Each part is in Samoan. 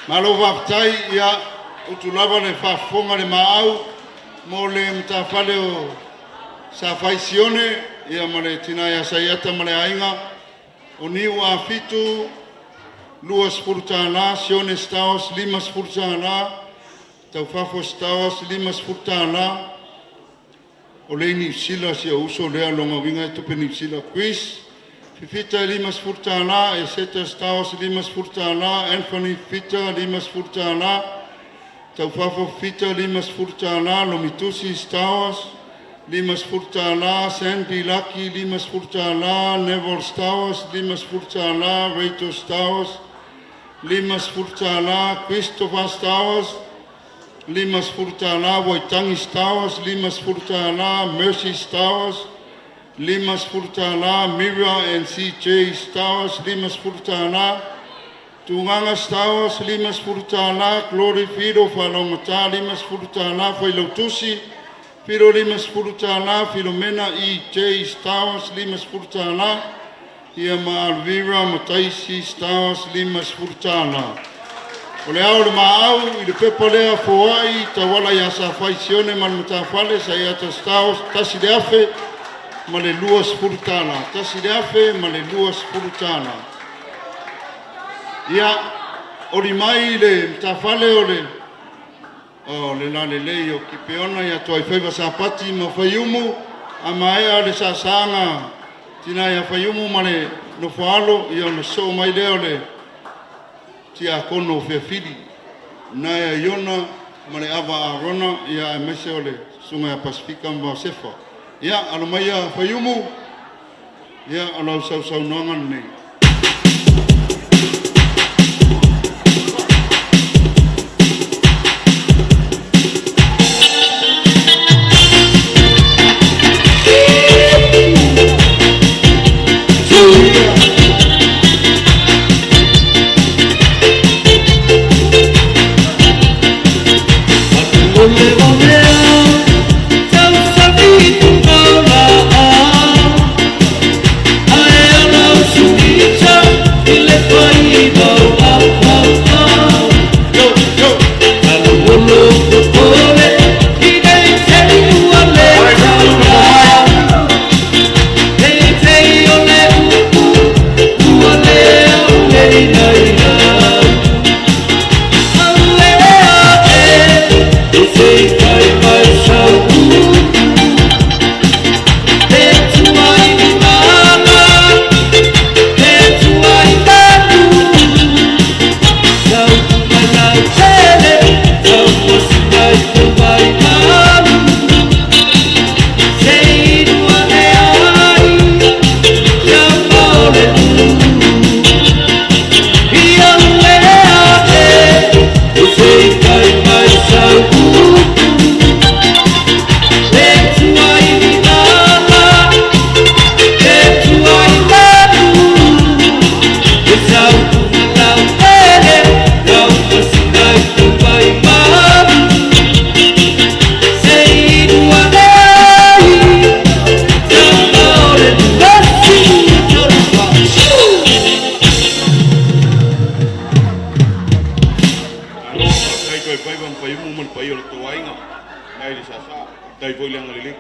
Malo faafetai, ia utu lava le faafofoga le maau mo le matafale o Safai Sione ia ma le tina ia Saiata ma le aiga o Niu Afitu $20, Sione Stowers $50, Taufafo Stowers $50, o le Niu Sila si ou uso lea, lona uiga e tupe Niu Sila. Chris Fifita e $50, Eseta Stowers $50, Anthony Fifita $50, Taufafo Fifita $50, Lomitusi Stowers $50, Sandy Laki $50, Neville Stowers $50, Rachel Stowers $50, Christopher Stowers $50, Waitangi Stowers $50, Mercy Stowers $50, Mira and CJ Stowers $50, Tugaga Stowers $50, Glory Fido Faleaugata $50, Failautusi Fido $50, Filomena EJ Stowers $50, ia ma Alvira Mataisi Stowers $50. O le ao o le maau i le pepa lea foai tauala ia Safai Sione ma le matafale Saiata Stowers $1,020, $1,020. Ia, oli mai le matafale o le o le lalelei o Kipeona ia Toaifaiva Sapati ma Faiumu, a maea le saasaga tina ia Faiumu ma le nofoaalo, ia ona sosoo mai lea o le tiakono o Fiafili Naea Iona ma le ava a Arona, ia aemaise o le susuga ia Pasefika ma Vaosefa. Ia, alo maia Faiumu, ia o lau sausaunoaga lenei. Yo, yo. Malo, faafetai Toaifaiva ma Faiumu ma le paia o le tou aiga mai le saasaa, faafetai foi le agalelei.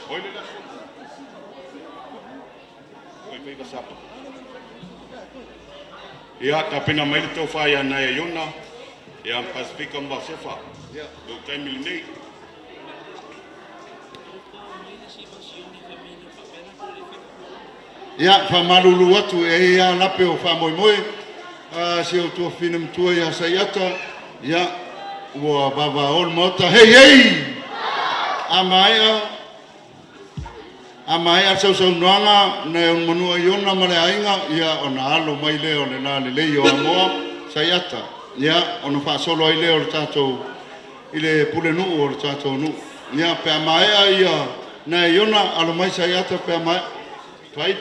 Oi le laso. Toaifaiva Sapa. Ia, tapena mai le tofa ia Naea Iona, ia Pasefika ma Vaosefa. Lou taimi lenei. Ia, faamalulu atu, e i ai lava lape o faamoemoe a si ou tuafafine matua ia Saiata, ia, ua vavao le Maota. Hei hei! A maea, a maea le sausaunoaga nai Olomanua Iona ma le aiga, ia ona alo mai lea o le lalelei o Amoa, Saiata, ia, ona faasolo ai lea o le tatou i le pulenuu o le tatou nuu. Ia, pe a maea ia nai Iona, alo mai Saiata pe a maea. Fai.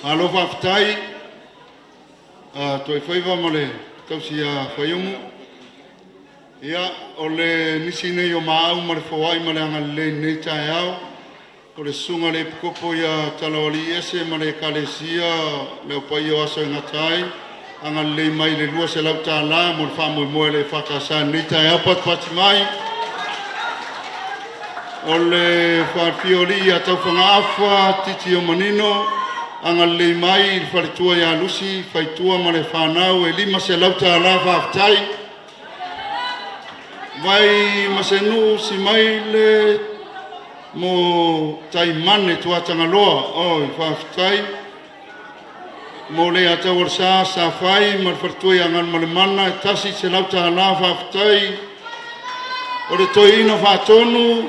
Malo faafetai Toifaiva ma le tausi ia Faiumu. Ia, o le nisi nei o maau ma le foai ma le agalelei i lenei taeao, o le susuga i le Epikopo ia Talaoaliiese ma le Ekalesia Le Au Paia o Aso e Gata ai, agalelei mai i le $200 mo le faamoemoe o le EFKS i lenei taeao, patipati mai. O le falefia o alii ia Taufagaafa Titi Iomanino, agalelei mai i le faletua ia Lusi Faitua ma le fanau e $500 faafetai. Vai Masenuu Simaile mo Taimane Tuatagaloa, oi faafetai mo le Ataualesa Safai ma le faletua ia Galumalemana e $100 faafetai. O le Toeaina Faatonu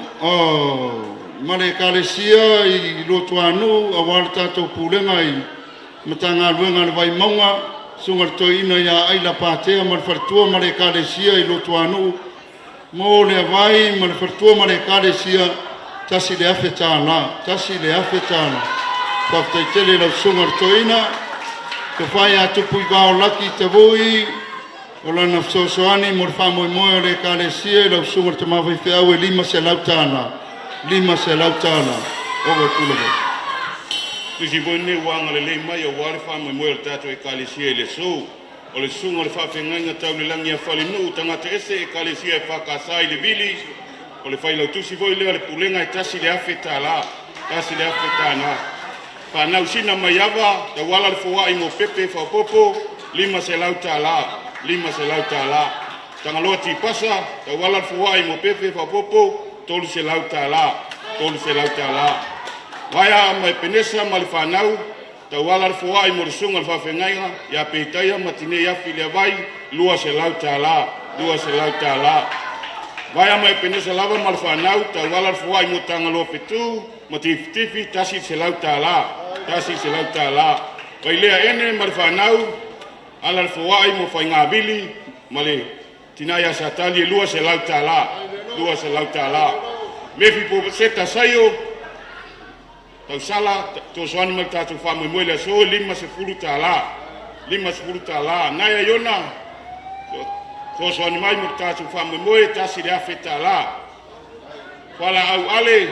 ma le Ekalesia i Luatuanuu aua le tatou pulega i Matagaluega a le Vaimauga, susuga i le Toeaina ia Aila Patea ma le faletua ma le Ekalesia i Luatuanuu mo Leavai ma le faletua ma le Ekalesia, $1,000, $1,000. Faafetai tele i lau susuga i le Toeaina. Tofa ia Tupuivao Laki Tavui o lana fesoasoani mo le faamoemoe o le Ekalesia i lau susuga i le tama faifeau e $500, $500. Ova i tula. Tusi foi lenei ua agalelei mai aua le faamoemoe o le tatou Ekalesia i le aso. O le susuga o le faafeagaiga tau le lagi a Falenuu, tagata ese Ekalesia EFKS i le Vili, o le failautusi foi lea o le Pulega e $1,000, $1,000. Fanau Sina Maiava, tauala le foai mo pepe faaopoopo, $500, $500. Tagaloa Tipasa, tauala le foai mo pepe faaopoopo, $300, $300. Vaea ma Epenesa ma le fanau, tauala le foai mo le susuga i le faafeagaiga ia Petaia ma Tinei Afi le Avai, $200, $200. Vaea ma Epenesa lava ma le fanau, tauala le foai mo Tagaloa Fetu ma Tifitifi, $100, $100. Vailea Ene ma le fanau, ala le foai mo Faigavili ma le tina ia Satali e $200, $200. Mefi Poseta Saio, tausala fesoasoani mai le tatou faamoemoe i le aso e $50, $50. Naea Iona, fesoasoani mai mo le tatou faamoemoe e $1,000. Fualaau Ale,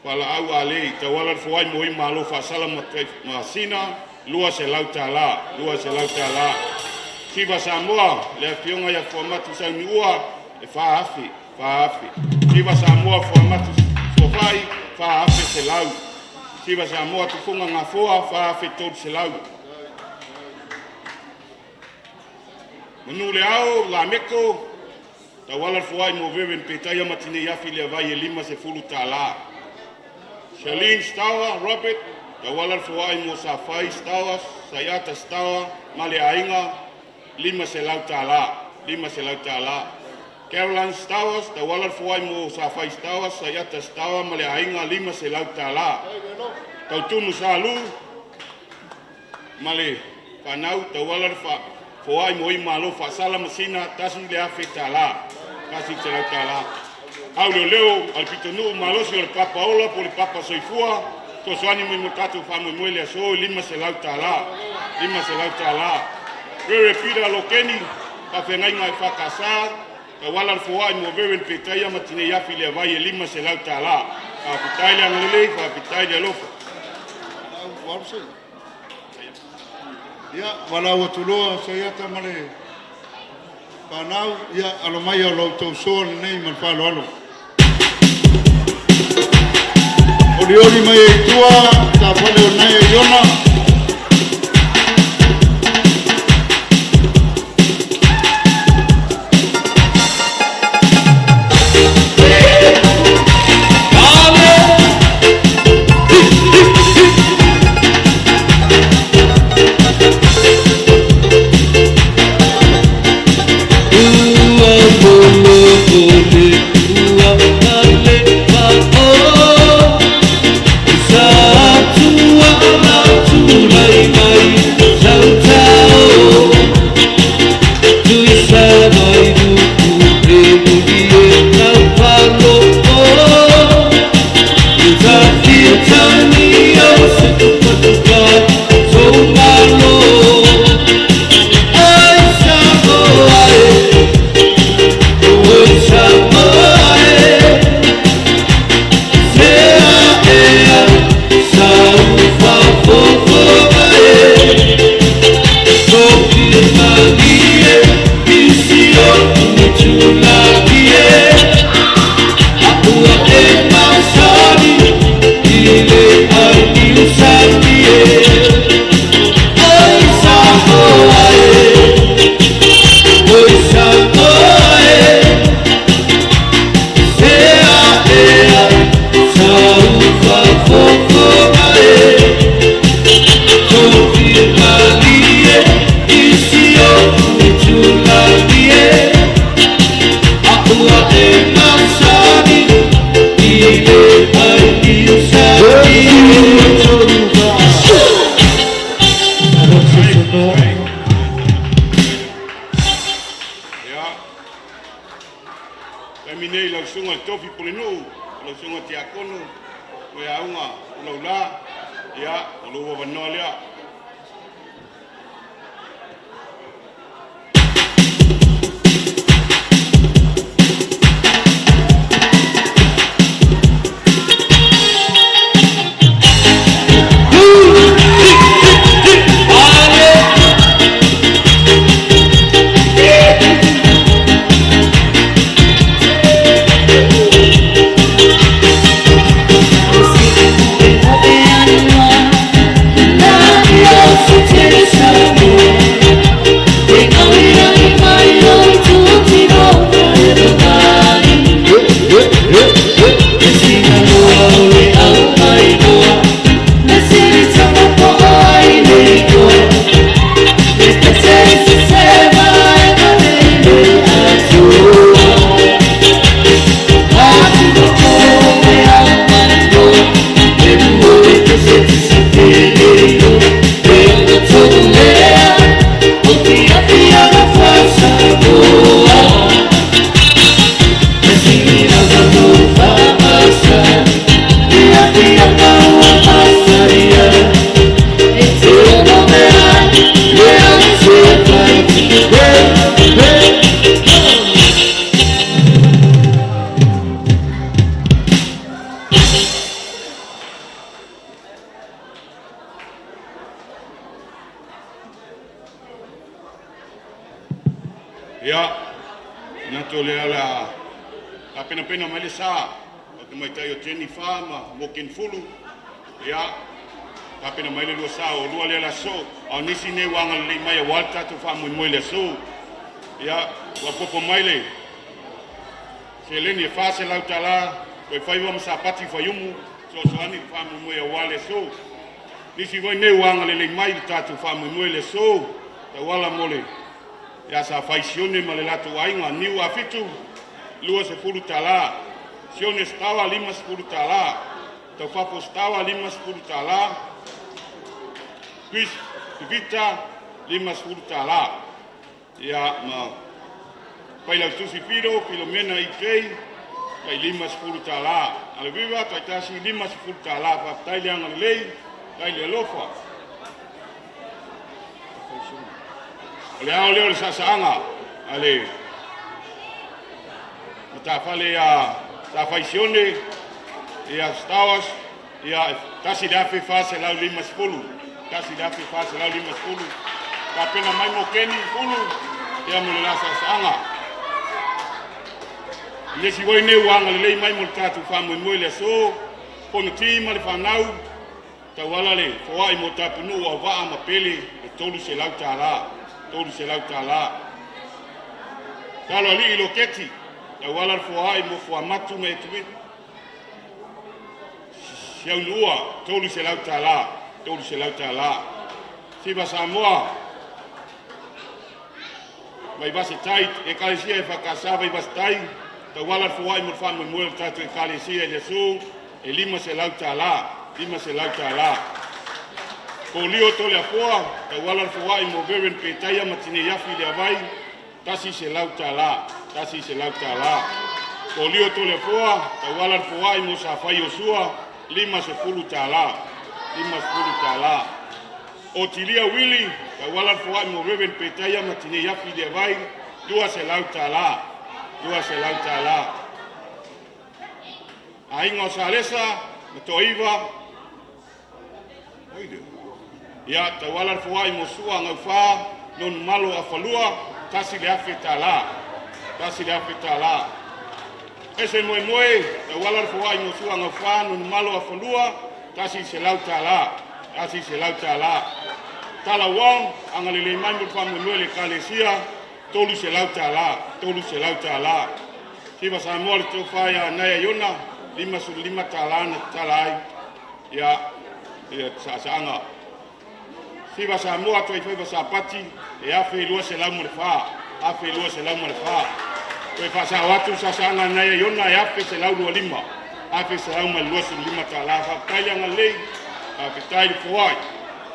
Fualaau Ale, tauala le foai mo malo faasala ma masina, $200, $200. Siva Samoa, le afioga ia Fuamatu Sauniua, e 4,000, 4,000. Siva Samoa Fuamatu Suafai, 4,100. Siva Samoa Tufuga Gafoa, 4,300. Manu le ao, Lameko, tauala le foai mo Reverend Petaia ma Tinei Afi le Avai e $50. Charlene Stower Robert, tauala le foai mo Safai Stower, Saiata Stower ma le aiga, $500, $500. Caroline Stowers, tauala le foai mo Safai Stowers, Saiata Stower ma le aiga, $500. Tautunu Salu ma le fanau, tauala le foai mo i malo faasala masina, $1,000, $100. Au leo leo al pitonuu malosi o le Papa Ola po o le Papa Soifua, fesoasoani mai mo tatou faamoemoe le aso e $500, $500. Rere Peter Lokeni, faafeagaiga e EFKS, tauala le foai mo Reverend Petaia ma Tinei Afi le Avai e $500. Faafetai le agalelei, faafetai le alofa. Ia, valaau atu loa Saiata ma le fanau, ia alo mai o lo outou soa lenei ma le faaaloalo. Olioli mai ai i tua, tapale o Naea Iona. Ia, taimi nei lau susuga i le Tofi Pulenuu, o lau susuga Tiakono, Moeauga Ulaula, ia, o lou avanoa lea. Ia, manatu o lea o le a tapenapena mai le sa o le tamaitai o Jennifer ma Morgan Fulu. Ia, tapena mai le lua sa o lua lea le aso. A o nisi nei ua agalelei mai aua le tatou faamoemoe i le aso. Ia, ua popo mai le seleni e $400 toe faiva ma Sapati Faiumu, fesoasoani i le faamoemoe aua le aso. Nisi foi nei ua agalelei mai i le tatou faamoemoe i le aso, tauala mo le ia Sa Fai Sione ma le latou aiga, Niu Afitu, $20, Sione Sitawa, $50, Taufafo Sitawa, $50, Chris Vita, $50. Ia, ma Failautusi Fido, Filomena EJ, tai $50. Aleviva, tai tasi $50. Faafetai le agalelei, faafetai le alofa. O le ao lea o le saasaaga a le matafale ia Sa Faisione, ia Stars, ia 1450, 1450. Tapena mai mo Keni Fulu, ia mo le la saasaaga. Le isi foi nei ua agalelei mai mo le tatou faamoemoe i le aso, Fonoti ma le fanau, tauala le foai mo Tapunuu Auvaa ma Pele le $300, $300. Talo Alii Loketi, tauala le foai mo Fuamatu ma Etuita Siaunua, $300, $300. Siva Samoa, Vaivase Tai, Ekalesia e Whakasa Vaivase Tai, tauala le foai mo le faamoemoe o le tatou Ekalesia i le aso, e $500, $500. Kolio Toleafoa, tauala le foai mo Veren Petaia ma Tineiafi le Avai, $100, $100. Kolio Toleafoa, tauala le foai mo Safai Iosua, $50, $50. Otilia Wili, tauala le foai mo Reverend Petaia ma Tinei Afi Leavai, $200, $200. Aiga o Salesa ma Toaiva, ia, tauala le foai mo Sua Gaufā, non malo afalua, $1,000, $1,000. Ese moe moe, tauala le foai mo Sua Gaufā, non malo afalua, $100, $100. Tala Wong, agalelei mai mo le faamoemoe le Ekalesia, $300, $300. Siva Samoa le tofa ia Naia Iona, $55 na tatala ai ia ia saasaaga. Siva Samoa Toifaiva Sapati, e 1,204, 1,204. Toe faasao atu saasaaga a Naia Iona e 1,125, $1,125. Faafetai le agalelei, faafetai le foai.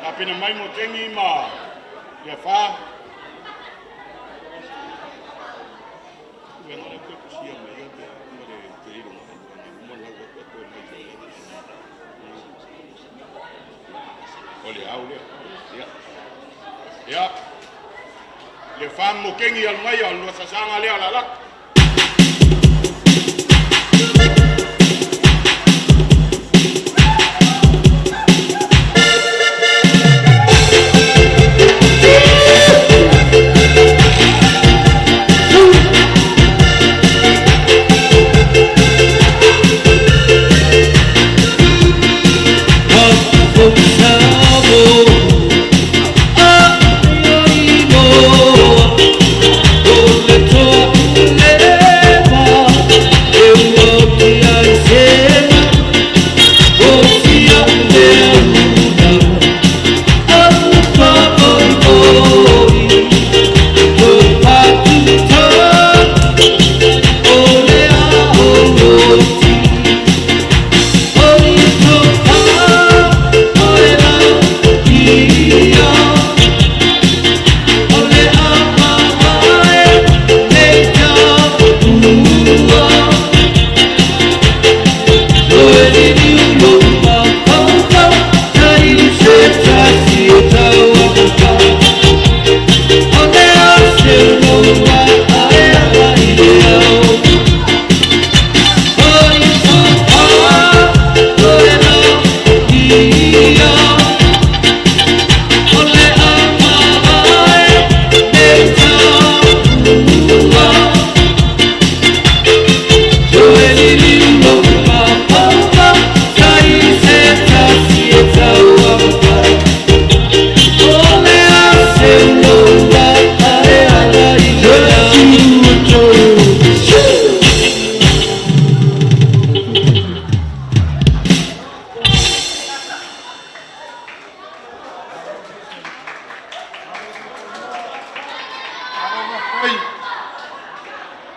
Tapena mai mo tegi ma ia fa. O le au lea. Ia. Ia. Le fa mo kengi al mai al sasaga lea la la.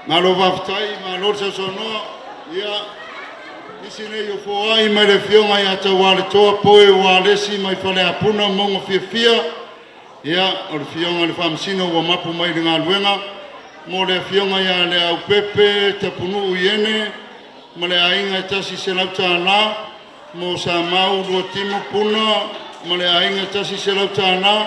Malo faafetai, malo le sausaunoa. Ia, nisi nei o foai mai le afioga ia Taualetoa Poe Ualesi mai Faleapuna Mauga Fiafia. Ia, o le afioga i le Faamasino ua mapu mai i le galuega mo le afioga ia Leaupepe Tapunuu Iene ma le aiga e $100, mo Samau Luatimo Puna ma le aiga e $100,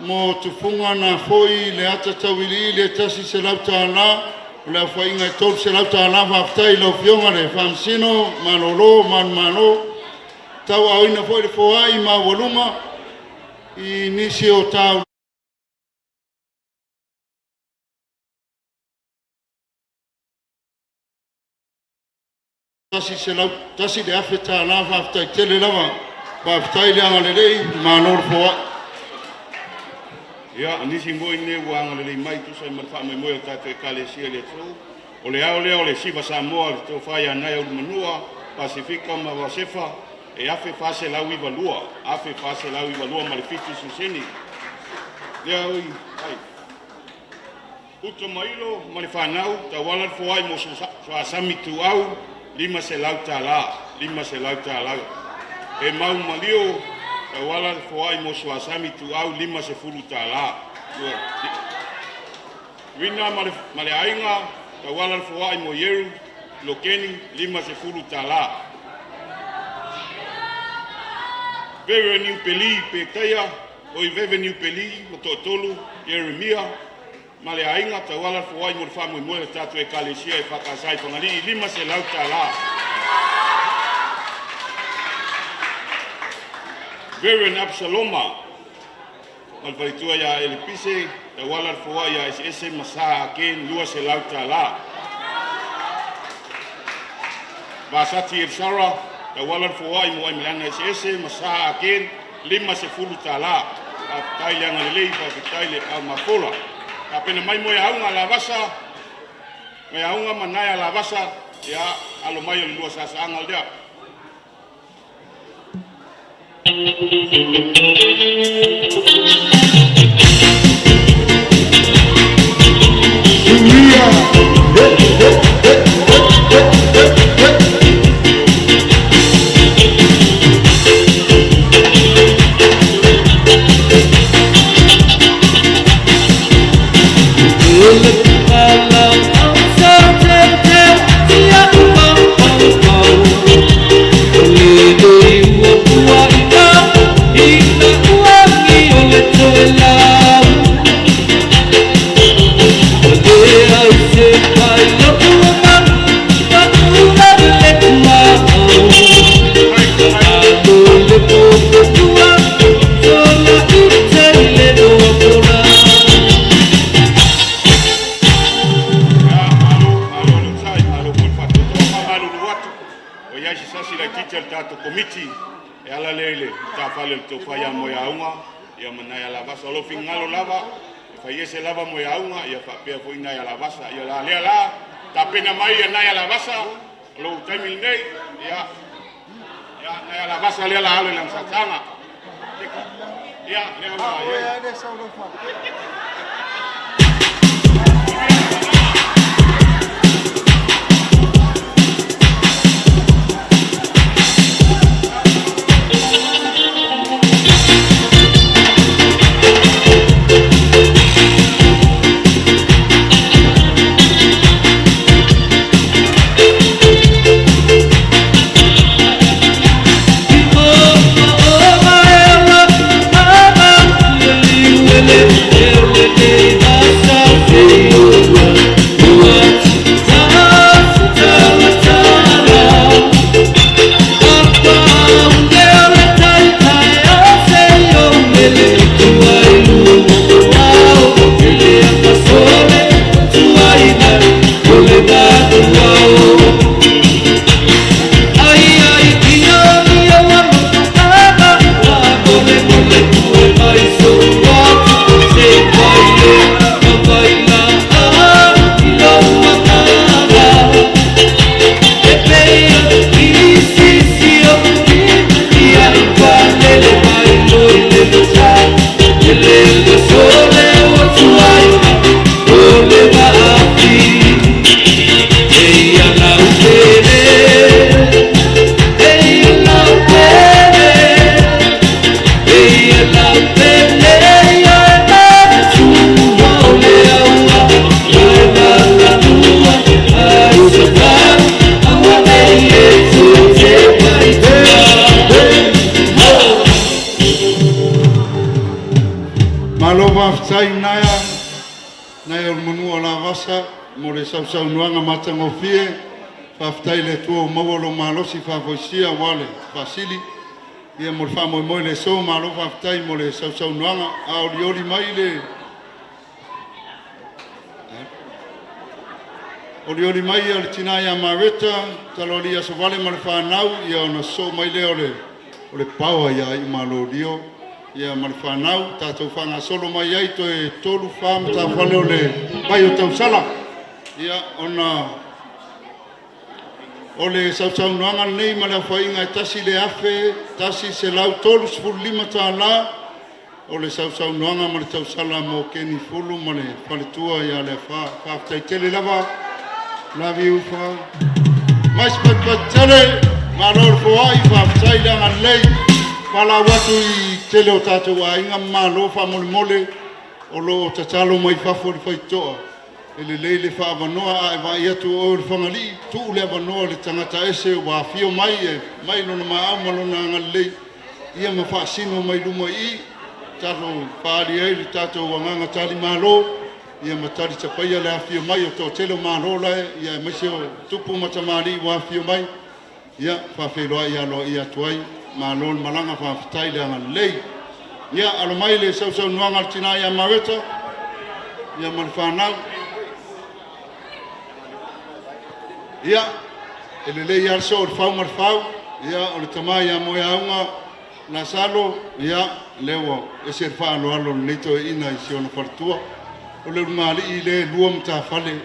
mo Tufuga Nafoi Leata Tauiliili e $100, o le aofaiga e $300. Faafetai i lau Afioga i le Faamasino, malolo manumalo. Tauaaoina foi le foai maualuga i nisi o taulaga $1,000. Faafetai tele lava, faafetai le agalelei, malo le foai. Ia, o nisi foi nei ua agalelei mai tusa ai ma le faamoemoe o tatou Ekalesia i le aso. O le ao lea o le Siva Samoa le tofa ia Naea Ulumanua, Pasefika ma Vasefa, e 1,492, 1,492 ma le 7 seseni. Lea oi, ai. Uta Mailo ma le fanau, tauala le foai mo Soasami Tuau, $500, $500. E mau malio, tauala le foai mo Soasami Tuau, $50. Rina ma le aiga, tauala le foai mo Ieru Lokeni, $50. Veve Niupeli Petaia, oi Veve Niupeli ma toatolu Ieremia ma le aiga, tauala le foai mo le faamoemoe o le tatou Ekalesia EFKS i Fagalii, $500. Reverend Absaloma ma le faletua ia Elepise, tauala le foai ia Eseese ma Sa Aken, $200. Vasati Elsara, tauala le foai mo Aimaleana Eseese ma Sa Aken, $50. Faafetai le agalelei, faafetai le aumafola. Tapena mai mo e auga lavasa, mo e auga manaia lavasa, ia alo mai o le lua sasaaga lea. Ia, malo, malo le onosai, malo foi le faatoatoa. Faamalulu atu, ua i ai se sasi laitiiti a le tatou Komiti e ala lea i le matafale o le tofa ia Moeauga ia ma nai alavasa. O lou finagalo lava, e fai ese lava Moeauga ia faapea foi nai alavasa. Ia la lea la, tapena mai ia nai alavasa, o lou taimi lenei, ia, ia nai alavasa lea la alo i lana sataga. Ia, lea ua i ai. Malo faafetai naia nai o le manua o Lavasa mo le sausaunoaga matagofie. Faafetai i le Atua ua maua lo malosi faafoisia aua le faasili ia mo le faamoemoe le aso. Malo faafetai mo le sausaunoaga. A olioli mai le olioli mai o le tina ia Mareta, Taloali Asovale ma le fanau, ia ona sosoo mai lea o le paoa ia Iumalolio ia ma le fanau, tatou faagasolo mai ai toe 3 4 matafale o le vai o tausala. Ia ona o le sausaunoaga lenei ma le aofaiga e $1,135 o le sausaunoaga ma le tausala mo Keni Fulu ma le faletua ia Leafa. Faafetai tele lava. Love you fa. Mais patupatu tele, malo le foai, faafetai le agalelei. Falau atu i tele o tatou aiga, malo faamolemole o lo o tatalo mai fafo i le faitotoa. E lelei le faaavanoa a e vaai atu o oe o le Fagalii, tuu le avanoa i le tagata ese ua afio mai e mai lona maau ma lona agalelei ia ma faasino mai luma i i, tatou faaali ai le tatou agaga talimalo ia ma talisapaia le afifio mai o le toatele o malo la e, ia aemaise o tupu ma tamalii ua afifio mai. Ia, faafeiloai aloaia atu ai, malo le malaga, faafetai le agalelei. Ia, alo mai le sausaunoaga a le tina ia Mareta, ia ma le fanau. Ia, e lelei lava le soo o le fau ma le fau. Ia, o le tama ia Moeauga Lasalo, ia, lea ua ese le faaaloalo o lenei toeaina i si ona faletua. O le ulugalii lea e lua matafale,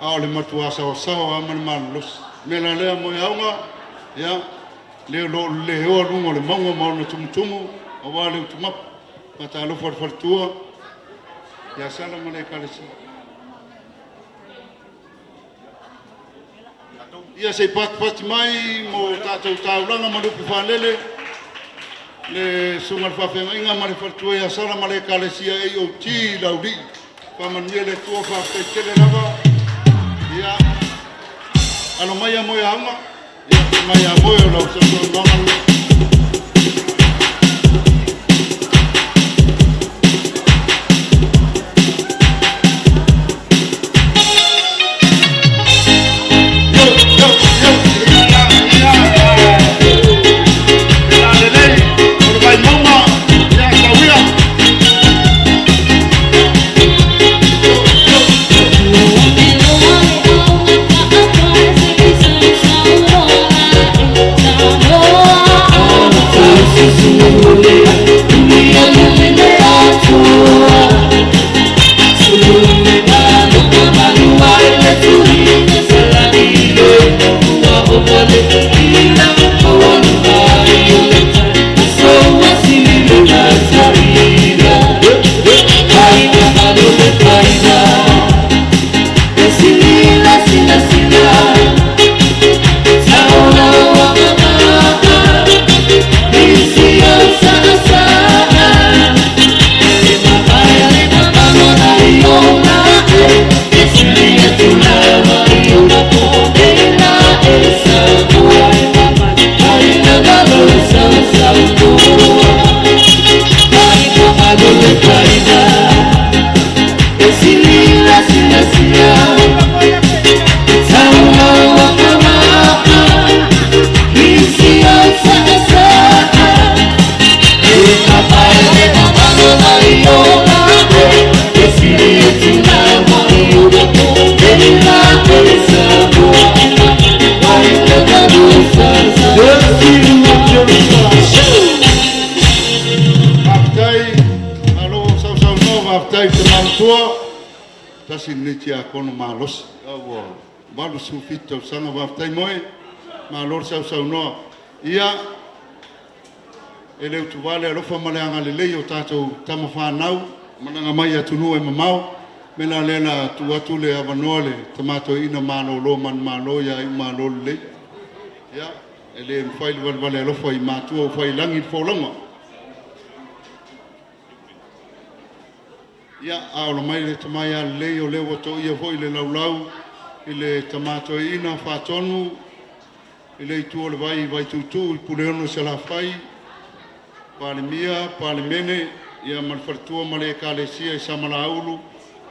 a o le matua saoasaoa lava ma le malolosi. O le mea la lea Moeauga, ia, lea o lo o leleoa luga o le mauga ma ona tumutumu aua le utumapu. Faatalofa i le faletua ia Sala ma le Ekalesia. Ia se i patipati mai mo tatou taulaga ma lupe faalele le susuga i le faafeagaiga ma le faletua ia Sala ma le Ekalesia AOG Laulii. Faamanuia le Atua, faafetai tele lava. Ia, alo mai a moe aoga. Ia, mai a moe o lau sausaunoaga lenei. Yo, yo, yo, ia, ia, ia lelei, o le Vaimauga, ia tauia. Faafetai, malo sausaunoa, faafetai i le tama matua. Tasi lenei tiakono malosi, ua 87 tausaga, faafetai moe, malo le sausaunoa. Ia, e le utuva le alofa ma le agalelei o tatou tama fanau, malaga mai i atunuu e mamao. O le mea la lea o le a tuu atu le avanoa i le tama toeaina malolo manumalo ia Iumalo Lelei. Ia, e le mafai le valevale alofa i matua ua fai i lagi le folauga. Ia, a ola mai le tama ia Lelei, o lea ua toia foi le laulau i le tama toeaina Faatonu i le itu o le vai i Vaituutuu i Puleono i Salafai, Palemia, Palemene, ia ma le faletua ma le Ekalesia i Samalaeulu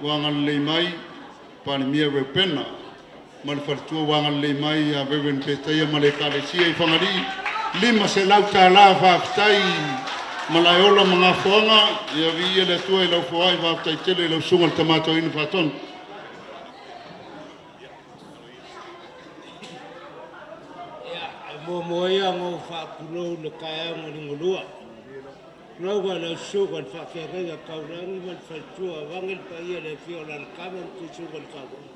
ua agalelei mai, Palemia Reupena ma le faletua ua agalelei mai ia Reverend Petaia ma le Ekalesia i Fagalii, $500 faafetai Malaeola ma Gafoaga, ia viia le Atua i lau foai, faafetai tele i lau susuga i le Tama Toeaina Faatonu. Ia, e muamua ia ona ou faatulou i le taeao na liugalua. Tulou lau susuga i le faafeagaiga taulagi ma le faletua vaeane le paia i le afio o Alaalafana ma Tuisuga o le Taulaga.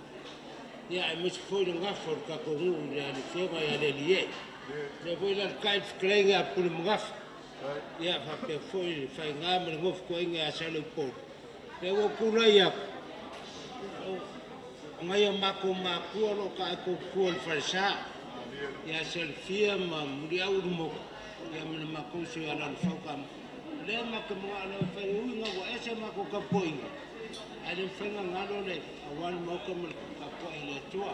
Ia, aemaise foi le gafa o le tatou nuu i le Afioga ia Lealiiiee. Lea foi e alaalatai le fetalaiga ia Pulemagafa. Ia, faapea foi le Faiga ma le Nofotoeina ia Saleupolu. Lea ua ou tulai atu, o nai o matou matua o lo o taae tautua i le falesa ia Salafia ma Muliau Ulumotu ia ma le matou uso ia Lalofau Tama. O lea matou te manao loa e fai, e ui ina ua ese a matou tapuaiga. Ae le mafai ona galo le aua le Maota ma le tapuai a le Atua.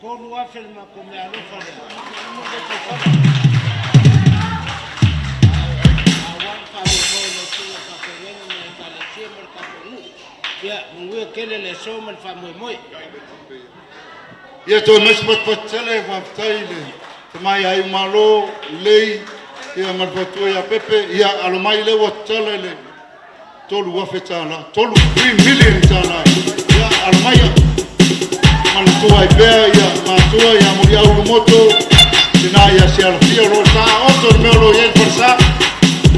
3,000 le matou meaalofa lea, uma le tausaga. Aua le faamoemoe i lau susuga i le faafeagaiga ma le Ekalesia ma le tatou nuu. Ia manuia tele le aso ma le faamoemoe. Ia toe mai se fatufatu tele, faafetai i le tama ia Iumalo Lelei ia ma le faletua ia Pepe. Ia alo mai lea ua tatala i le $3,000, 3 million tala. Ia alo mai manatua ai pea ia matua ia Muliau Lumoto tina ia Sialafia o lo o taoto le mea o lo o i ai le falesa.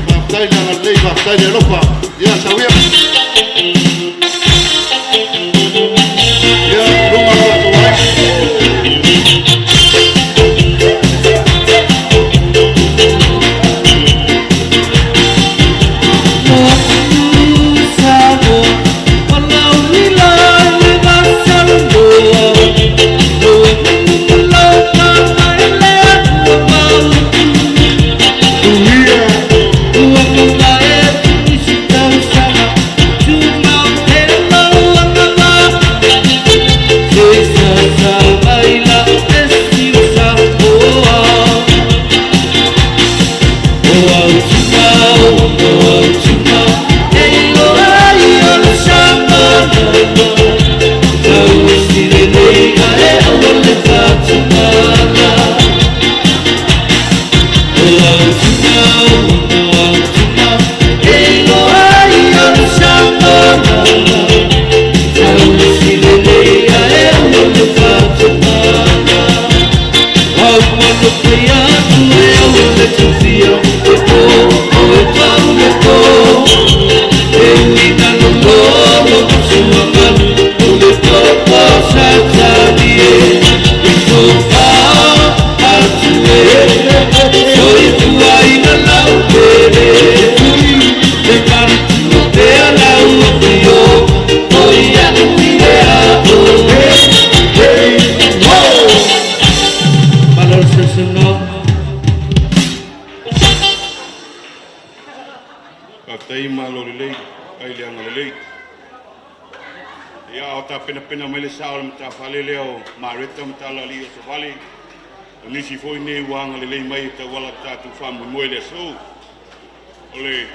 Faafetai le agalelei, faafetai le alofa. Ia sauia. Ia luga le tatou ai. Tuia. Faafetai malo lelei, faafetai le agalelei. Ia, o tapenapena mai le sao o le matafale lea o Mareta ma Talalii o Savali. O nisi foi nei ua agalelei mai e tauala i le tatou faamoemoe i le aso. O le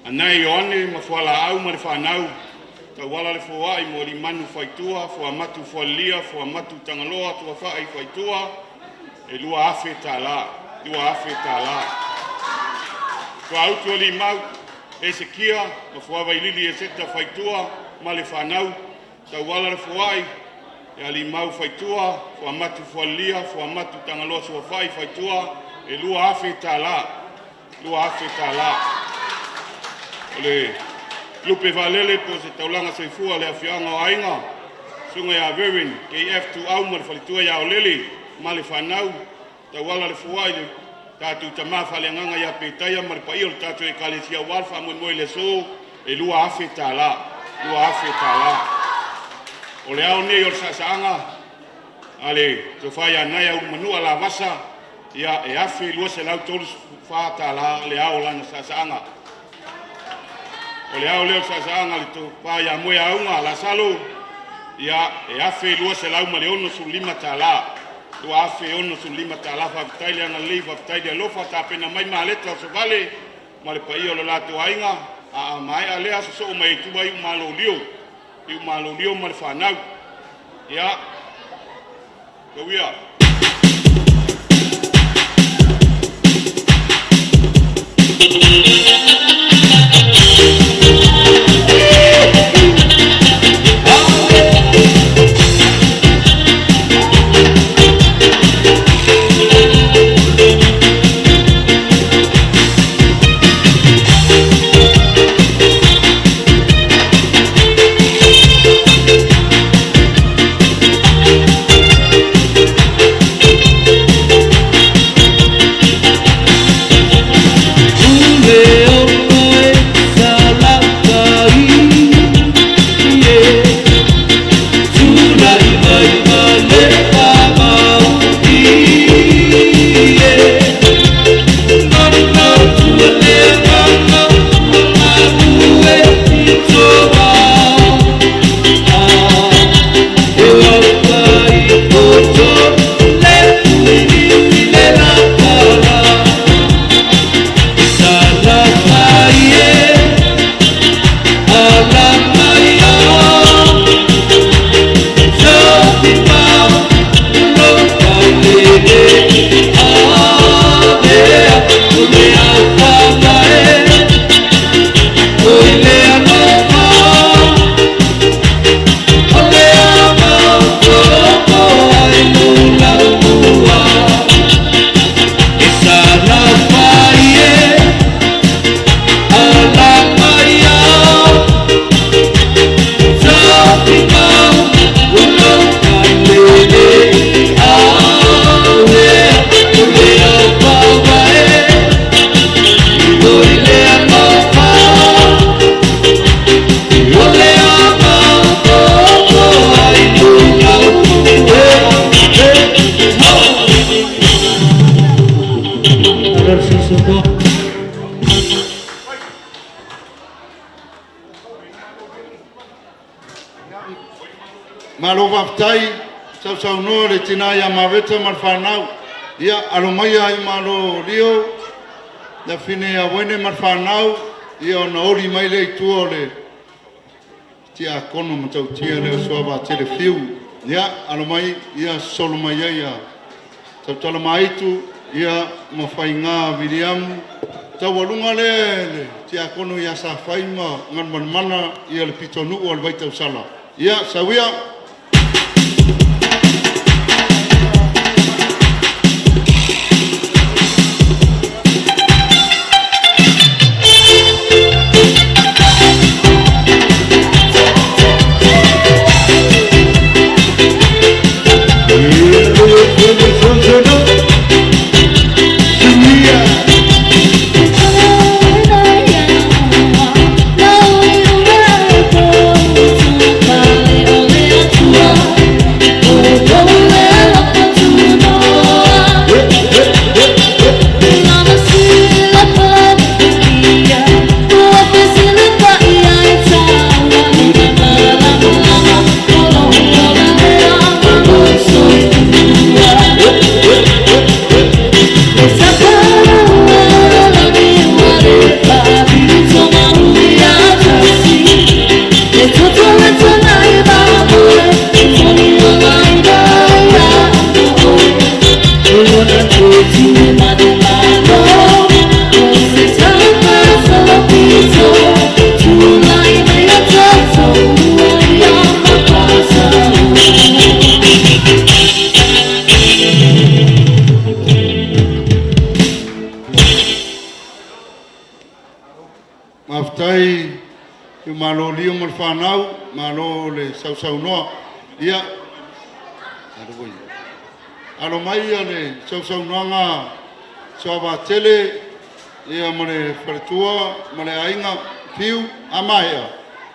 Anae Ioane ma Fualaau ma le fanau, tauala le foai mo Limanu Faitua, Fuamatu Fualilia, Fuamatu Tagaloa, Tuafai Faitua, e $2,000, $2,000. Tuautu o Limau, Esekia ma Fuavailili Eseta Faitua ma le fanau, tauala le foai ia Limau Faitua, Fuamatu Fualilia, Fuamatu Tagaloa Suafai Faitua, e $2,000, $2,000. O le lupe vaalele po o se taulaga soifua le afioaga o Aiga, susuga ia Reverend KF Tuau ma le faletua ia Olele ma le fanau, tauala le foai le tatou tama faaleagaga ia Petaia ma le paia o le tatou Ekalesia aua le faamoemoe i le aso, e $2,000, $2,000. O le ao nei o le saasaaga a le tofa ia Naea Ulumanua Lavasa, ia e $1,234 le ao o lana saasaaga. O le ao lea o le saasaaga a le tofa ia Moeauga Lasalo, ia e $1,265, $2,065. Faafetai le agalelei, faafetai le alofa, tapena mai Maleta o Savale ma le paia o le latou aiga. A maea lea, sosoo mai ai i tua Iumalolio, Iumalolio ma le fanau. Ia, tauia. Malo faafetai sausaunoa le tina ia Maveta ma le fanau. Ia, alo maia ai malo lio le afine ia Uene ma le fanau, ia ona oli mai lea i tua o le tiakono matautia lea o Suavatele Fiu. Ia, alo mai, ia sosolo mai ai ia Tautala Maitu, ia ma Faiga Viliamu. Taualuga lea le tiakono ia Safai ma Galumalemana ia le pitonuu o le Vaitausala. Ia, sauia. Faafetai i malo lio ma le fanau, malo le sausaunoa. Ia, alo mai ia le sausaunoaga Soavatele ia ma le faletua ma le aiga Fiu Amaea,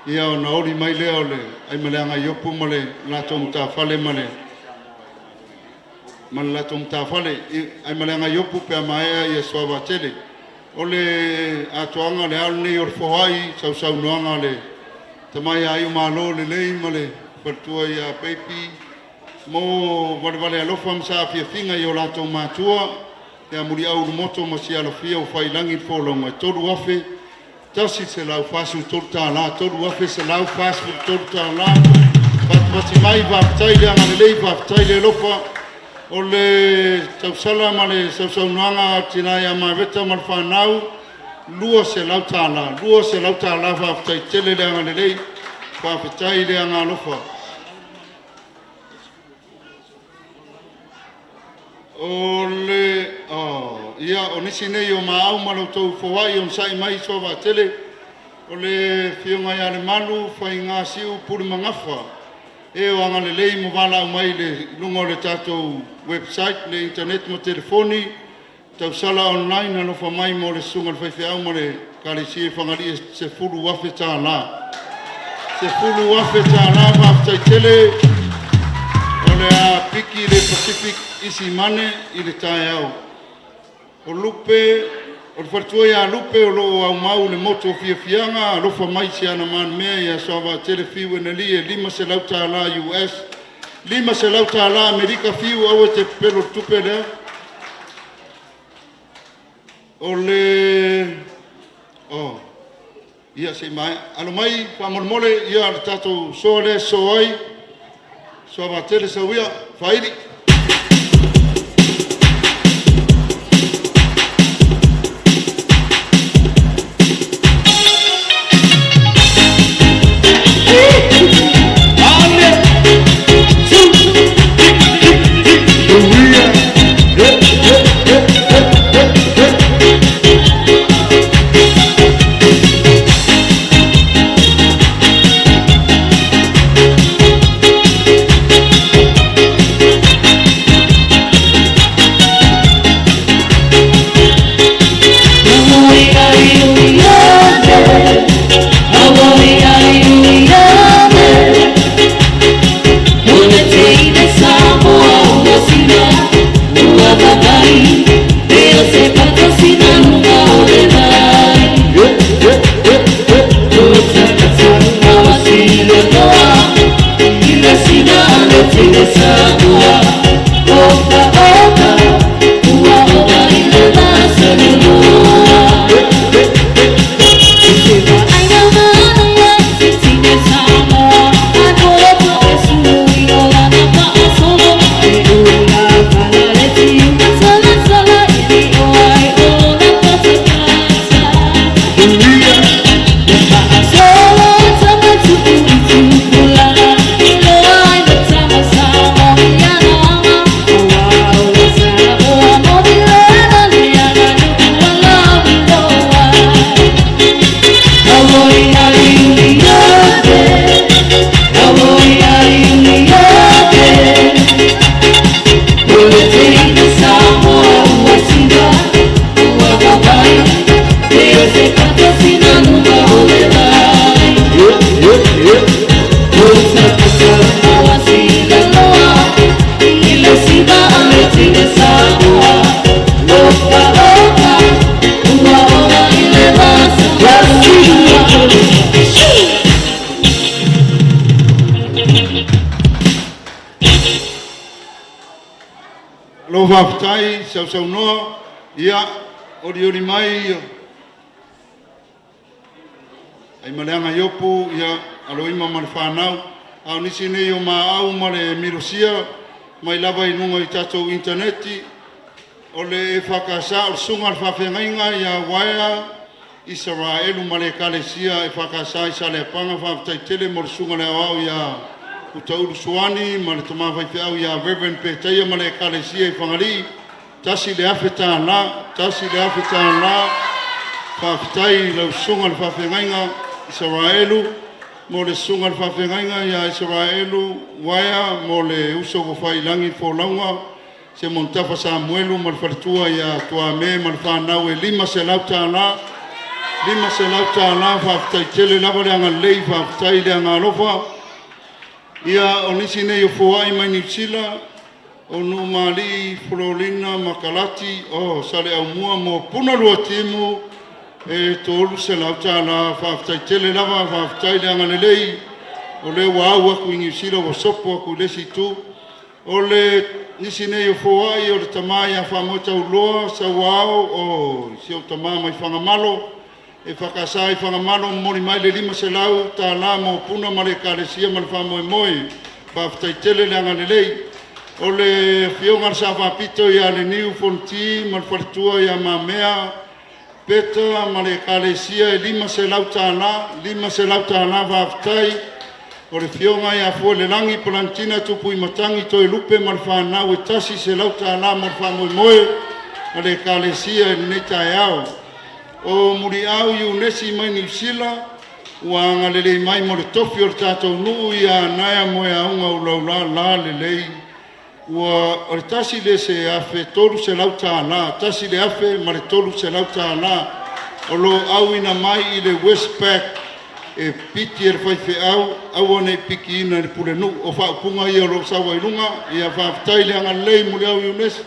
ia ona oli mai lea o le Aimaleaga Iopu ma le latou matafale ma le latou matafale Aimaleaga Iopu pe amaea ia Soavatele. O le atoaga o le ao lenei o le foai sausaunoaga le tamai ai o malo lelei ma le faletua ia Peipi mo valevale alofa ma saafiafiga i o latou matua ia muliau lumoto ma sialafia o failangi le folauga e $3,143 $3,143 fatifati mai. Faafetai le agalelei, faafetai le alofa. O le tausala ma le sausaunoaga a tina ia Maveta ma le fanau $200 $200. Faafetai tele le agalelei, faafetai le agalofa. O le ia o nisi nei o maau ma lo outou foai onosai mai Soavatele o le afioga ia Lemalu Faiga Siu Pulemagafa e o agalelei ma valaau mai i luga o le tatou website le internet ma telefoni tausala online alofa mai mo le susuga i le faifeau ma le ekalesia i Fagalii e $10,000 $10,000. Faafetai tele. O le a piki le Pacific isi mane i le taeao. O Lupe, o le faletua ia Lupe o lo o aumau i le motu o Fiafiaga, alofa mai si ana manuia ia Soavatele Fiu Enalie e $500 US, $500 Amerika. Fiu aua e te pepelo i le tupe lea. O le ia se i maea alo mai faamolemole ia le tatou soa lea e sosoo ai Soavatele sauia faaili. Malo faafetai sausaunoa, ia olioli mai Aimaleaga Iopu, ia aloima ma le fanau. A o nisi nei o maau ma le milosia mai lava i luga i tatou initaneti, o le EFKS, o le Susuga i le Faafeagaiga ia Uaea Isaraelu ma le Ekalesia EFKS i Saleapaga, faafetai tele mo le Susuga i le Aoao ia Utaulu Suani ma le Tama Faifeau ia Reverend Petaia ma le Ekalesia i Fagalii, $1,000, $1,000. Faafetai i lau Susuga i le Faafeagaiga Isaraelu mo le Susuga i le Faafeagaiga ia Isaraelu Uaea mo le uso ua faiilagi le folauga, Seumanutafa Samuelu ma le faletua ia Tuame ma le fanau e $500, $500. Faafetai tele lava le agalelei, faafetai le agaalofa. Ia, o nisi nei o foai mai Niu Sila, o Nuumalii Florina Makalati o Saleaaumua mo Puna Timu e $300. Faafetai tele lava, faafetai le agalelei, o lea ua au atu i Niu Sila ua sopo atu i le isi itu. O le nisi nei o foai o le tama ia Faamoetauloa Sauao o si ou tama mai Fagamalo e fakasa i Fagamalo, momoli mai le $500 mo Puna ma le Ekalesia ma le faamoemoe. Faafetai tele le agalelei. O le afioga i le Sao Faapito ia Leniu Fonoti ma le faletua ia Mamea Peta ma le Ekalesia e $500, $500. Faafetai. O le afioga ia Fuailelagi Palanitina Tupuimatagi Toelupe ma le fanau e $100 mo le faamoemoe a le Ekalesia i lenei taeao. O Muliau Iunesi mai Niu Sila ua agalelei mai mo le tofi o le tatou nuu ia Naea Moeauga Ulaula Lalelei ua o le $1,300, $1,300 o lo o auina mai i le Westpac e piki e le faifeau, aua ne i pikiina e le pulenuu. O faaupuga ia o lo o sau ai luga. Ia faafetai le agalelei Muliau Iunesi,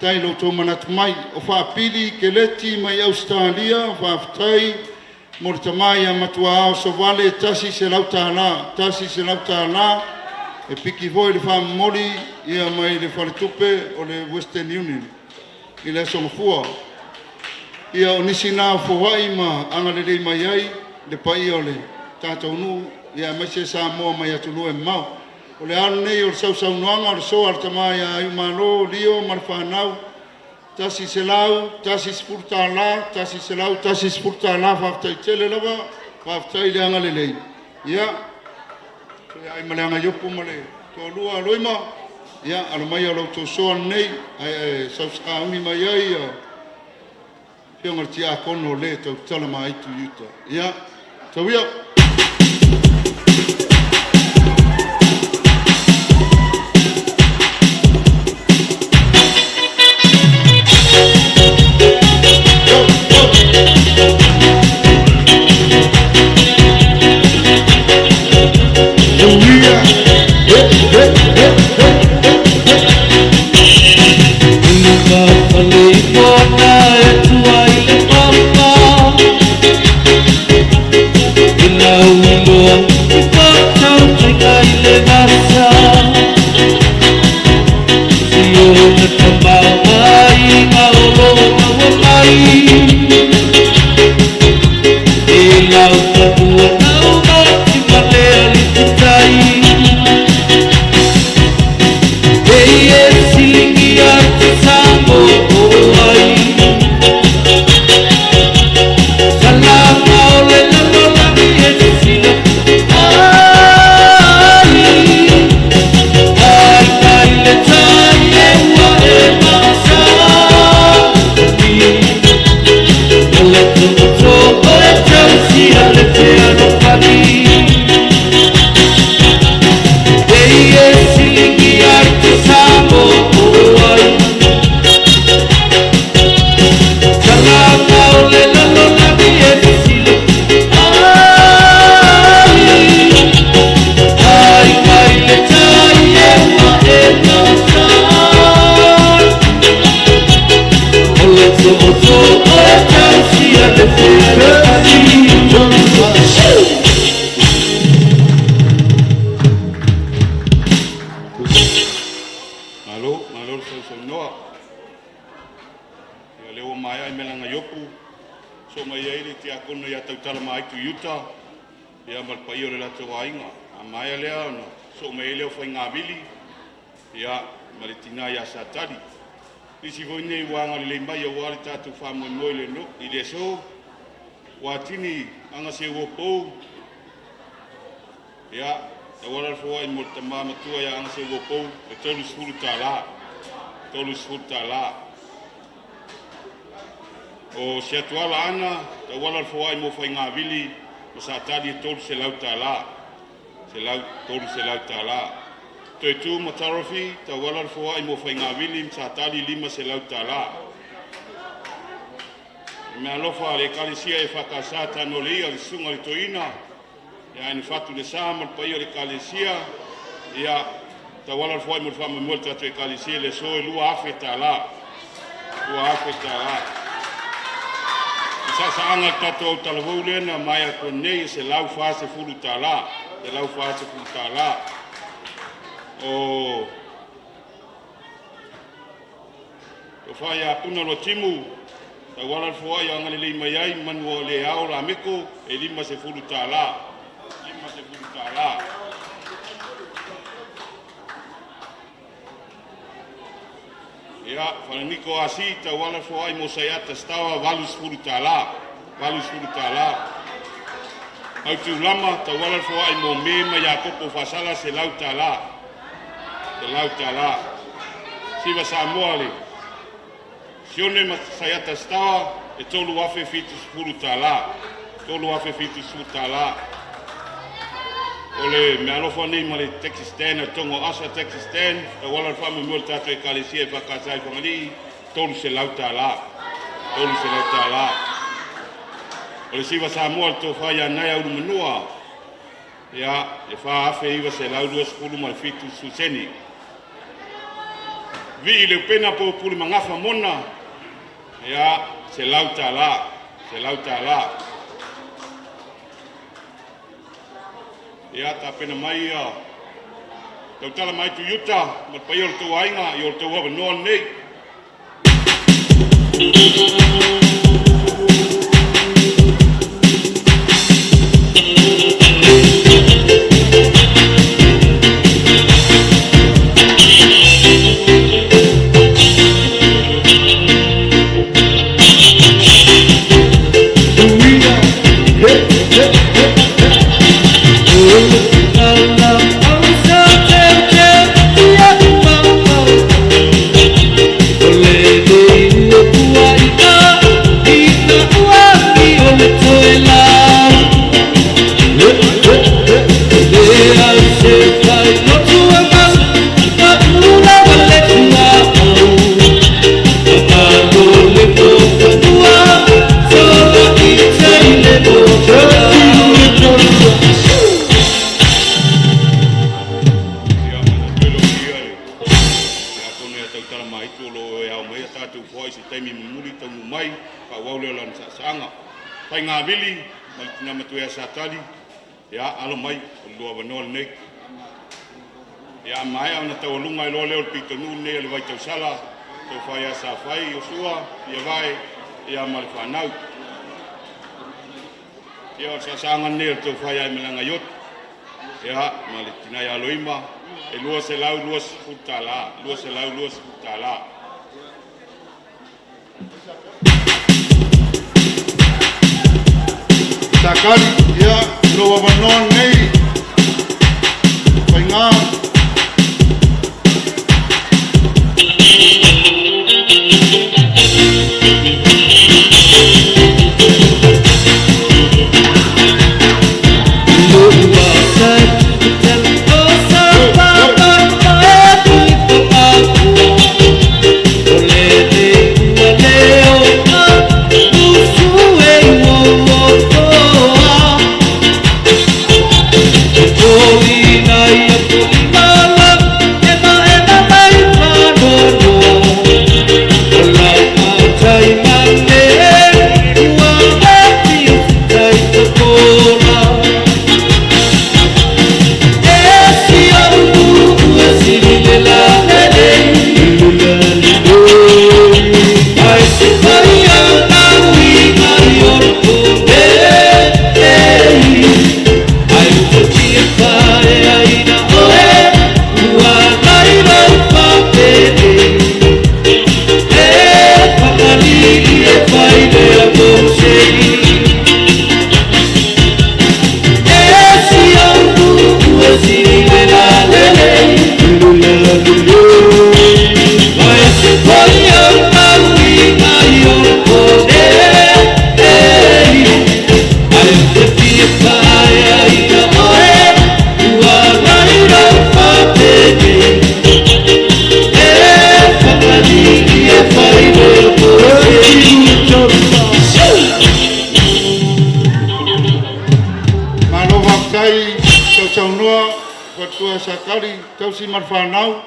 faafetai i lo outou manatu mai. O Faapili Keleti mai Ausetalia, faafetai mo le tama ia Matuaao Sovale e $100, $100 e piki foi le faamomoli ia mai le faletupe o le Western Union i le Aso Gafua. Ia o nisi na o foai ma agalelei mai ai le paia o le tatou nuu ia aemaise Samoa mai atunuu e mamao. O le ao lenei o le sausaunoaga o le soa a le tama ia Aiumalo Lio ma le fanau, $110, $110. Faafetai tele lava, faafetai le agalelei. Ia, Feaigamaleaga Iopu ma le toalua Aloima, ia alo maia lo outou soa lenei ae sausauni mai ai afioga i le tiakono o le tautala maaitu i uta. Ia, tauia. Yo, yo. Tauia. He, he, he, he, he, he. Tiakono ia Tautala Maitu i uta, ia ma le paia o le latou aiga. A maea lea ona soo mai ai lea o Faigavili, ia ma le tina ia Satali. Nisi foi nei ua agalelei mai aua le tatou faamoemoe i le no, i le aso. Ua atini aga se ua pou, ia, tauala le foai mo le tama matua ia aga se ua pou, e $30, $30. O si atuala ana, tauala le foai mo Faigavili ma Satali e $300, $300. Toe tu ma Tarofi, tauala le foai mo Faigavili ma Satali $500. E mea alofa le Ekalesia e whakasa tano le ia le susuga le toeaina, ia ina fatu le sa ma le paia o le Ekalesia, ia tauala le foai mo le faamoemoe o le tatou Ekalesia i le aso e $2,000, $2,000. I saasaaga le tatou autalavou lea na maea atu nei e $140, $140. O Tofa ia Puna Luatimu, tauala le foai o agalelei mai ai manu o le ao Lameko e $50, $50. Ia, Falaniko Asi, tauala foai mo Saiata Stawa, $80, $80. Autiulama, tauala le foai mo me ma Iakopo Faasala, $100, $100. Siva Samoa le Sione ma Saiata Stawa, e $3,070, $3,070. O le mealofa nei ma le taxi stand a Togo Asa taxi stand, tauala le faamoemoe o le tatou Ekalesia e Faakasa i Fagalii, $300, $300. O le Siva Samoa le tofa ia Naea Ulumanua, ia, e 4,927 ma le sene. Vii le upena po o pule magafa mona, ia, $100, $100. Ia, tapena mai ia tautala mai tu iuta, ma le paia o le tou aiga, i o le tou avanoa lenei. Ia, manatu e logia le Tiakono ia Tautala Maitu o lo o e ao mai a tatou foai se taimi mulimuli taunuu mai, faaauau lea o lana saasaaga. Faigavili ma le tina matua ia Satali, ia, alo mai, o le lua avanoa lenei. Ia, a maea ona taualuga ai loa lea o le pitonuu lenei a le Vaitausala, tofa ia Safai, Iosua, Fiavae, ia ma le fanau. Ia, o le saasaaga lenei o le tofa ia Aimalaga Ioti, ia, ma le tina ia Aloima, e $220, $220. Sakali, ia, lou avanoa lenei, faiga. tausi ma le fanau,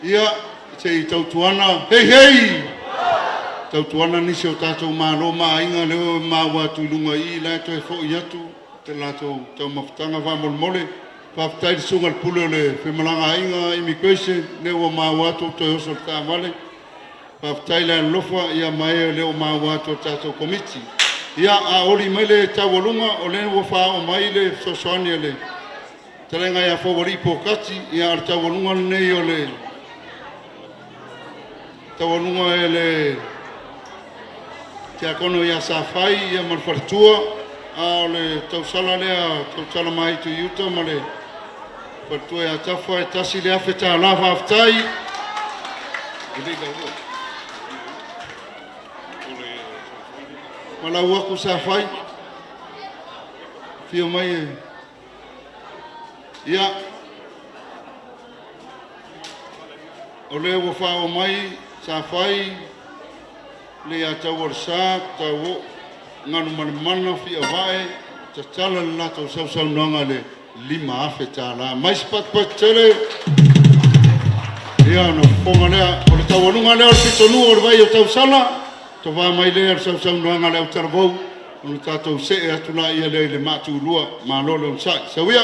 ia, se i tautuana, hei hei! Tautuana nisi o tatou malo ma aiga lea ua maua atu i luga i i la e toe foi atu le latou taumafataga faamolemole. Faafetai i le susuga i le Pule o le Femalagaaiga Immigration lea ua maua atu ua toe oso i le taavale. Faafetai le alolofa ia ma e o lea ua maua atu e le tatou Komiti. Ia, a oli mai le taualuga, o lea ua faaoo mai le fesoasoani a le fetalaiga ia Faualii Pokati, ia a o le taualuga lenei o le taualuga e le Tiakono ia Safai ia ma le faletua, a o le tausala lea tautala mai i uta ma le faletua ia Tafa e $1,000. Faafetai. Malau atu Safai, afio mai e. Ia, o lea ua faaoo mai Safai le ia Taualesa, Tauo, Galumalemana, Fiavae, tatala le latou sausaunoaga i le $5,000. Mai se patupatu tele, ia ona fofoga lea. O le taualuga lea o le pitonuu o le vai o Tausala, tova mai lea i le sausaunoaga a le autalavou, ona tatou see atu laia lea i le maatulua. Malo le onosai. Sau ia!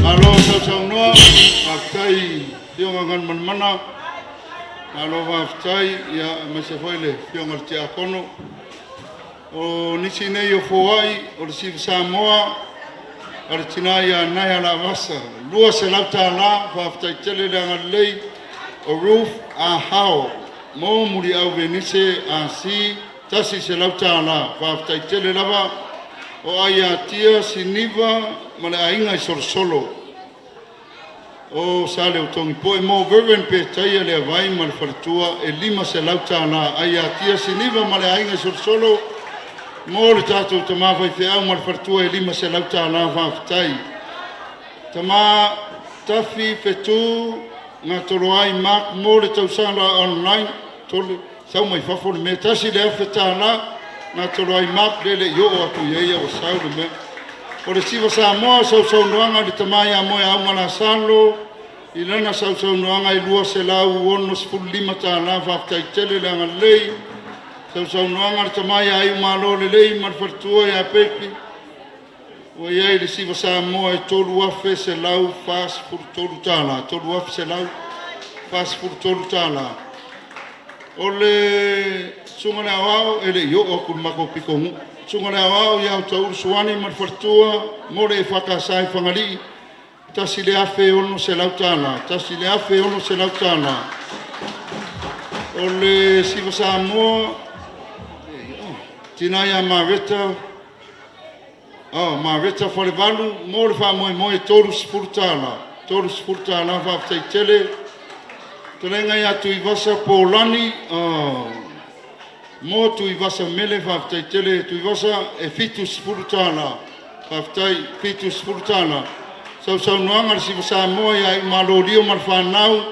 Malo sausaunoa, faafetai Afioga Galumalemana, malo faafetai, ia aemaise foi le Afioga i le Tiakono. O nisi nei o foai o le Siva Samoa a le tina ia Naea Lavasa, $200, faafetai tele le agalelei. O Ruth Ahao mo Muliau Venise AC, $100, faafetai tele lava. O Aiatia Siniva ma le aiga i Solosolo o Saleutogipoe mo Reverend Petaia Leavai ma le faletua e $500. Aiatia Siniva ma le aiga i Solosolo mo le tatou tama faifeau ma le faletua e $500. Faafetai. Tama Tafi Fetu Gatoloai Mark mo le tausala online tole sau mai fafo le mea $1,000 Gatoloai Mark le le i oo atu i ai ua sau le mea. O le Siva Samoa sausaunoaga i le tama ia Moeauma Lasalo i lana sausaunoaga e $265. Faafetai tele le agalelei. Sausaunoaga a le tama ia Iumalo Lelei ma le faletua ia Peipi ua i ai le Siva Samoa e $3,143, $3,143. O le susuga i le Aoao e le i oo atu i le matou pitonuu. Susuga i le Aoao ia Utaulu Suani ma le faletua mo le EFKS i Fagalii, $1,600, $1,600. O le Siva Samoa, tina ia Mareta, oh, Mareta Falevalu mo le faamoemoe e $30. $30, faafetai tele. Fetalaiga ia Tuivasa Polani, mo Tuivasa Mele, faafetai tele Tuivasa, e $70, faafetai, $70. Sausaunoaga a le Siva Samoa ia Iumalolio ma le fanau,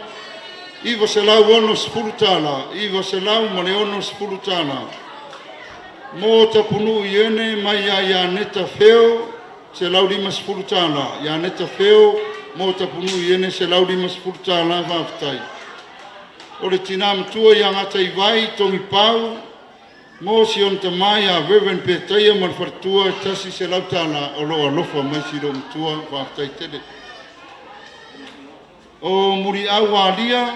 $960, $960. Mo Tapunuu Iene mai ia Ianeta Feo, $150. Ianeta Feo mo Tapunuu Iene, $150, faafetai. O le tina matua ia Gataivai Togipau mo si ona tama ia Reverend Petaia ma le faletua, e $100 o lo o alofa mai si loomatua, faafetai tele. O Muliau Alia,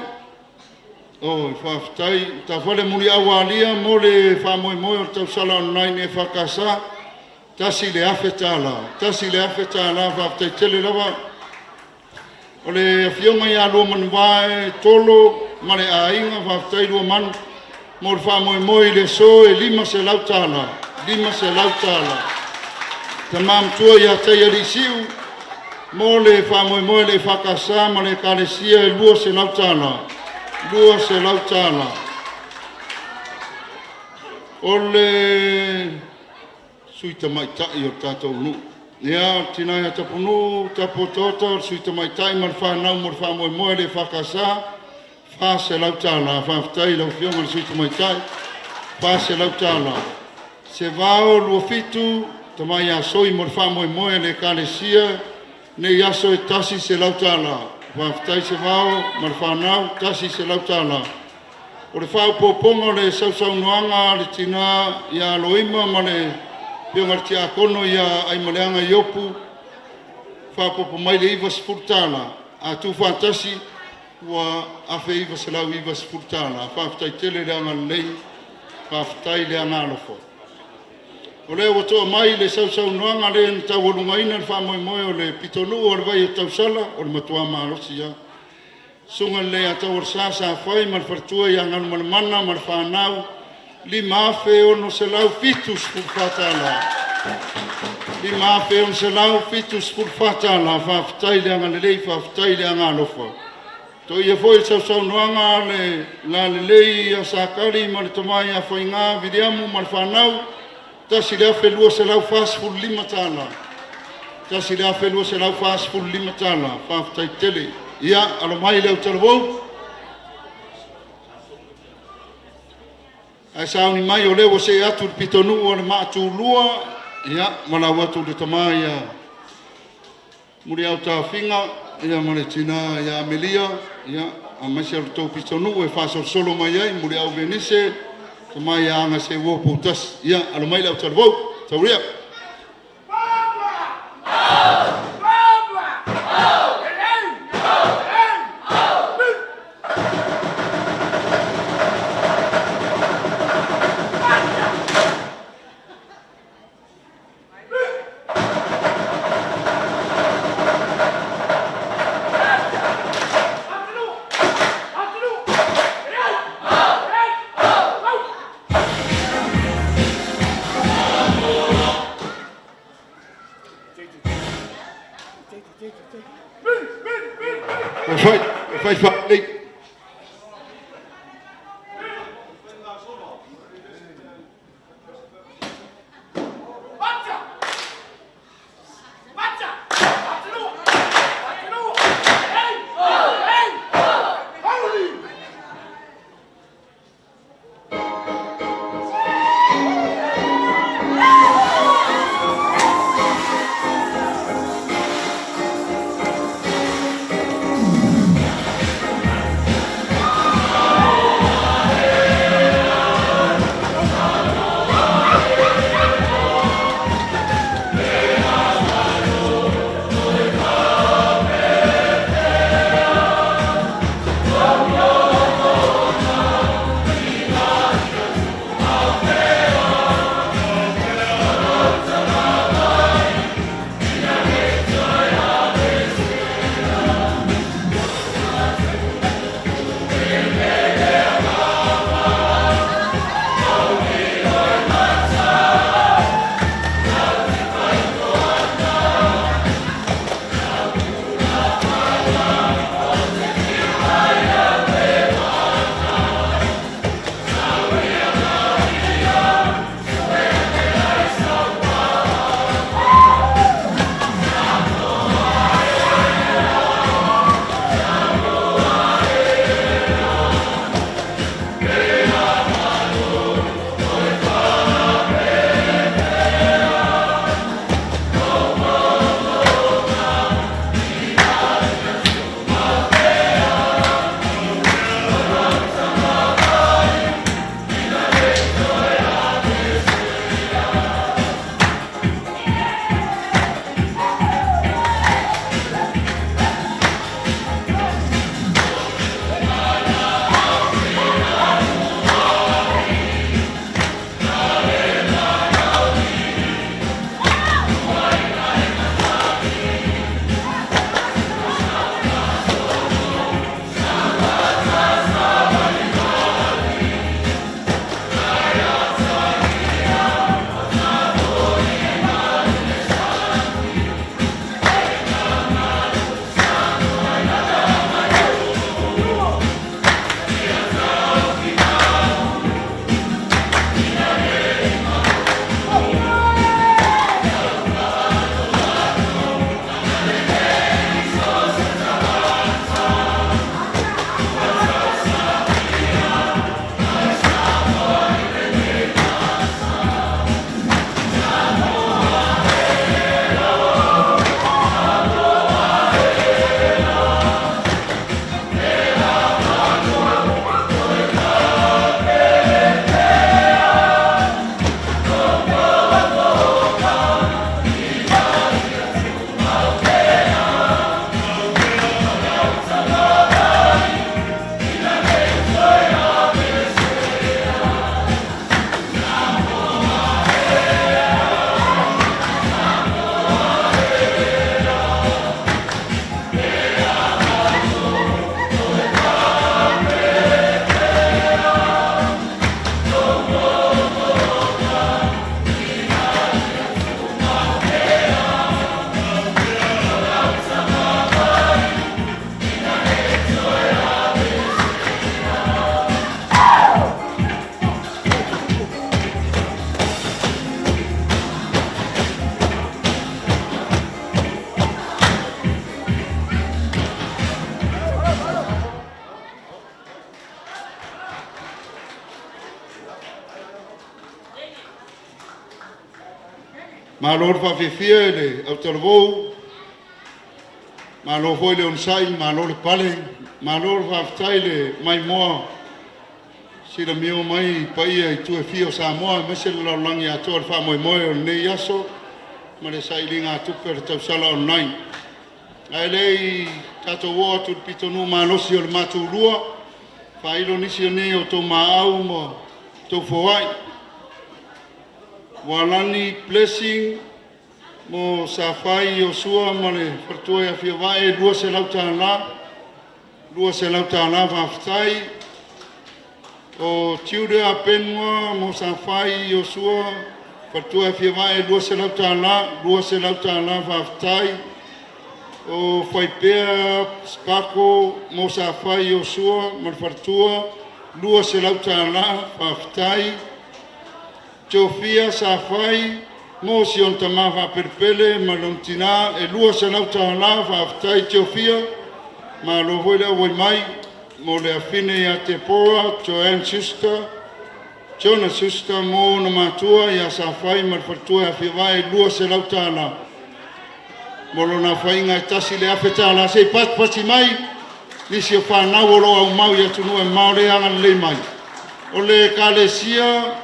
oi faafetai, Tafale Muliau Alia mo le faamoemoe o le tausala online EFKS, $1,000, $1,000, faafetai tele lava. O le afioga ia Luamanuvae Tolo ma le aiga, faafetai Luamanu mo le faamoemoe i le aso e $500, $500. Tama matua ia Taialii mo le faamoemoe le EFKS ma le Ekalesia e $200, $200. O le sui tamaitai o le tatou nuu. Ia, o le tina ia Tapunuu Tapuotaota o le sui tamaitai ma le fanau mo le faamoemoe le EFKS, $400. Faafetai i lau Afioga i le sui tamaitai, $400. Sevao Luafitu, tama ia Soi mo le faamoemoe a le Ekalesia nei aso e $100. Faafetai Sevao ma le fanau, $100. O le faaopoopoga o le sausaunoaga a le tina ia Loima ma le afioga i le Tiakono ia Aimaleaga Iopu, faaopoopo mai le $90, a tuufaatasi ua $1,990. Faafetai tele le agalelei, faafetai le agaalofa. O lea ua to'a mai le sausaunoaga le na taualugaina le faamoemoe o le pitonuu o le vai o Tausala, o le matua malosi lava. Susuga i le Leiataualesa Safai ma le faletua ia Galumalemana ma le fanau, $5,674. $5,674. Faafetai le agalelei, faafetai le agaalofa. Toia foi le sausaunoaga a le lalelei ia Sakali ma le tama ia Faiga Viliamu ma le fanau, $1,245. $1,245. Faafetai tele. Ia, alo mai le autalavou, ae sauni mai o lea ua see atu i le pitonuu o le Maatulua, ia, valaau atu i le tama ia Muliautafiga ia ma le tina ia Amelia, ia, aemaise o le tou pitonuu e faasolosolo mai ai, Muliau Venise, tama ia Agaseua Poutasi. Ia, alo mai le autalavou, tauria. Ua fai, ua fai faalelei. Malo le faafiafia i le autalavou, malo foi le onosai, malo le pale, malo le faafetai i le maimoa silamio mai i paia i itu e fia o Samoa aemaise le lalolagi atoa i le faamoemoe o lenei aso ma le sailigatupe o le tausala online. Ae le i tatou oo atu i le pitonuu malosi o le Matulua, faailo nisi o nei o outou maau ma tou foai. Ua lani Blessing mo Safai Iosua ma le faletua ia Fiavae, $200, $200 faafetai. O Juda Benua mo Safai Iosua, faletua ia Fiavae, $200, $200 faafetai. O Faipea Spako mo Safai Iosua ma le faletua, $200 faafetai. Tofia Safai mo si ona tama faapelepele ma lona tina e $200 faafetai Teofia, malo foi le auai mai. Mo le afine ia Tepora Joanne Schuster, Jonah Schuster mo ona matua ia Safai ma le faletua ia Fiavae, $200. Mo lona aofaiga e $1,000. Se i patipati mai nisi o fanau o lo o aumau i atunuu e mamao le agalelei mai. O le Ekalesia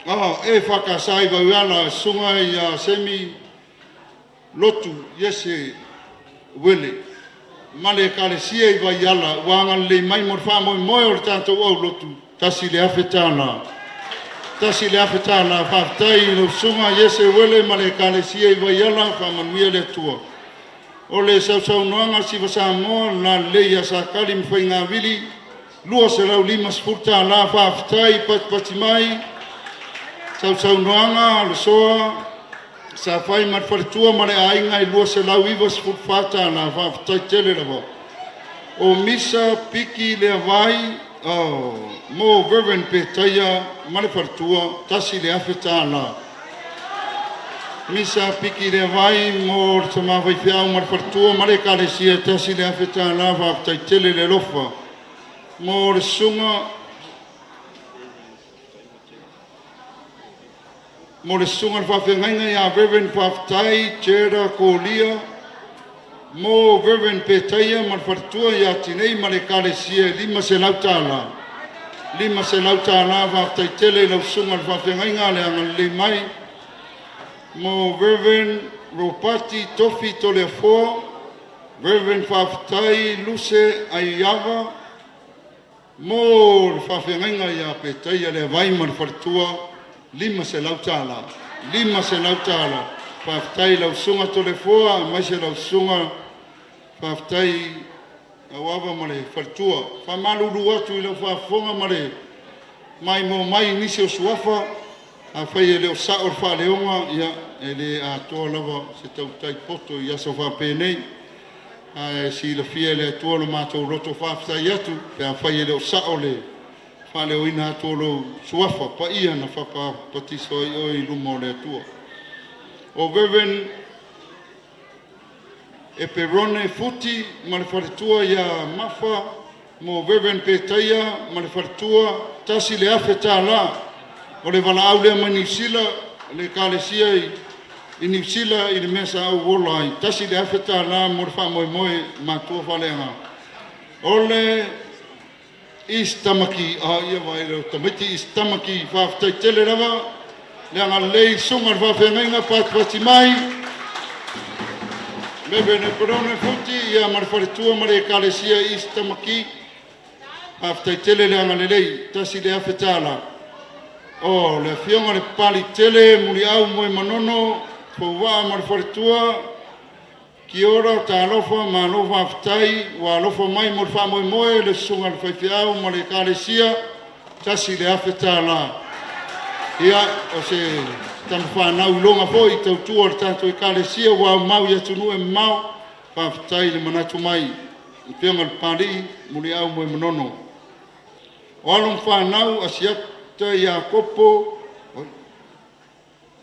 EFKS i Vaoiala, susuga ia Semi Lotu Iese Uele ma le Ekalesia i Vaiala ua agalelei mai mo le faamoemoe o le tatou aulotu, $1,000. $1,000. Faafetai i lau susuga Iese Uele ma le Ekalesia i Vaiala, faamanuia le Atua. O le sausaunoaga a le Siva Samoa le lalelei ia Sakali ma Faigavili, $250. Faafetai patipati mai. Sausaunoaga a le Soa Safai ma le faletua ma le aiga e $294. Faafetai tele lava. O Misa Piki Leavai mo Reverend Petaia ma le faletua, $1,000. Misa Piki Leavai mo le tama faifeau ma le faletua ma le ekalesia, $1,000. Faafetai tele le alofa. Mo le susuga mo le susuga i le faafeagaiga ia Reverend Faafetai Jeda Kolia mo Reverend Petaia ma le faletua ia Tinei ma le ekalesia e $500. $500 faafetai tele i lau susuga i le faafeagaiga le agalelei mai. Mo Reverend Ropati Tofi Toleafoa, Reverend Faafetai Luse Aiava mo le faafeagaiga ia Petaia Leavai ma le faletua, $500. $500. Faafetai i lau susuga Toleafoa aemaise lau susuga Faafetai Auava ma le faletua. Faamalulu atu i lau faafofoga ma le maimoa mai i nisi o suafa, afai e le o sao le faaleoga, ia e le atoa lava se tautai poto i aso faapenei. Ae silafia e le Atua lo matou loto faafetai atu pe afai e le o sao le faaleoina atu o lou suafa paia na faapapatiso ai oe i luma o le Atua. O Reverend Eperone Futi ma le faletua ia Mafa mo Reverend Petaia ma le faletua, $1,000. O le valaau lea mai Niu Sila, le ekalesia i Niu Sila i le mea sa ou ola ai, $1,000 mo le faamoemoe matua faaleagaga. O le East Tamaki, a ia vaai le tamaiti East Tamaki, faafetai tele lava le agalelei susuga i le faafeagaiga patipati mai. Reverend Eperone Futi ia ma le faletua ma le ekalesia East Tamaki, faafetai tele le agalelei, $1,000. O le afioga le Papalii Tele Muliau Moemanono Fouvaa ma le faletua, kia ora, talofa, malo faafetai, ua alofa mai mo le faamoemoe le susuga i le faifeau ma le ekalesia, $1,000. Ia, o se tamafanau iloga foi tautua o le tatou ekalesia ua aumau i atunuu e mamao, faafetai i le manatu mai i afioga i le Papalii Muliau Moemanono. O alo ma fanau Asiata Iakopo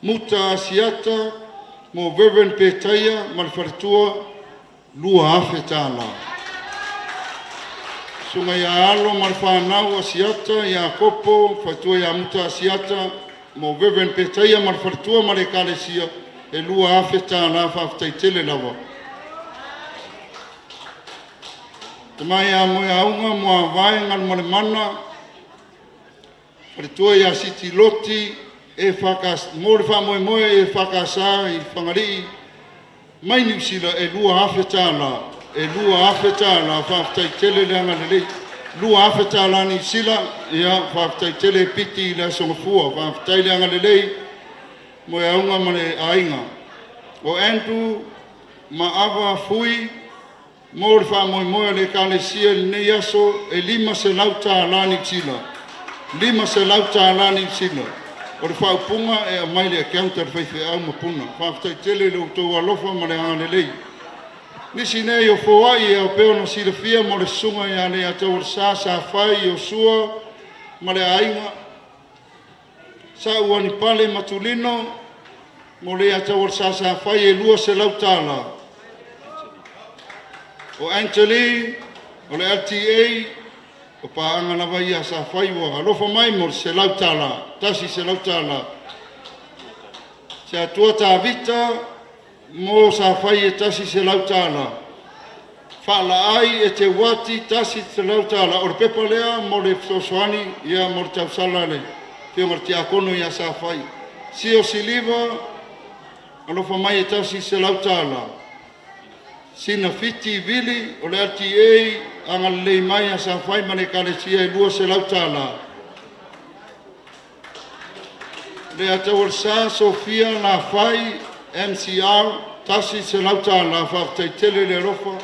Muta Asiata mo Reverend Petaia ma le faletua, $2,000. Susuga ia Alo ma le fanau Asiata Iakopo, faletua ia Muta Asiata, mo Reverend Petaia ma le faletua ma le Ekalesia e $2,000. Faafetai tele lava. Tama ia Moeauga Muavae Galumalemana faletua ia Siti Loti e whakas, mo le faamoemoe e whakasa i Fagalii mai Niu Sila e $2,000, e $2,000. Faafetai tele le agalelei, $2,000 Niu Sila. Ia faafetai tele e piti i le Aso Gafua. Faafetai le agalelei Moeauga ma le aiga. O Andrew Maava Fui mo le faamoemoe o le Ekalesia i lenei aso e $500 Niu Sila, $500 Niu Sila. O le faaupuga e aumai le account a le faifeau ma puna. Faafetai tele i lo outou alofa ma le agalelei. Nisi nei o foai e ao pea ona silafia mo le susuga ia Leiataualesa Safai Iosua ma le aiga Sa Uanipale Matulino mo Leiataualesa Safai e $200. O Angeline o le LTA o paaga lava ia a Safai ua alofa mai mo le $100, $100. Se Atua Tavita mo Safai e $100. Faalaai e Teuati $100. O le pepa lea mo le fesoasoani ia mo le tausala a le afioga i le Tiakono ia Safai. Sio Siliva alofa mai e $100. Sina Fiti Vili o le LTA agalelei mai ia Safai ma le Ekalesia e $200. Leiataualesa Sofia Lafai MCR $100. Faafetai tele le alofa,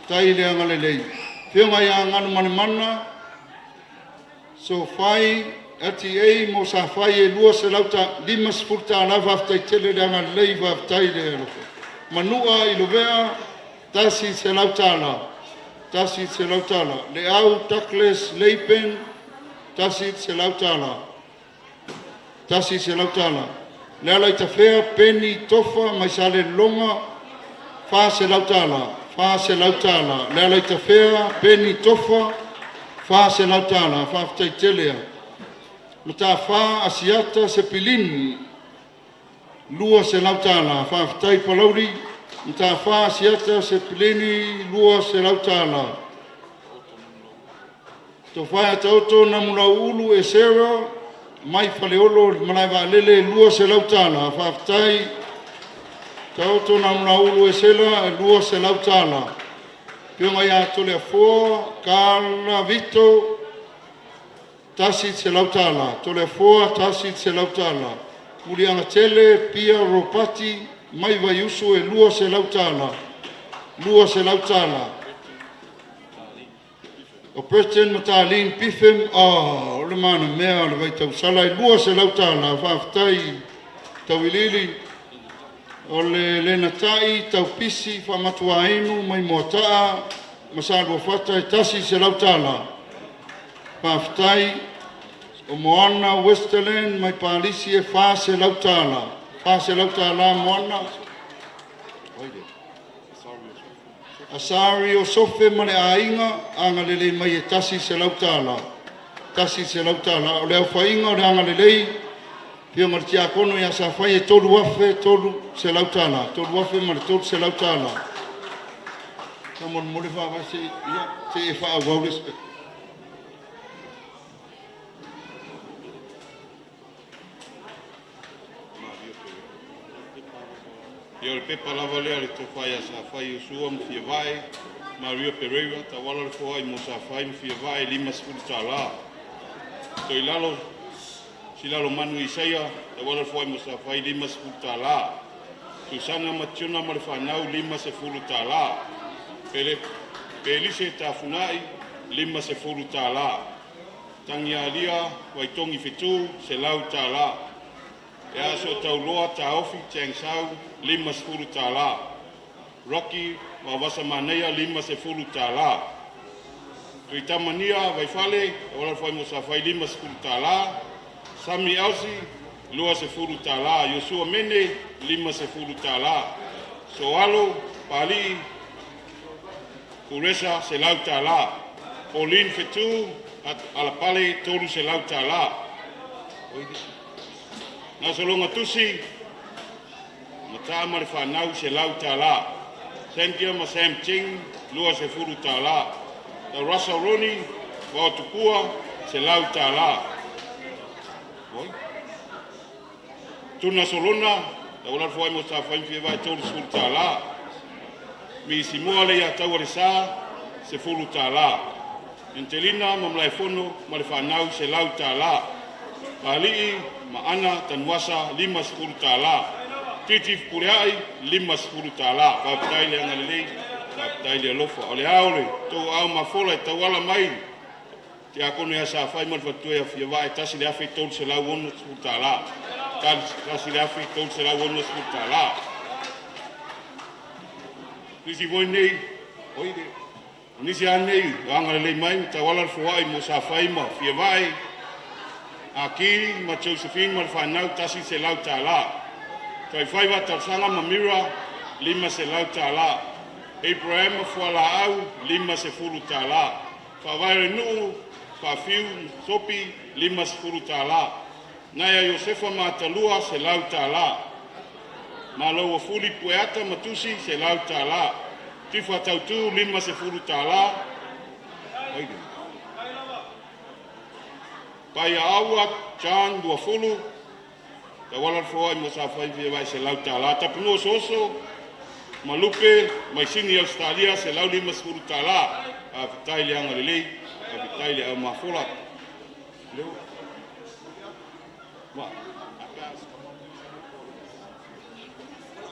tai le agalelei. Afioga ia Galumalemana Sofai LTA mo Safai e $250. Faafetai tele le agalelei, faafetai le alofa. Manua i Lovea $100, $100. Leau Douglas Leipen $100, $100. Lealaitafea Peni Tofa mai Salelologa $400, $400. Lealaitafea Peni Tofa $400. Faafetai tele lava. Mataafa Asiata Sepilini $200. Faafetai Palauli. Mataafa Asiata Sepilini $200. Tofae Taoto Namulauulu Esera mai Faleolo i le malaevaalele $200. Faafetai Taoto Namulauulu Esera $200. Afioga ia Toleafoa Karla Vito $100. Toleafoa $100. Muliagatele Pia Ropati mai Vaiusu e $200, $200. O Preston Matalin Bifem, oh, o le manamea o le vaitausala e $200. Faafetai Tauiliili. O le Lenatai Taupisi Faamatuainu mai Moataa ma Saluafata e $100. Faafetai. O Moana Westerland mai Palisi e $400, $400 Moana. Asari o Sofe ma le aiga agalelei mai e $100, $100. O le aofaiga o le agalelei Afioga i le Tiakono ia Safai e $3,300, $3,300. Faamolemole faavae se i se i e faaauau le isi pepa. Ia o le pepa lava lea a le Tofa ia Safai Iosua ma Fiavae, Maria Pereira, tauala le foai mo Safai ma Fiavae, $50. Toi lalo Silalomanu Isaia, tauala le foai mo Safai, $50. Susana Mationa ma le fanau, $50. Pele, Pelise Tafunai, $50. Tagialia Vaitogi Fetu, $100. E aso tauloa taofi Chang Sau, $50. Rocky Vaovasa Manaia, $50. Tuitamania Vaifale, tauala le foai mo Safai, $50. Sami Elsi, $20. Iosua Mene, $50. Soalo Palii Kuresa, $100. Pauline Fetu, Alapale, $300. Gasologa Tusi, Mata ma le fanau $100. Sentia ma Sam Ching, $20. The Russell Rooney, Vaotupua, $100. Oi. Tuna Solona, tauala le foai mo sa fai fia vai $30. Misi moa le ia taua le sa, $10. Angelina ma Malaefono ma le fanau $100. Pali'i ma Ana Tanuasa $50. Titi Fepuleai $50. Faafetai le agalelei, faafetai le alofa. O le ao le tou ao mafola e tauala mai Tiakono ia Safai ma le faletua ia Fiavae, $1,360. $1,360. Nisi foi nei, oi le, o nisi lava nei ua agalelei mai ma tauala le foai mo Safai ma Fiavae, Aki ma Josephine ma le fanau, $100. Taifaiva Talosaga ma Mira, $500. Abraham ma Fualaau, $50. Faavae o le nuu, Faafiu Sopi, $50. Naya Iosefa ma Atalua, $100. Malo ua fuli Pueata ma Tusi, $100. Tifa Tautu, $50. Paia Aua, John Luafulu, tauala le foai mo Safai fia vai $100. Tapunuu Oso ma Lupe, mai Sini Ausetalia, $150. Faafetai le agalelei, faafetai le aumafola.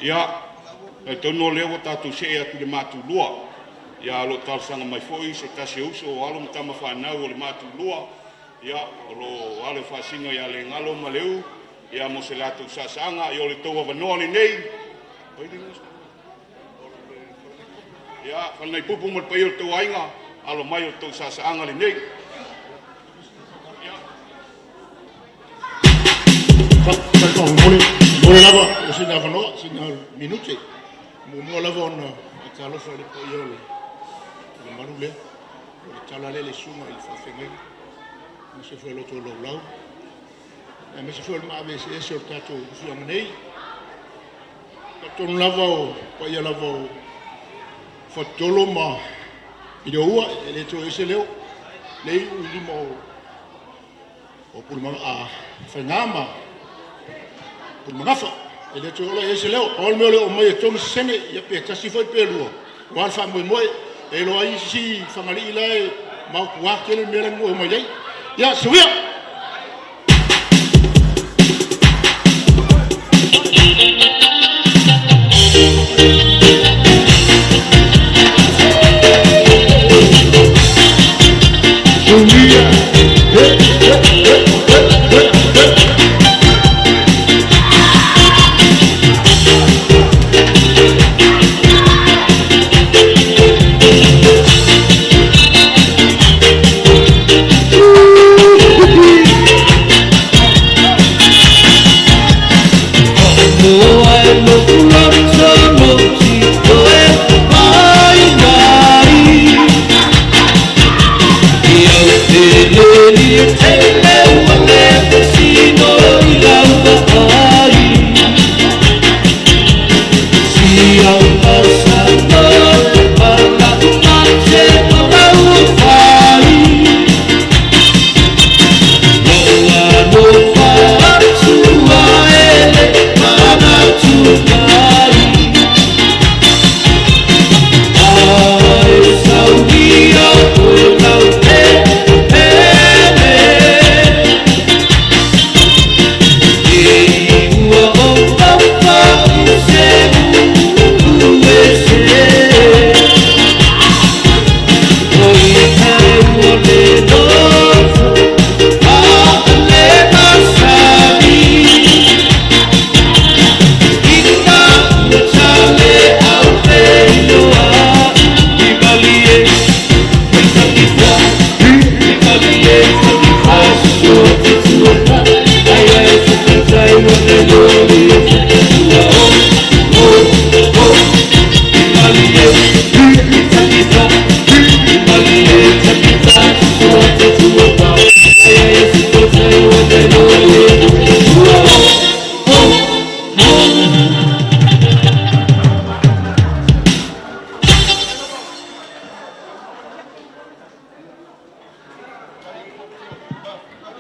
Ia, talitonu o lea ua tatou see atu i le matulua. Ia, o lo o talosaga mai foi se tasi o uso o alo ma tama fanau o le matulua, ia, o lo o alo e faasino ia Legalo ma Leu, ia, mo se latou saasaaga. Ia, o le tou avanoa lenei. Ia, Falanaipupu ma le paia o le tou aiga, alo mai o le tou saasaaga lenei. Momoli lava o sina avanoa, sina minute. Muamua lava ona faatalofa i le paia o le malu lea, o le tala lea i le susuga i le faafeagaiga, aemaise foi o le loto laulau, aemaise foi o le maave eseese o le tatou afioaga nei. E talitonu lava o paia lava o Fatutolo ma Pilioua, e le toe i ai se leo, lea e iu i lima o Faiga ma Pulemagafa. E le toe oo la i ai se leo. Pau le mea o le oo mai e 3 sesene, ia pe tasi foi pe lua aua le faamoemoe. E iloa ai isi Fagalii la e maotua tele le mea la e omai ai. Ia, soia! Sumia, hey, hey, hey, hey, hey, hey.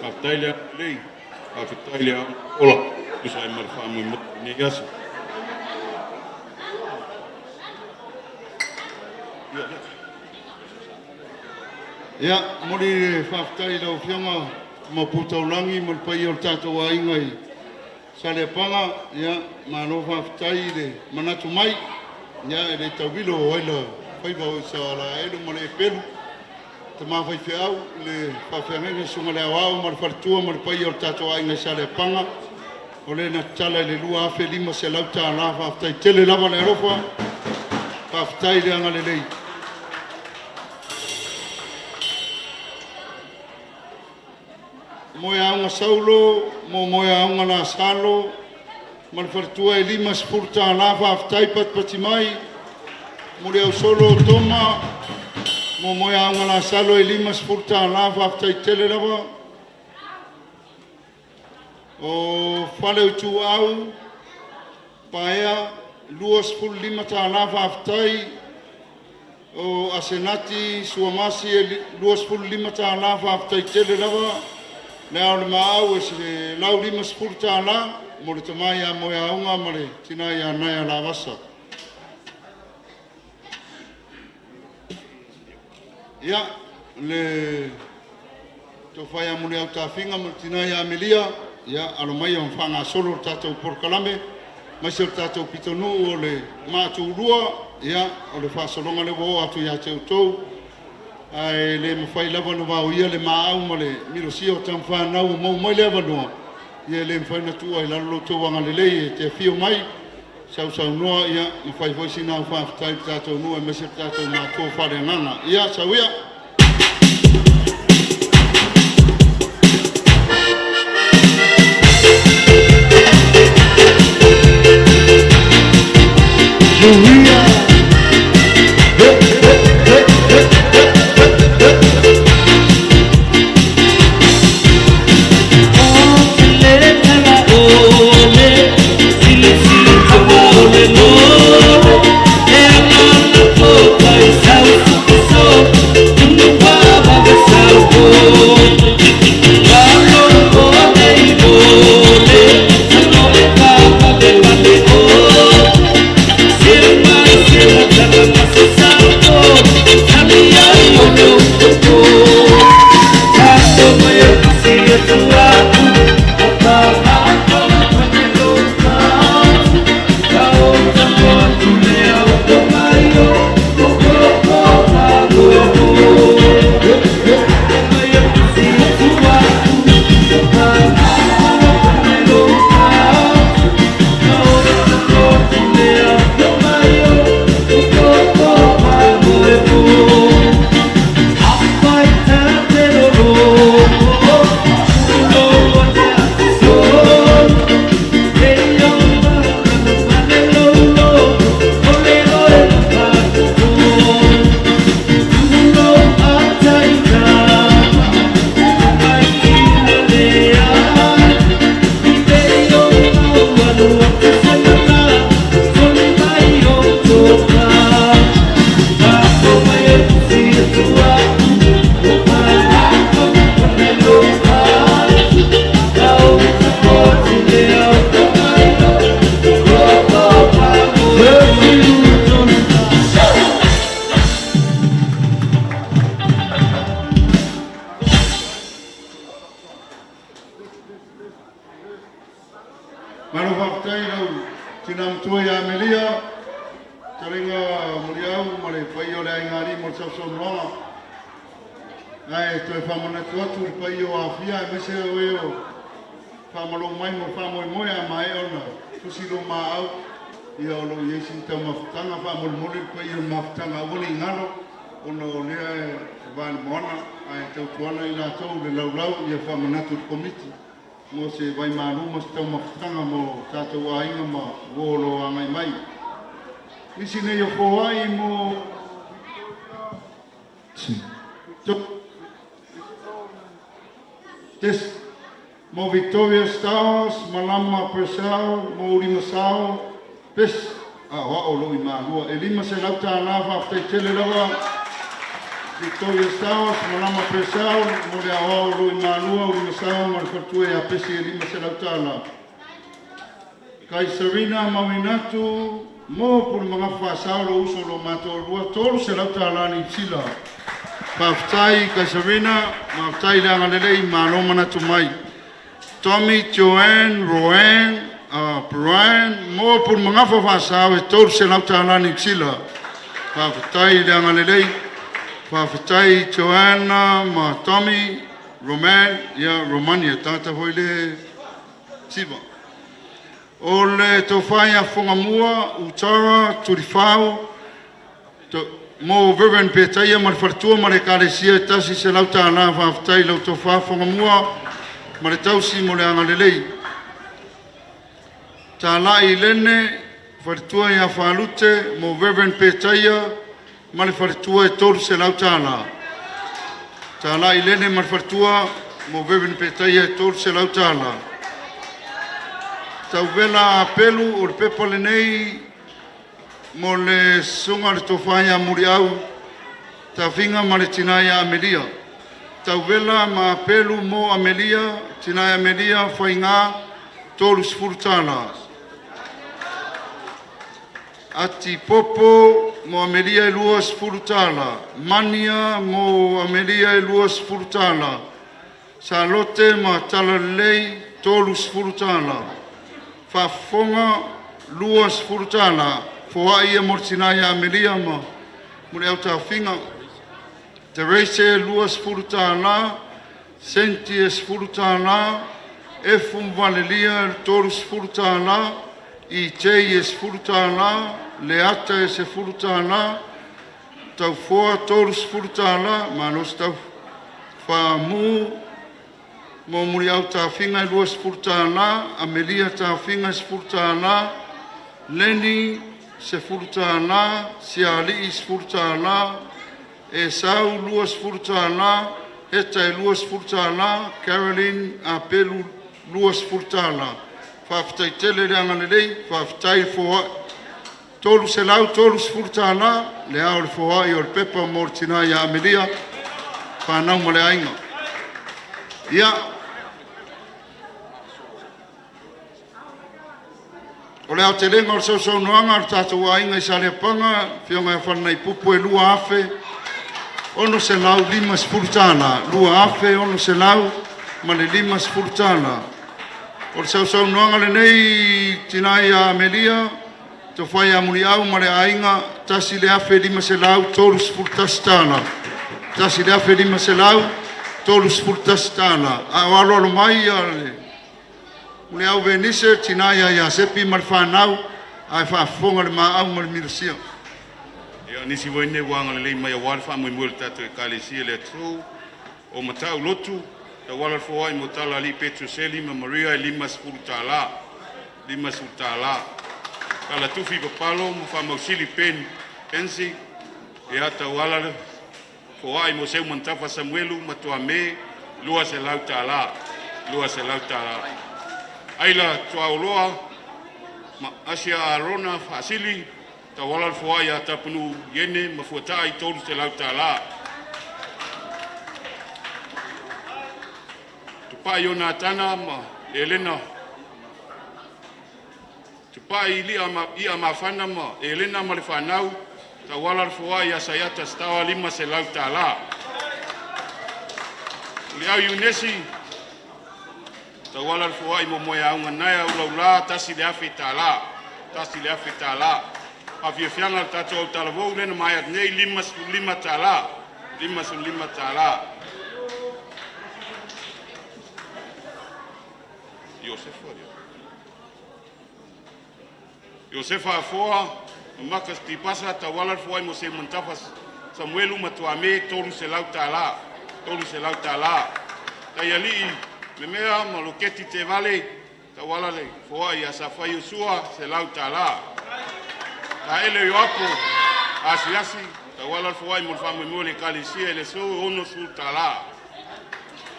Faafetai le agalelei, faafetai le ola, tusa ai ma le faamoemoe i lenei aso. Ia, momoli le faafetai i lau Afioga Maopu Taulagi ma le paia o le tatou aiga i Saleapaga. Ia, malo faafetai i le manatu mai. Ia, e le tauilo o ai la faiva o Isalaelu ma le Epelu, tama faifeau i le faafeagaiga Susuga i le Aoao ma le Faletua ma le paia o le tatou aiga i Saleapaga. O lea na tatala i le $2,500. Faafetai tele lava le alofa, faafetai le agalelei. Moeaoga Saulo mo Moeaoga Lasalo ma le faletua e $50. Faafetai patipati mai. Muliausolo Toma mo Moeaoga Lasalo e $50. Faafetai tele lava. O Fale o Ituau Paea $25. Faafetai. O Asenati Suamasi e $25. Faafetai tele lava. Le Ao o le Maau e $150 mo le tama ia Moeaoga ma le tina ia Naea Lavasa. Ia, le tofa ia Muliau Tafiga ma le tina ia Amelia, ia alo mai ma faagasolo le tatou polokalame, aemaise o le tatou pitonuu o le Maatulua, ia o le faasologa lea ua oo atu ia te outou, ae le mafai lava ona vaoia le maau ma le milosia o tamafanau ua maua mai le avanoa, ia e le mafai ona tuua i lalo lo outou agalelei e te afio mai, sausaunoa, ia ma fai foi sina au faafetai i le tatou nuu aemaise le tatou matua faaleagaga. Ia, sau ia! Malo faafetai i lau tina matua ia Amelia, fetalaiga Muliau ma le paia o le aiga alii mo le sausaunoaga. Ae toe faamanatu atu i le paia o Afia aemaise o e o faamalou mai mo le faamoemoe a maea ona tusi lou maau, ia o lo o i ai sina taumafataga. Faamolemole le paia o le mafutaga aua ne i galo ona o lea e valemoana ae tautuana i latou le laulau ia faamanatu i le Komiti mo se vaimalu ma se taumafataga mo tatou aiga ma uo o lo o agai mai. Nisi nei o foai mo Victoria mo Victoria Stars, Malama Purcell, mo Ulimasao, Pes, a o ao lo i Malua. E $500, faafetai tele lava. Victoria Stowers Malama Purcell mo le aoao o lo i Malua o Limasao ma le faletua ia Pesi e $500. Kaisarina Mauinatu mo Pulemagafa Faasao lo uso lo matoalua $300 Niu Sila. Faafetai Kaisarina, faafetai le agalelei, malo manatu mai. Tommy Joanne Roanne Brian mo Pulemagafa Faasao e $300 Niu Sila. Faafetai le agalelei, faafetai Joanna ma Tommy Roman, ia Romania, tagata foi le siva. O le tofa ia Fogamua Utara Tulifau mo Reverend Petaia ma le faletua ma le ekalesia e $100. Faafetai i lau tofa Fogamua ma le tausi mo le agalelei. Talai Lene, faletua ia Faalute mo Reverend Petaia ma le faletua e $300. Talai Lene ma le faletua mo Reverend Petaia e $300. Tauvela Apelu, o le pepa lenei mo le susuga o le tofa ia Muliau Tafiga ma le tina ia Amelia. Tauvela ma Apelu mo Amelia, tina ia Amelia Faiga $30. Ati Popo mo Amelia e $20. Mania mo Amelia e $20. Salote ma Talalelei $30. Faafofoga $20. Foai ia mo le tina ia Amelia ma Muliau Tafiga. Terese $20. Senti e $10. Efu ma Valelia $30. EJ e $10. Leata e $10. Taufoa $30. Malo se taufa. Faamu mo Muliau Tafiga e $20. Amelia Tafiga e $10. Leni $10. Sialii $10. Esau $20. Heta e $20. Caroline Apelu $20. Faafetai tele le agalelei, faafetai foai. $330 le ao o le foai o le pepa mo le tina ia Amelia, fanau ma le aiga. Ia, o le aotelega o le sausaunoaga a le tatou aiga i Saleapaga, Afioga ia Falanaipupu e $2,650, $2,650. O le sausaunoaga lenei tina ia Amelia, Tofa ia Muliau ma le aiga, $1,531, $1,531. A o aloalo mai le Muliau Venise, tina ia Iasepi ma le fanau, ae faafofoga le maau ma le milosia. Ia, o nisi foi nei ua agalelei mai aua le faamoemoe o le tatou Ekalesia i le aso o Matau Lotu, tauala le foai mo Tala Alii Petroseli ma Maria e $50, $50. Tala Tufi Papalo ma Faamausili Pen Pensi, ia tauala le foai mo Seumanutafa Samuelu ma Tuame $200, $200. Aila Tuaoloa ma Asia Arona Faasili, tauala le foai ia Tapunu Iene ma Fuatai $300. Tupai Ionatana ma Elena Tupai ia Mafana ma Elena ma le fanau, tauala le foai ia Saiata Setaoa $500. Le au Iunesi, tauala le foai mo moe auga nae ulaula $1,000, $1,000. Faafiafiaga le tatou autalavou lea na maea atu nei $55, $55. Iosefa Iosefa Afoa ma Maka Tipasa, tauala le foai mo Seumanutafa Samuelu ma Tuame $300, $300. Taialii Memea ma Loketi Tevale, tauala le foai ia Safai Iosua $100. Taele Ioapo Asiasi, tauala le foai mo le faamoemoe o le Ekalesia i le aso $60.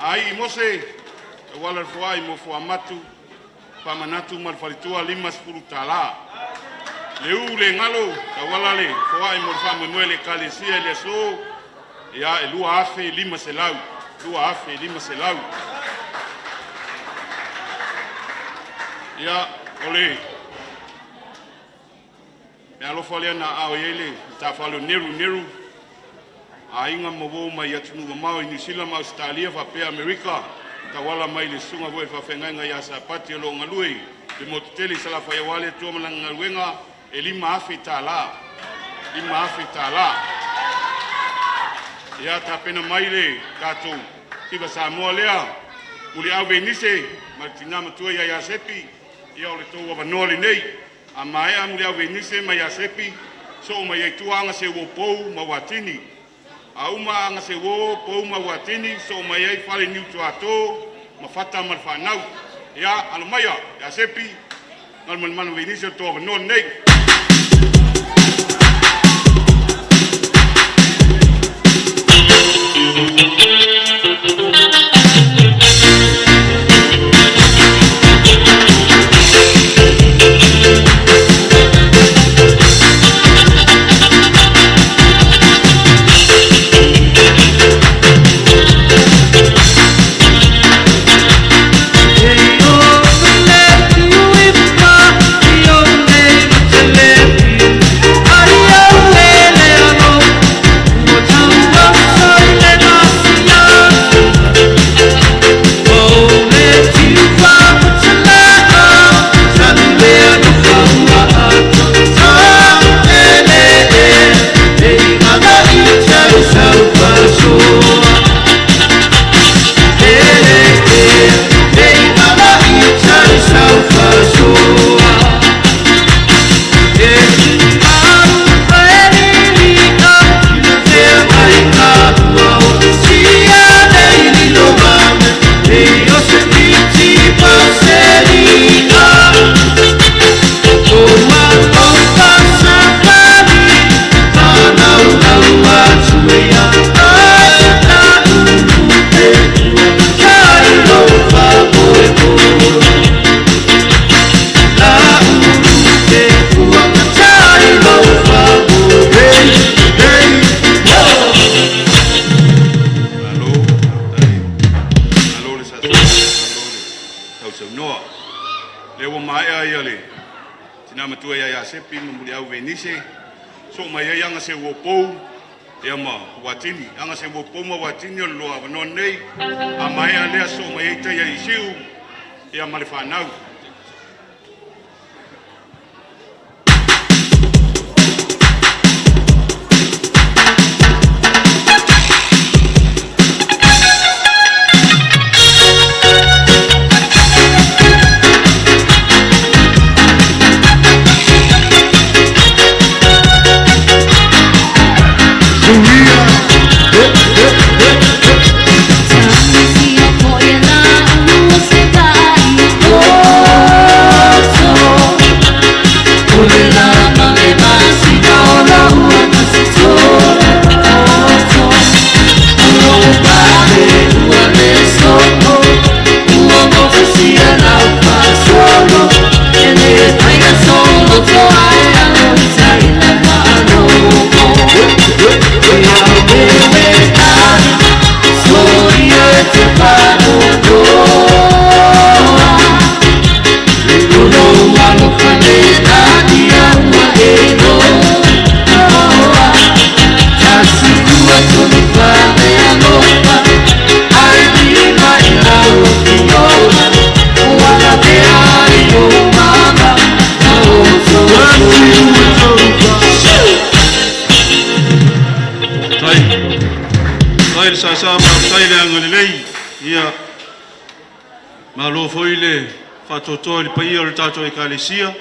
Ai Mose, tauala le foai mo Fuamatu Faamanatu ma le faletua $50. Le u le galo, tauala le foai mo le faamoemoe o le Ekalesia i le aso. Ia, e 2,500, 2,500. Ia, o le meaalofa lea na aao i ai le matafale o Neru. Neru, aiga ma uo mai atunuu mamao i Niu Sila ma Ausetalia faapea Amerika, tauala mai i le susuga foi i le faafeagaiga ia Sapati o lo o galue i le motu tele i Salafai aua le Atua ma lana galuega, e $5,000 tala, $5,000 tala. Ia tapena mai le tatou Kiva Samoa lea, Muliau Venise ma le tina matua ia Iasepi, ia o le tou avanoa lenei. A maea Muliau Venise ma Iasepi, soo mai ai tua Agaseuo Pou ma Uatini. A uma Agaseuo, Pou ma Uatini, soo mai ai Faleniu Tuato ma Fata ma le fanau. Ia, alo maia, Iasepi, Galumalemana Venise, o le tou avanoa lenei. Malo, faafetai. Malo le sasa, malo le sausaunoa. Lea ua maea ia le tina matua ia Iasepi ma Muliau Venise, soo mai ai Agaseuo Pou ia ma Uatini. Agaseuo Pou ma Uatini o le loa avanoa nei. A maea lea, soo mai ai Taia Isiu ia ma le fanau. Tai, tai le sasa ma tai le agalelei. Ia, malo foi le faatoatoa i le paia o le tatou Ekalesia,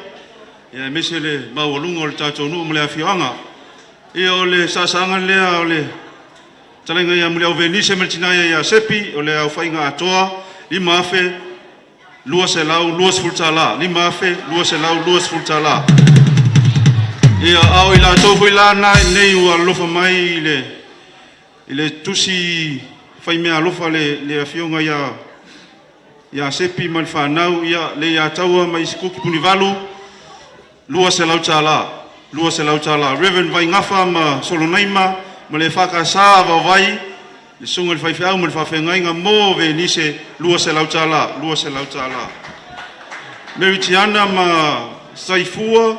ia aemaise le maualuga o le tatou nuu ma le afioaga. Ia o le saasaga lea o le fetalaiga ia Muliau Venise ma le tina ia Iasepi, o le aofaiga atoa $5,220, $5,220. Ia, a o i latou foi la na nei ua alofa mai i le tusi fai meaalofa le afioga ia Iasepi ma le fanau, ia le ia taua ma Isikuki Punivalu, $200, $200. Reverend Vaigafa ma Solonaima, Ma le EFKS Vaovai, le susuga i le faifeau ma le faafeagaiga mo Venise $200, $200. Meritiana ma Saifua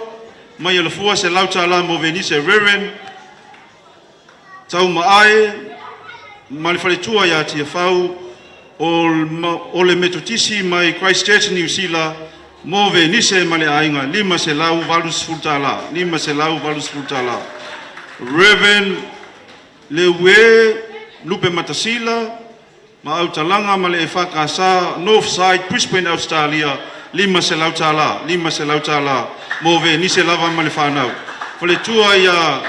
mai Alafua $100 mo Venise. Reverend Taumaae ma le faletua ia Tiafau o le Metotisi mai Christchurch, Niu Sila mo Venise ma le aiga $580, $580. Reverend Leue Lupe Matasila ma Autalaga ma le EFKS Northside, Brisbane, Australia $500, $500 mo Venise lava ma le fanau. Faletua ia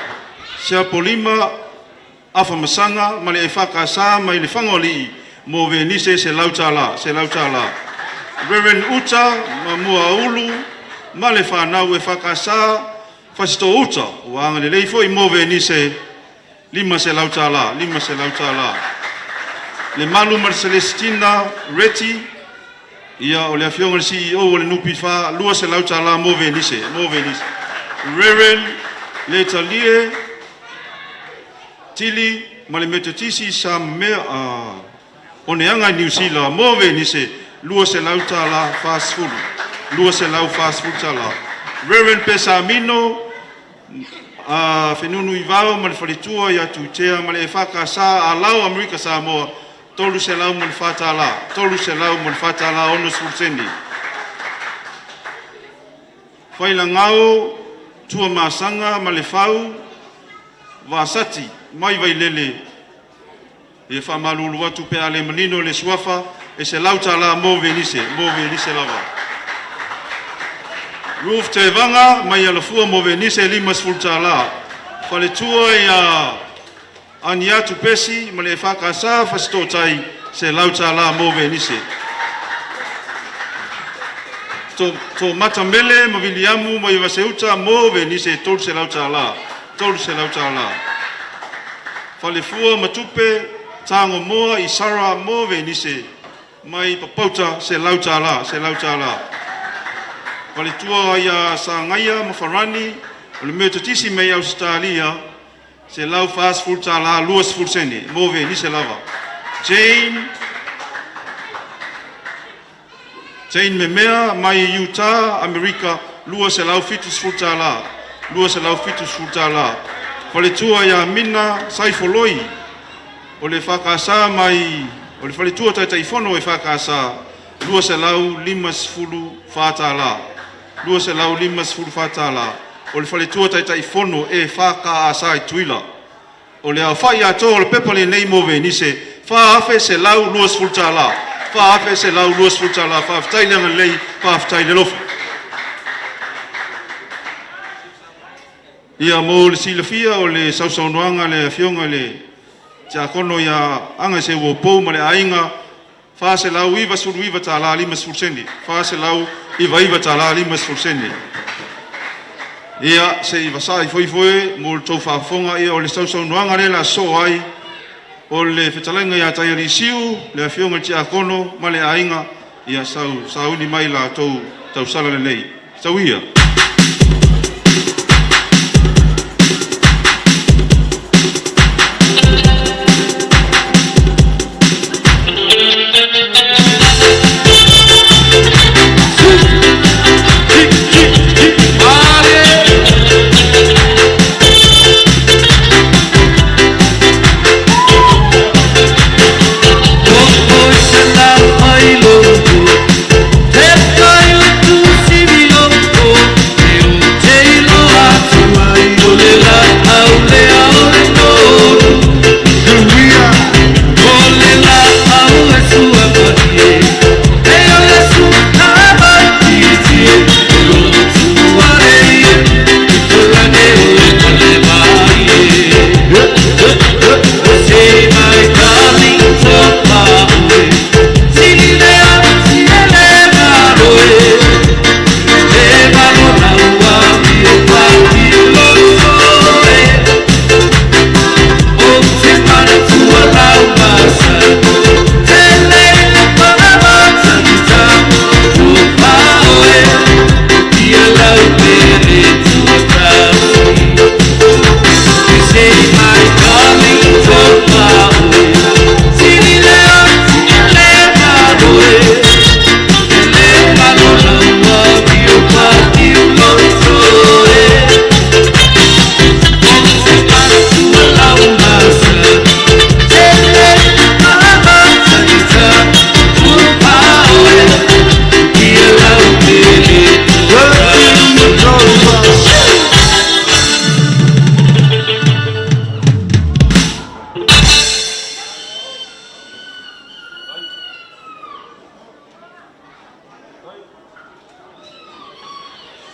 Siapolima Afamasaga ma le EFKS mai le Fagoalii mo Venise $100, $100. Reverend Uta ma Muaulu ma le fanau EFKS Fasito Uta ua agalelei foi mo Venise $500, $500. Le Malu ma le Celestina Reti, ia o le afioga i le CEO o le NPF, $200 mo Venise, mo Venise. Reverend Letalie Tili ma le Metotisi sa mea Oneaga i Niu Sila mo Venise $200 40, $240. Reverend Pesamino Fenunuivao ma le faletua ia Tuitea ma le EFKS Alao Amerika Samoa $304, $304 60 sene. Failagao Tuamasaga ma le Fau Vasati mai Vailele e faamalulu atu pe a le manino le suafa e $100 mo Venise, mo Venise lava. Ruth Tevaga mai Alafua mo Venise $50. Faletua ia Aniatu Pesi ma le EFKS Fasitootai $100 mo Venise. Tomata Mele ma Viliamu mai Vaseuta mo Venise $300, $300. Falefua ma Tupe Tagomoa i Sara mo Venise mai Papauta $100, $100. Faletua ia Sagaia ma Farani o le Metotisi mai Ausetalia $140 20 sene mo Venise lava. Jane Memea mai Utah, Amerika $270, $270. Faletua ia Mina Saifoloi o le EFKS mai o le Faletua Taitaifono EFKS $254, $254 o le Faletua Taitaifono EFKS i Tutuila. O le aofai atoa o le pepa lenei mo Venise, $4,120, $4,120. Faafetai le agalelei, faafetai le alofa. Ia mo le silafia o le sausaunoaga a le Afioga i le Tiakono ia Agaseata ma le Aiga, $499.50, $499.50 sene. Ia, se i vasai foi e mo le tou faafofoga, ia o le sausaunoaga lea o le a sosoo ai o le fetalaiga ia Taialisiu, le Afioga i le Tiakono ma le aiga, ia sau sauni mai latou tausala lelei. Sau ia.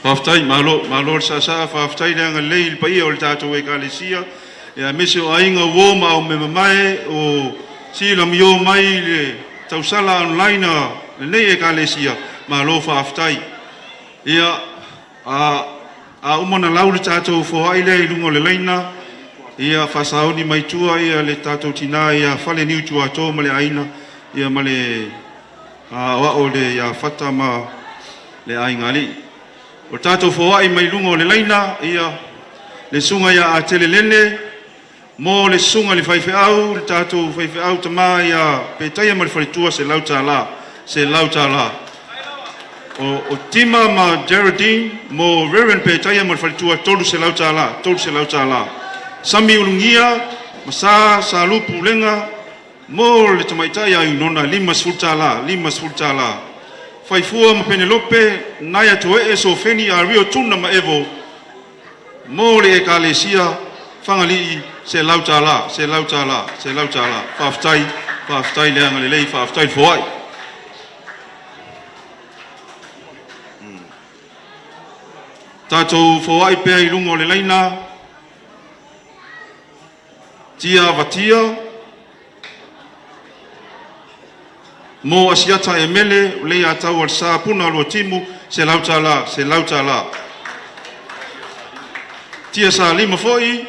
Faafetai, malo, malo le saasaa, faafetai le agalelei i le paia o le tatou Ekalesia, aemaise o aiga uo ma aumeamamae o silamio mai i le tausala online a lenei Ekalesia, malo faafetai. Ia, a uma ona lau le tatou foai lea i luga o le laina, ia faasauni mai tua le tatou tina ia Faleniu Tuato ma le aiga, ia ma le aoao le ia Fata ma le aiga alii. O le tatou foai mai luga o le laina, ia, le susuga ia Atelelene, mo le susuga i le faifeau, le tatou faifeau tama ia Petaia ma le faletua, $100, $100. O Tima ma Geraldine mo Reverend Petaia ma le faletua, $300, $300. Sami Ulugia ma Sa Salupu Lega mo le tamaitai ia Iunona, $50, $50. Faifua ma Penelope Naea Toe'e Sofeni Ario Tuna ma Evo mo le Ekalesia Fagalii, $100, $100, $100. Faafetai, faafetai le agalelei, faafetai le foai. Tatou foai pea i luga o le laina Tia Vatia mo Asiata Emele Leiataua le Sa Puna Luatimu, $100, $100. Tia Salima foi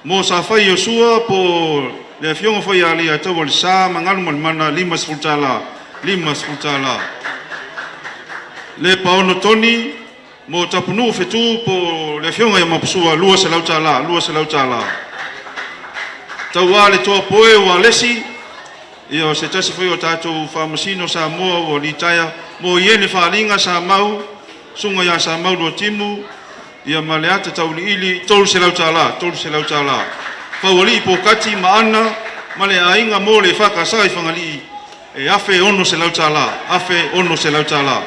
mo Safai Iosua po o le afioga foi ia Leiataua le Sa Magalumalemana, $50, $50. Le Paono Toni mo Tapunuu Fetu po o le afioga ia Mapusua, $200, $200. Tauā le Toa Poe ua Alesi, ia o se tasi foi o tatou faamasino Samoa ua litaea, mo Iene Faaliga Samau, susuga ia Samau Luatimu, ia ma le ata tauliili, $300, $300. Faualii Pokati ma Ana ma le aiga mo le EFKS i Fagalii, e $1,600, $1,600.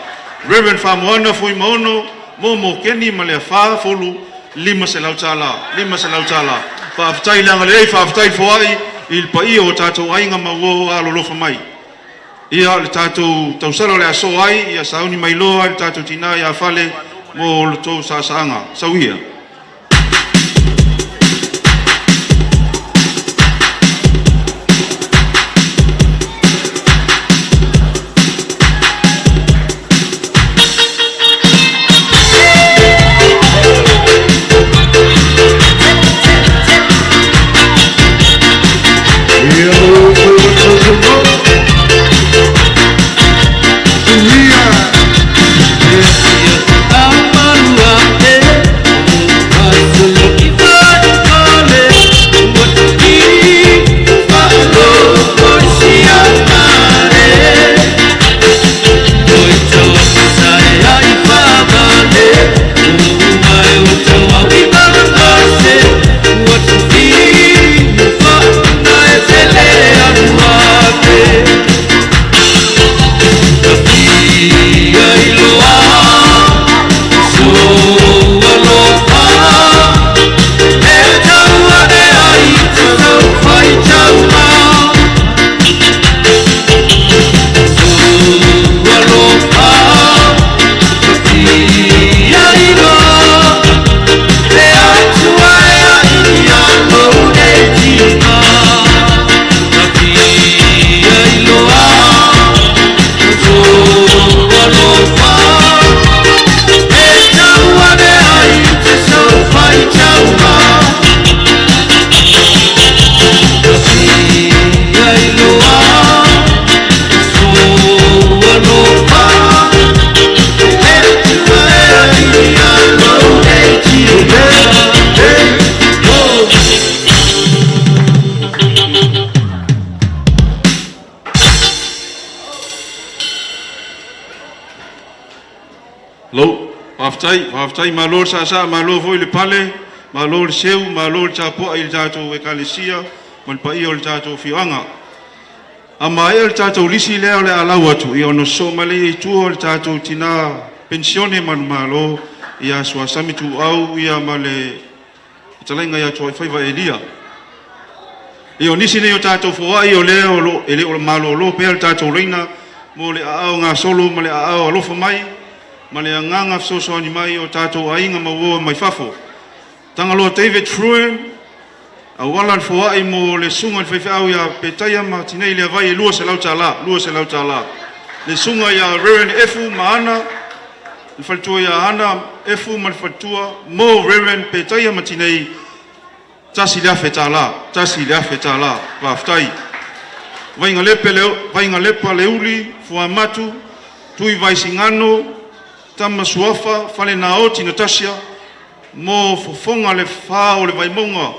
Reverend Famoana Fuimaono mo Mokeni ma le Afa Folu, $500, $500. Faafetai le agalelei, faafetai le foai i le paia o tatou aiga ma uo alolofa mai. Ia le tatou tausala o le aso ai, ia sauni mai loa le tatou tina ia Fale mo le tou saasaaga. Sauia. Ia o faiva tausono, suia. Lo, faafetai, faafetai, malo le saasaa, malo foi le pale, malo le seu, malo le tapuai i le tatou Ekalesia ma le paia o le tatou afioaga. A maea le tatou lisi lea o le a lau atu, ia ona sosoo mai lea i tua o le tatou tina penisione manumalo ia Suasami Tuuau ia ma le fetalaiga ia Tuaifaiva Elia. Ia o nisi nei o tatou foai o lea o lo, e le o malolo pea le tatou laina mo le aao gasolo ma le aao alofa mai. Ma le agaga fesoasoani mai o tatou aiga ma uo mai fafo. Tagaloa David Fruin, auala le foai mo le susuga i le faifeau ia Petaia ma Tinei le Avai e $200, $200. Le susuga ia Reverend Efu ma Ana, le faletua ia Ana Efu ma le faletua mo Reverend Petaia ma Tinei, $1,000, $1,000. Faafetai. Vaigalepa Leuli Fuamatu, Tui Vaisigano, Tama Suafa, Falenaoti Natasha, mo fofoga le fa o le Vaimauga,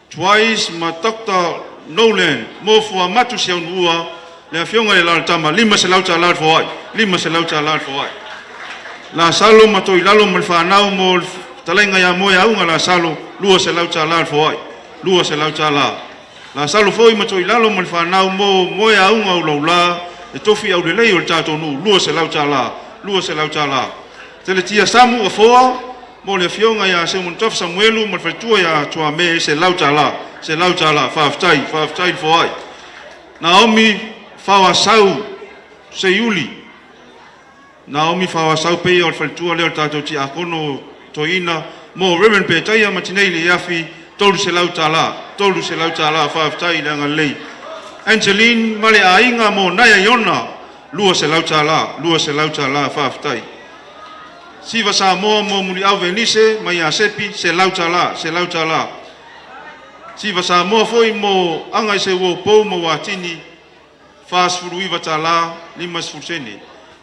Twice ma Dr. Nolan mo Fuamatu Siaunua, le afioga i le Alalatama, $500 le foai, $500 le foai. Lasalo ma Toilalo ma le fanau mo le fetalaiga ia Moeauga Lasalo, $200 le foai, $200. Lasalo foi ma Toilalo ma le fanau mo Moeauga Ulaula, le tofi aulelei o le tatou nuu, $200, $200. Teletia Samu Afoa mo le afioga ia Seumanutafa Samuelu ma le faletua ia Tuame, $100, $100. Faafetai, faafetai le foai. Naomi Faoasau Seiuli, Naomi Faoasau pei o le faletua lea o le tatou tiakono toeaina mo Reverend Petaia ma Tinei Leafi, $300, $300. Faafetai le agalelei. Angeline ma le aiga mo Naea Iona, $200, $200. Faafetai. Siva Samoa mo Muliau Venise mai Asepi, $100, $100. Siva Samoa foi mo aga i se uo pou ma Watini, $49 50 sene.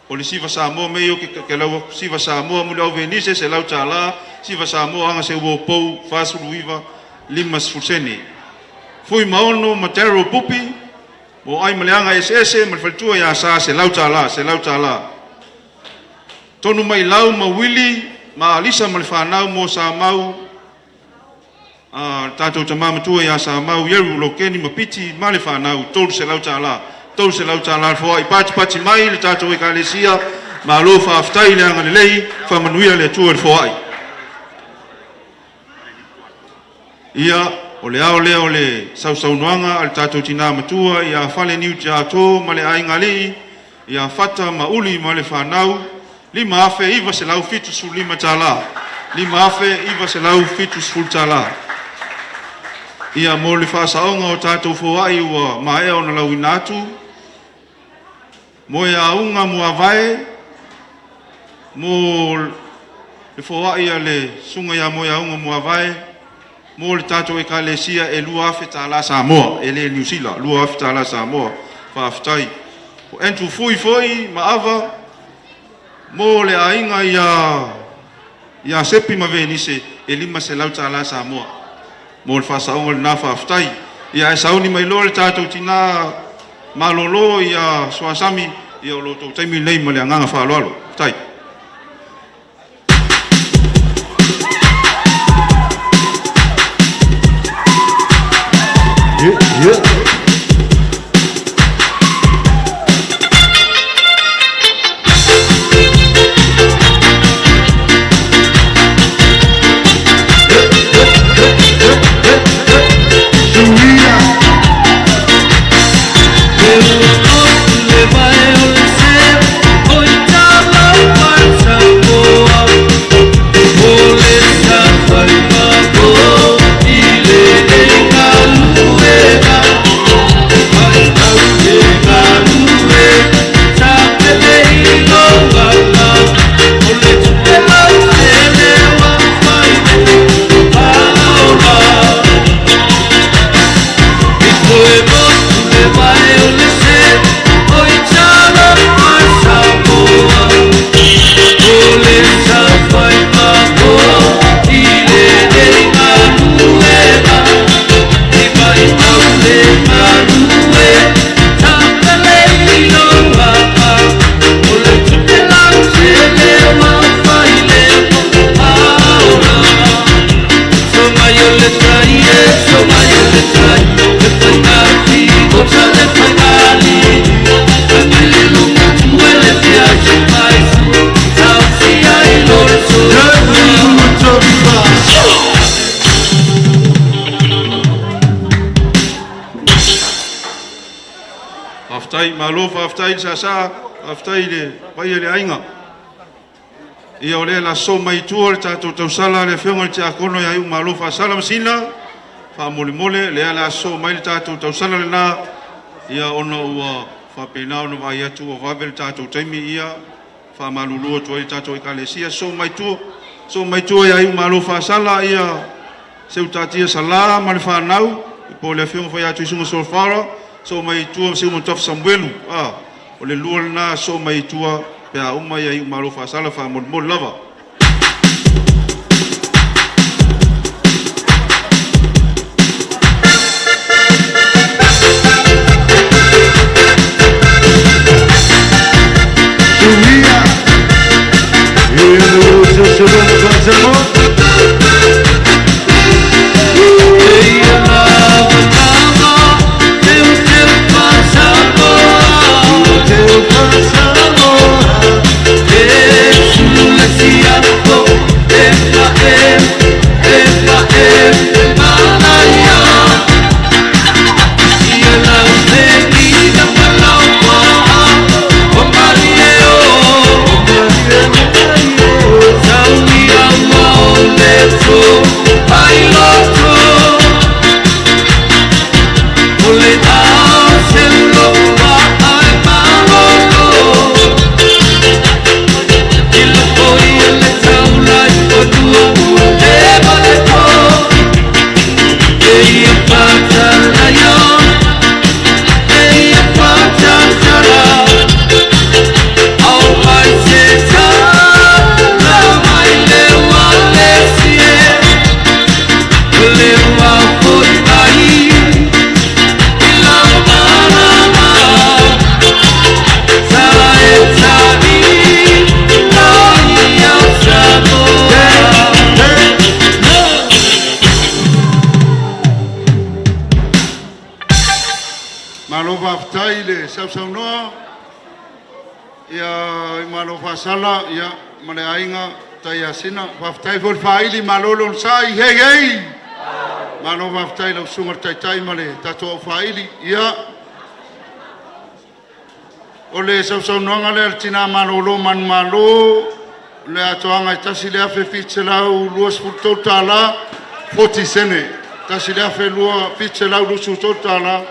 O le Siva Samoa mea o ke ke lau Siva Samoa Muliau Venise $100, Siva Samoa aga se uo pou 49 50 sene. Fui Maono ma Daryl Pupi mo ai ma le aga eseese ma le faletua ia Sa, $100, $100. Tonu mai lau ma Wili ma Alisa ma le fanau mo sa mau a tatou tama matua ia Samau Ieru Lokeni ma Piti ma le fanau, $300, $300 le foai. Patipati mai le tatou ekalesia, malo faafetai le agalelei, faamanuia le Atua i le foai. Ia, o le ao lea o le sausaunoaga a le tatou tina matua ia Faleniu Tiato ma le aiga alii ia Fata ma Uli ma le fanau, $5,975, $5,970. Ia, mo le faasaoga o tatou foai ua maea ona lauina atu, mo e auga muavae, mo le foai a le susuga ia Moeauga Muavae, mo le tatou ekalesia e $2,000 Samoa, e le Niu Sila, $2,000 Samoa. Faafetai. O Andrew Fui foi ma Ava, mo le aiga ia Sepi ma Venise, e $500 Samoa. Mo le faasaoga lena, faafetai. Ia ae sauni mai loa le tatou tina malolo ia Suasami, ia o lo outou taimi lenei ma le agaga faaaloalo. Faafetai. Yeah, yeah. Suia. Faafetai, malo faafetai le sasa, faafetai le paia i le aiga. Ia o lea la so mai tua le tatou tausala le afioga i le Tiakono ia Iumalo Faasala Masina, faamolemole lea la so mai le tatou tausala lena, ia ona ua faapena ona vaai atu ua vave le tatou taimi, ia faamalulu atu ai le tatou Ekalesia, so mai tua ia Iumalo Faasala, ia Seutatia Sala ma le fanau, po o le afioga foi ia Tuisuga Solofara, so mai tua Seumanutafa Samuelu, o le lua lena so mai tua pe a uma ia Iumalo Faasala faamolemole lava. Malo faafetai le sausaunoa ia Malo Faasala ia ma le aiga Taiasina. Faafetai foi le faaili, malo le onosai, hei hei! Malo faafetai lau susuga i le Taitai ma le tatou aufaaili. Ia, o le sausaunoaga lea a le tina malolo manumalo, le atoaga e $1,723 40 sene. $1,723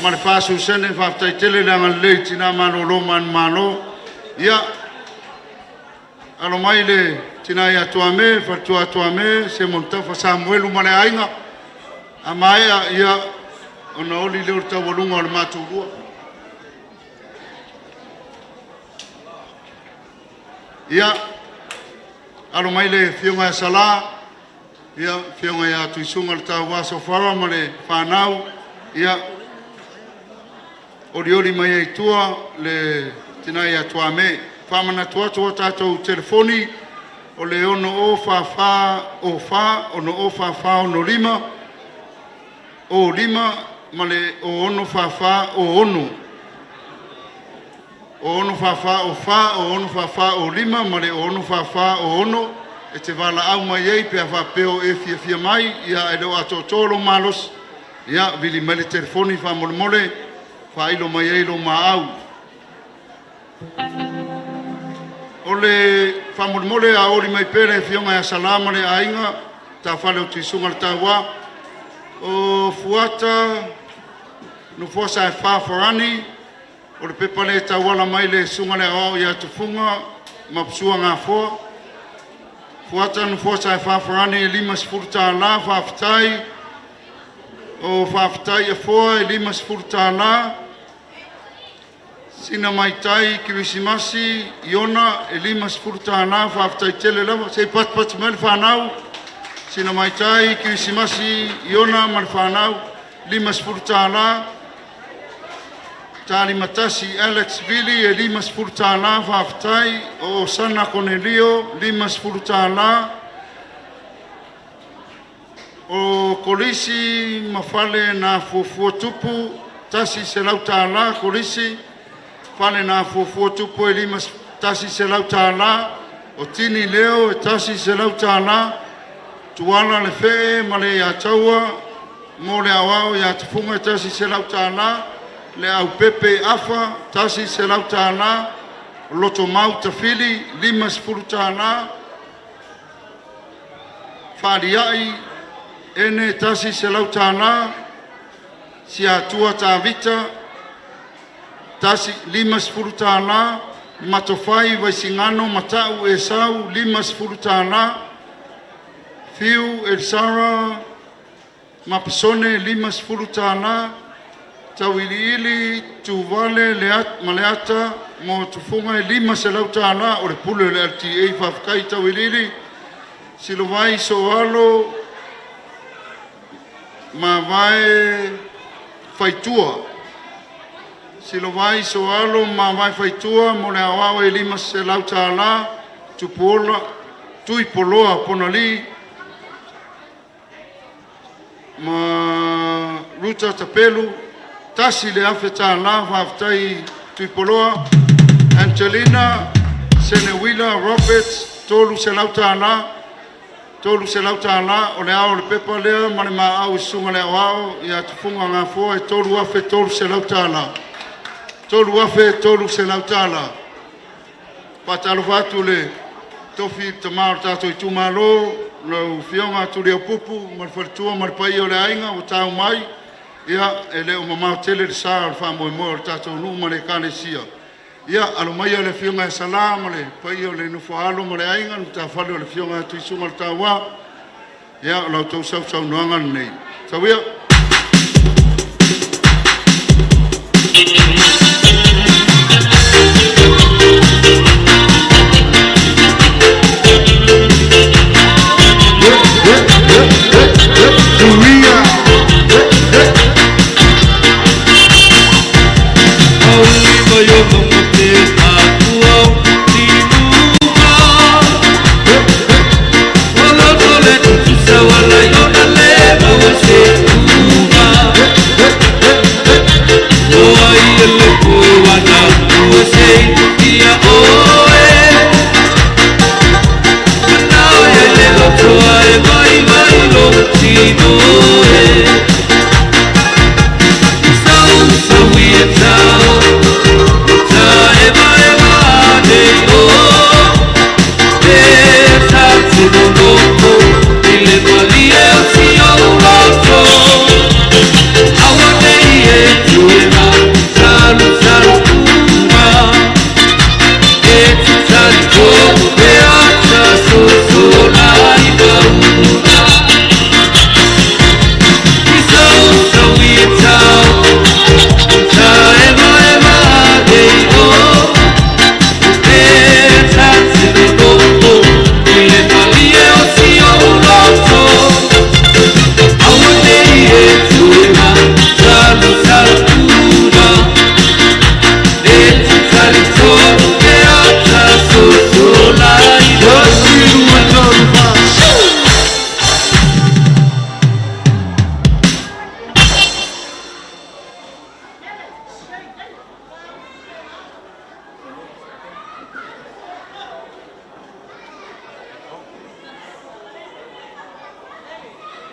ma le 40 sene. Faafetai tele le agalelei i tina malolo manumalo. Ia, alo mai le tina ia Tuame, le faletua Tuame, Seumanutafa Samuelu ma le aiga. A maea, ia, ona oli lea o le taualuga o le matou lua. Ia, alo mai le afioga ia Sala, ia, afioga ia Tuisuga le Taua Sofara ma le fanau, ia, olioli mai ai tua le tina ia Tuame. Faamanatu atu a tatou telefoni, o le 6044 04, 6044 05, 05 ma le 0644 06. O 644 04, o 644 05 ma le 644 06 e te valaau mai ai pe a faapea o e fiafia mai, ia ae le o atoatoa lou malosi, ia vili mai le telefoni faamolemole faailo mai ai lou maau. O le faamolemole a oli mai pea le afioga ia Sala ma le aiga, tafale o Tuisuga le Taua, o Fuata Nofoa Saefa Farani, o le pepa lea e tauala mai le susuga i le Aoao ia Tufuga ma Sua Gafoa. Fuata Nofoa Saefa Farani e $50, faafetai. O faafetai Afoa e $50. Sina Maitai Kerisimasi Iona e $50, faafetai tele lava. Se i patipati mai le fanau. Sina Maitai Kerisimasi Iona ma le fanau $50. Talimatasi Alex Vili e $50, faafetai. O Osana Konelio $50. O Kolisi ma fale na fuafua tupu $100 Kolisi fale na fuafua tupu e $100. O Tini Leo e $100. Tuala le Fee ma le Iataua mo le aoao ia Tufuga e $100. Le Aupepe Afa $100. Lotomau Tafili, $50. Faaliai Ene $100. Siatua Tavita $50. Matofai Vaisigano Matau Esau $50. Fiu Elisara Mapesone $50. Tauiliili Tuvale Maleata mo Tufuga e $500 o le pule o le LTA. Faafetai Tauiliili. Silovai Soalo Mavae Faitua. Silovai Soalo ma Mavae Faitua mo le aoao e $500. Tupuola Tuipoloa Ponalii ma Ruta Tapelu $1,000. Faafetai Tuipoloa. Angelina Senewila Roberts $300. $300 o le ao o le pepa lea ma le maau i susuga i le aoao ia Tufuga Gafoa e $3,300. $3,300. Faatalofa atu i le tofi tama o le tatou itumalo, lau Afioga Tuliaupupu ma le faletua ma le paia o le aiga ua tau mai. Ia, e le o mamao tele le sa o le faamoemoe o le tatou nuu ma le ekalesia. Ia, alo maia le Afioga ia Sala ma le paia o le nofo a alo ma le aiga, le matafale o le Afioga ia Tuisugaletaua. Ia, o la outou sausaunoaga lenei. Sau ia.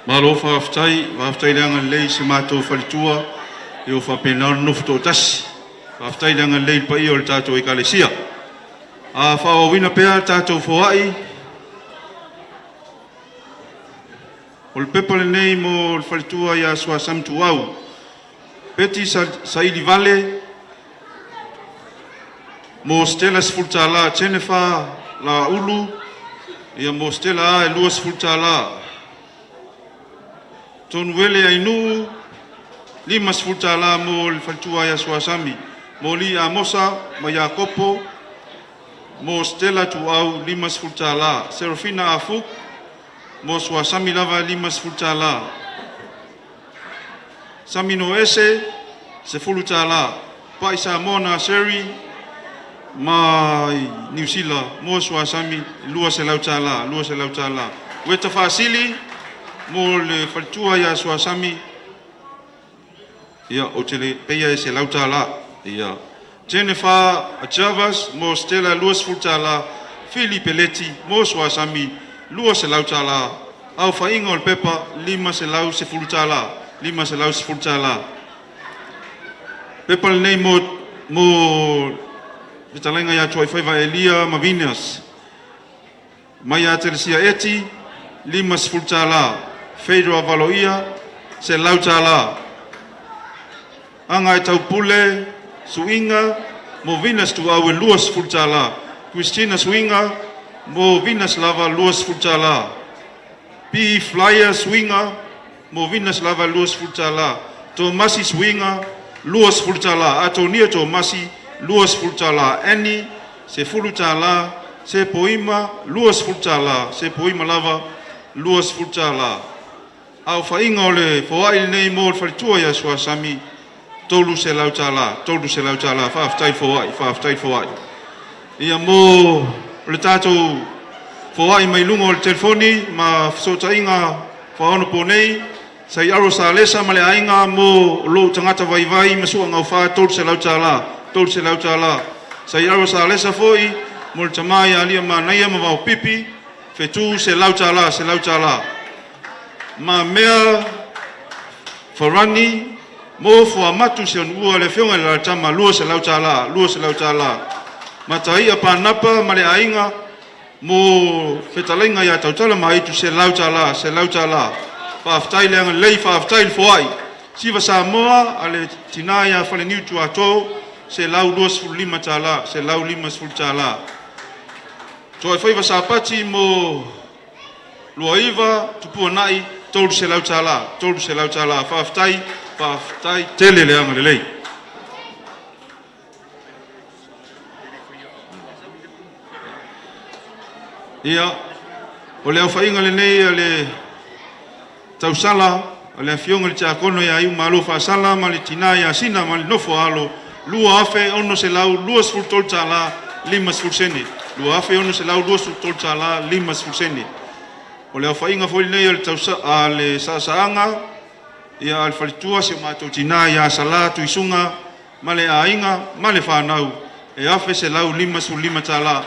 Malo faafetai, faafetai le agalelei i si matou faletua ua faapena ona nofo toatasi. Faafetai le agalelei i le paia o le tatou Ekalesia. A faaauauina pea le tatou foai, o le pepa lenei mo le faletua ia Suasami Tuau, Peti Sailivale mo Stella $10, Jennifer Laulu, ia mo Stella a e $20. Tonuele Ainuu, $50 mo le faletua ia Suasami, Moli Amosa ma Iakopo, mo Stella Tuau $50, Serafina Afu, mo Suasami lava $50. Sami Noese, $10. Pai Samoa Nursery ma Niu Sila mo Suasami $200, $200. Ueta Faasili mo le faletua ia Suasami, ia o te le peia e $100. Ia Jennifer Javas mo Stella $20, Fili Peleti mo Suasami $200. Aofaiga o le pepa $510, $510. Pepa lenei mo fetalaiga ia Tuaifaiva Elia ma Venus. Mai ia Telesia Eti, $50. Fedra Valoia, $100. Agaiitaupule Suiga mo Venus Tuau e $20. Christina Suiga mo Venus lava $20. P Flyer Suiga mo Venus lava $20. Tomasi Suiga $20. Atonia Tomasi $20. Annie $10. Sepoima $20. Sepoima lava $20. Aofaiga o le foai lenei mo le faletua ia Suasami $300, $300. Faafetai foai, faafetai foai. Ia mo le tatou foai mai luga o le telefoni ma fesootaiga faaonaponei, Sai'aro Salesa ma le aiga mo lou tagata vaivai ma su'agaufa $300, $300. Sai'aro Salesa foi mo le tama ia Ali'imanaia ma Vaopipi Fetu $100, $100. Ma mea Farani mo Fuamatu Seanuua le afioga i le Alalatama $200, $200. Mataia Panapa ma le aiga mo fetalaiga ia Tautala ma Aitu $100, $100. Faafetai le agalelei, faafetai le foai. Siva Samoa a le tina ia Faleniu Tuato $125, $150. Toafaiva Sapati mo Luaiva Tupuanai $300, $300. Faafetai, faafetai tele le agalelei. Ia, o le aofaiga lenei a le tausala a le Afioga i le Tiakono ia Iumalo Faasala ma le tina ia Sina ma le nofo a alo, $2,623 50sene, $2,623 50sene. O le aofaiga foi lenei o le, tausa, a le saasaaga ia a le faletua si o matou tina ia Sala Tuisuga ma le aiga ma le fanau e $1,155,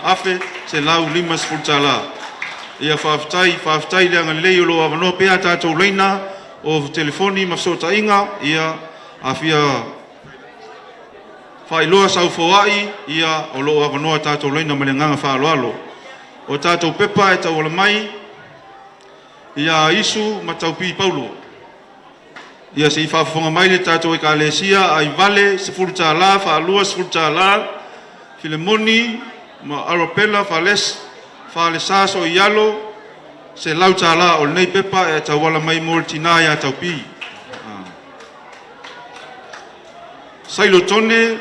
$1,150. Ia faafetai, faafetai le agalelei o lo o avanoa pea a tatou laina o telefoni ma fesootaiga. Ia a fia faailoa sau foai, ia o lo o avanoa tatou laina ma le agaga faaaloalo. O tatou pepa e tauala mai ia Isu ma Taupi Paulo. Ia se i faafofoga mai le tatou Ekalesia Aivale $10, Faalua $10, Filemoni ma Arapela Fales, Falesa Soialo $100. O lenei pepa e tauala mai mo le tina ia Taupi. Sailo Tone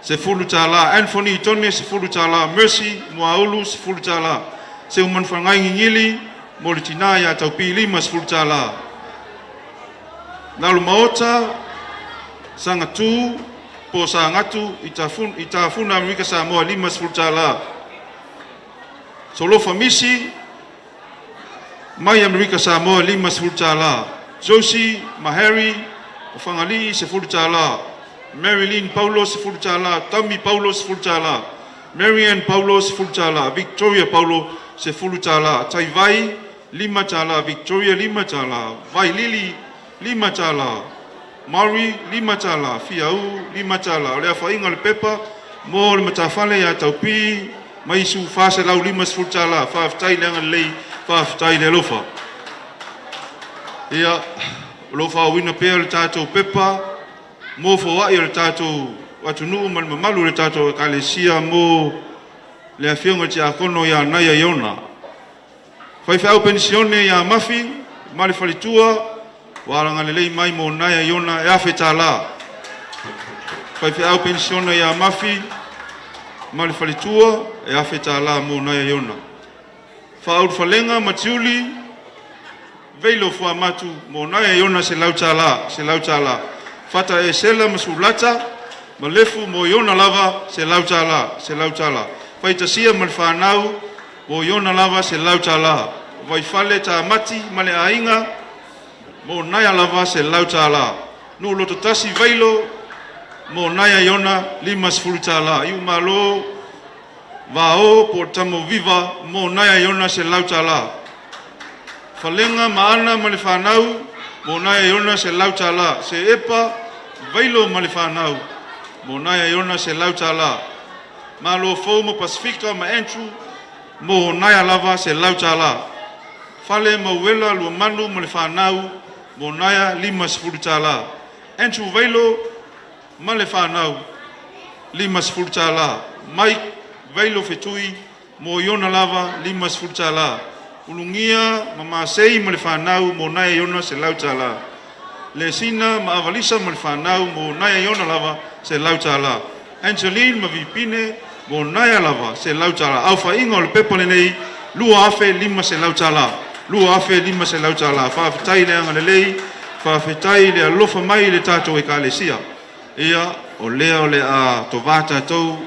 $10, Anthony Tone $10, Mercy Muaulu $10, Seumanufagai Gigili mo le tina ia Taupi $50. Lalo Maota Sagatu po Sagatu i Tafuna Amerika Samoa $50. Solofa Misi mai Amerika Samoa $50. Josie ma Harry o Fagalii $10. Marilyn Paulo $10, Tami Paulo $10, Marianne Paulo $10, Victoria Paulo $10, Taivai $5, Victoria $5, Vailili $5, Maori $5, Fiau $5. O le aofaiga o le pepa mo le matafale ia Taupi ma Isu $450. Faafetai le agalelei, faafetai le alofa. Ia, o lo o faaauauina pea le tatou pepa mo foai o le tatou atunuu ma le mamalu o le tatou Ekalesia mo le afioga i le Tiakono ia Naia Iona. Faifeau penisione ia Mafi ma le faletua ua agalelei mai mo Naia Iona e $1,000. Faifeau penisione ia Mafi ma le faletua e $1,000 mo Naia Iona. Faaulufalega ma Tiuli Veilo Fuamatu mo Naia Iona $100, $100. Fata Esela ma Sulata ma Lefu mo Iona lava $100, $100. Faitasia ma le fanau mo Iona lava $100. Vaifale Tamati ma le aiga mo Naia lava $100. Nuuloto tasi Vailo mo Naia Iona $50. Iumalo Vao po o Tamo Viva mo Naia Iona $100. Falega ma Ana ma le fanau mo Naia Iona $100. Seepa Vailo ma le fanau mo Naia Iona $100. Malo Fou ma Pasifika ma Andrew mo Naia lava $100. Fale Mauela Luamanu ma le fanau mo Naia $50. Andrew Vailo ma le fanau $50. Mike Vailo Fetui mo Iona lava $50. Ulugia ma Masei ma le fanau mo Naia Iona $100. Le Sina ma Avalisa ma le fanau mo Naia Iona lava $100. Angeline ma Vipine mo Naia lava $100. Aofaiga o le pepa lenei $2,500. $2,500. Faafetai le agalelei, faafetai le alofa mai i le tatou ekalesia. Ia, o lea o le a tovā tatou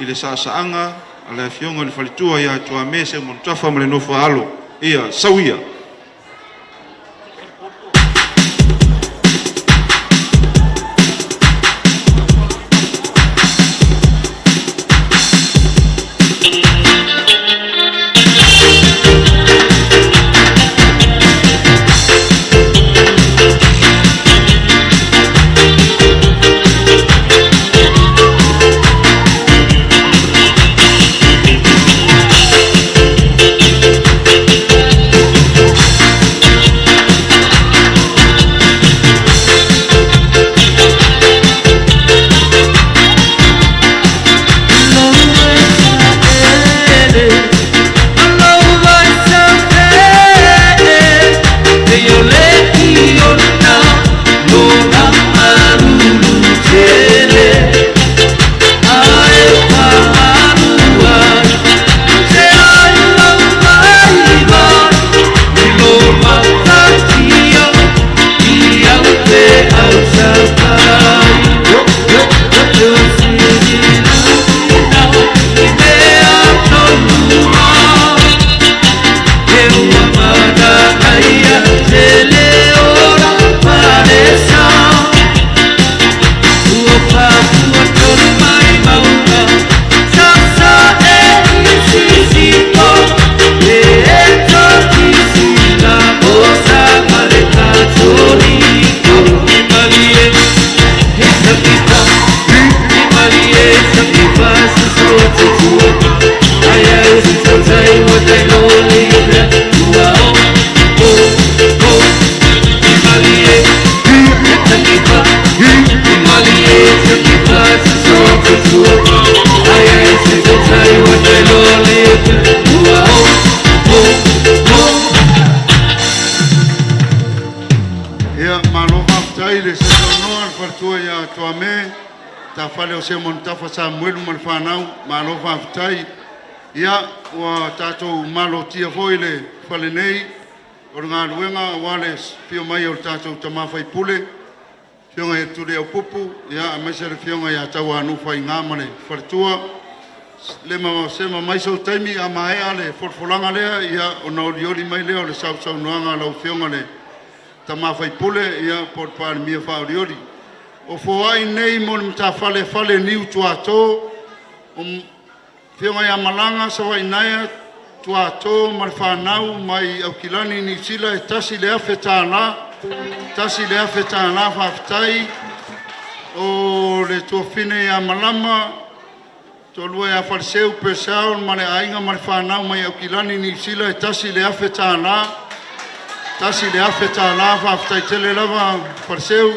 i le saasaaga a le afioga i le faletua ia Tuame Seumanutafa ma le nofo a alo. Ia, sau ia. Ia, malo faafetai i le sausaunoa a le faletua ia Tuame, Tafale o Seumanutafa Samuelu ma le fanau, malo faafetai. Ia, ua tatou malotia foi le fale nei o le galuega aua le afio mai o le tatou tama sui usufono, le Afioga ia Tuliaupupu, aemaise le Afioga ia Tauanu'u Faiga ma le faletua. Se ma mai sou taimi a maea le folafolaga lea, ia ona olioli mai lea o le sausaunoaga a lau Afioga i le tama sui usufono po o le Palemia faaolioli. O foai nei mo le matafale Faleniu Tuato, Afioga ia Malaga Savaiinaea Tuato ma le fanau mai Aukilani, Niu Sila, e $1,000, $1,000 faafetai. O le tuafafine ia Malama toalua ia Faleseu Purcell ma le aiga ma le fanau mai Aukilani, Niu Sila, e $1,000, $1,000 faafetai tele lava Faleseu.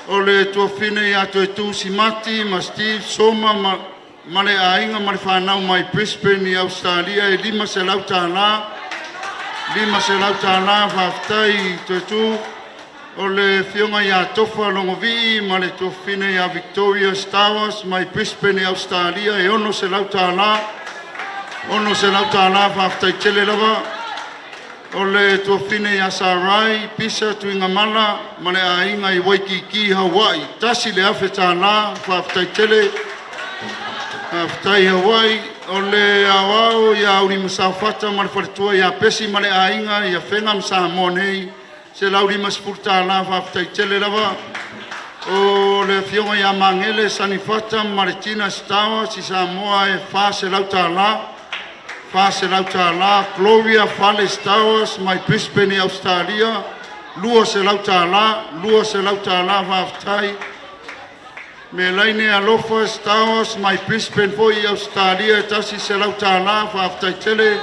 O le tuafafine ia Toetu Simati ma Steve Soma ma le aiga ma le fanau mai Brisbane i Ausetalia, e $500, $500 faafetai Toetu. O le afioga ia Tofa Logovii ma le tuafafine ia Victoria Stowers mai Brisbane i Ausetalia, e $600, $600 faafetai tele lava. O le tuafafine ia Sarai Pisa Tuigamala ma le aiga i Waikiki, Hawaii, $1,000 faafetai tele. Faafetai Hawaii. O le aoao ia Ulimasafata ma le faletua ia Pesi ma le aiga i Afega ma Samoa nei, $150 faafetai tele lava. O le afioga ia Magele Sanifata ma le Tina Star i Samoa e $400, $400. Gloria Fale Stowers mai Brisbane i Ausetalia, $200, $200 faafetai. Melaine Alofa Stowers mai Brisbane foi i Ausetalia e $100, faafetai tele.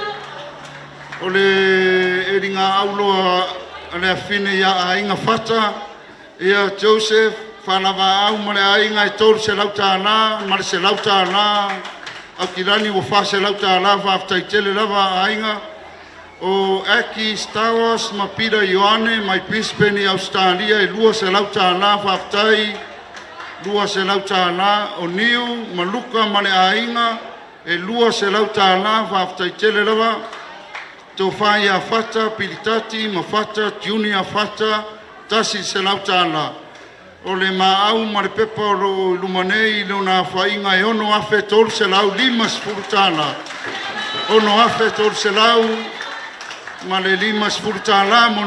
O le eliga auloa a le afafine ia Aiga Fata, ia Joseph Falavaau ma le aiga e $300 ma le $100 Aukilani ua $400, faafetai tele lava aiga. O Aki Stowers ma Pita Ioane mai Brisbane i Ausetalia e $200, faafetai $200. O Niu ma Luka ma le aiga e $200, faafetai tele lava. Tofa ia Fata Pilitati ma Fata Junior Fata, $100. O le maau ma le pepa o lo o i luma nei i lona aofaiga e $6,350, $6,350 mo le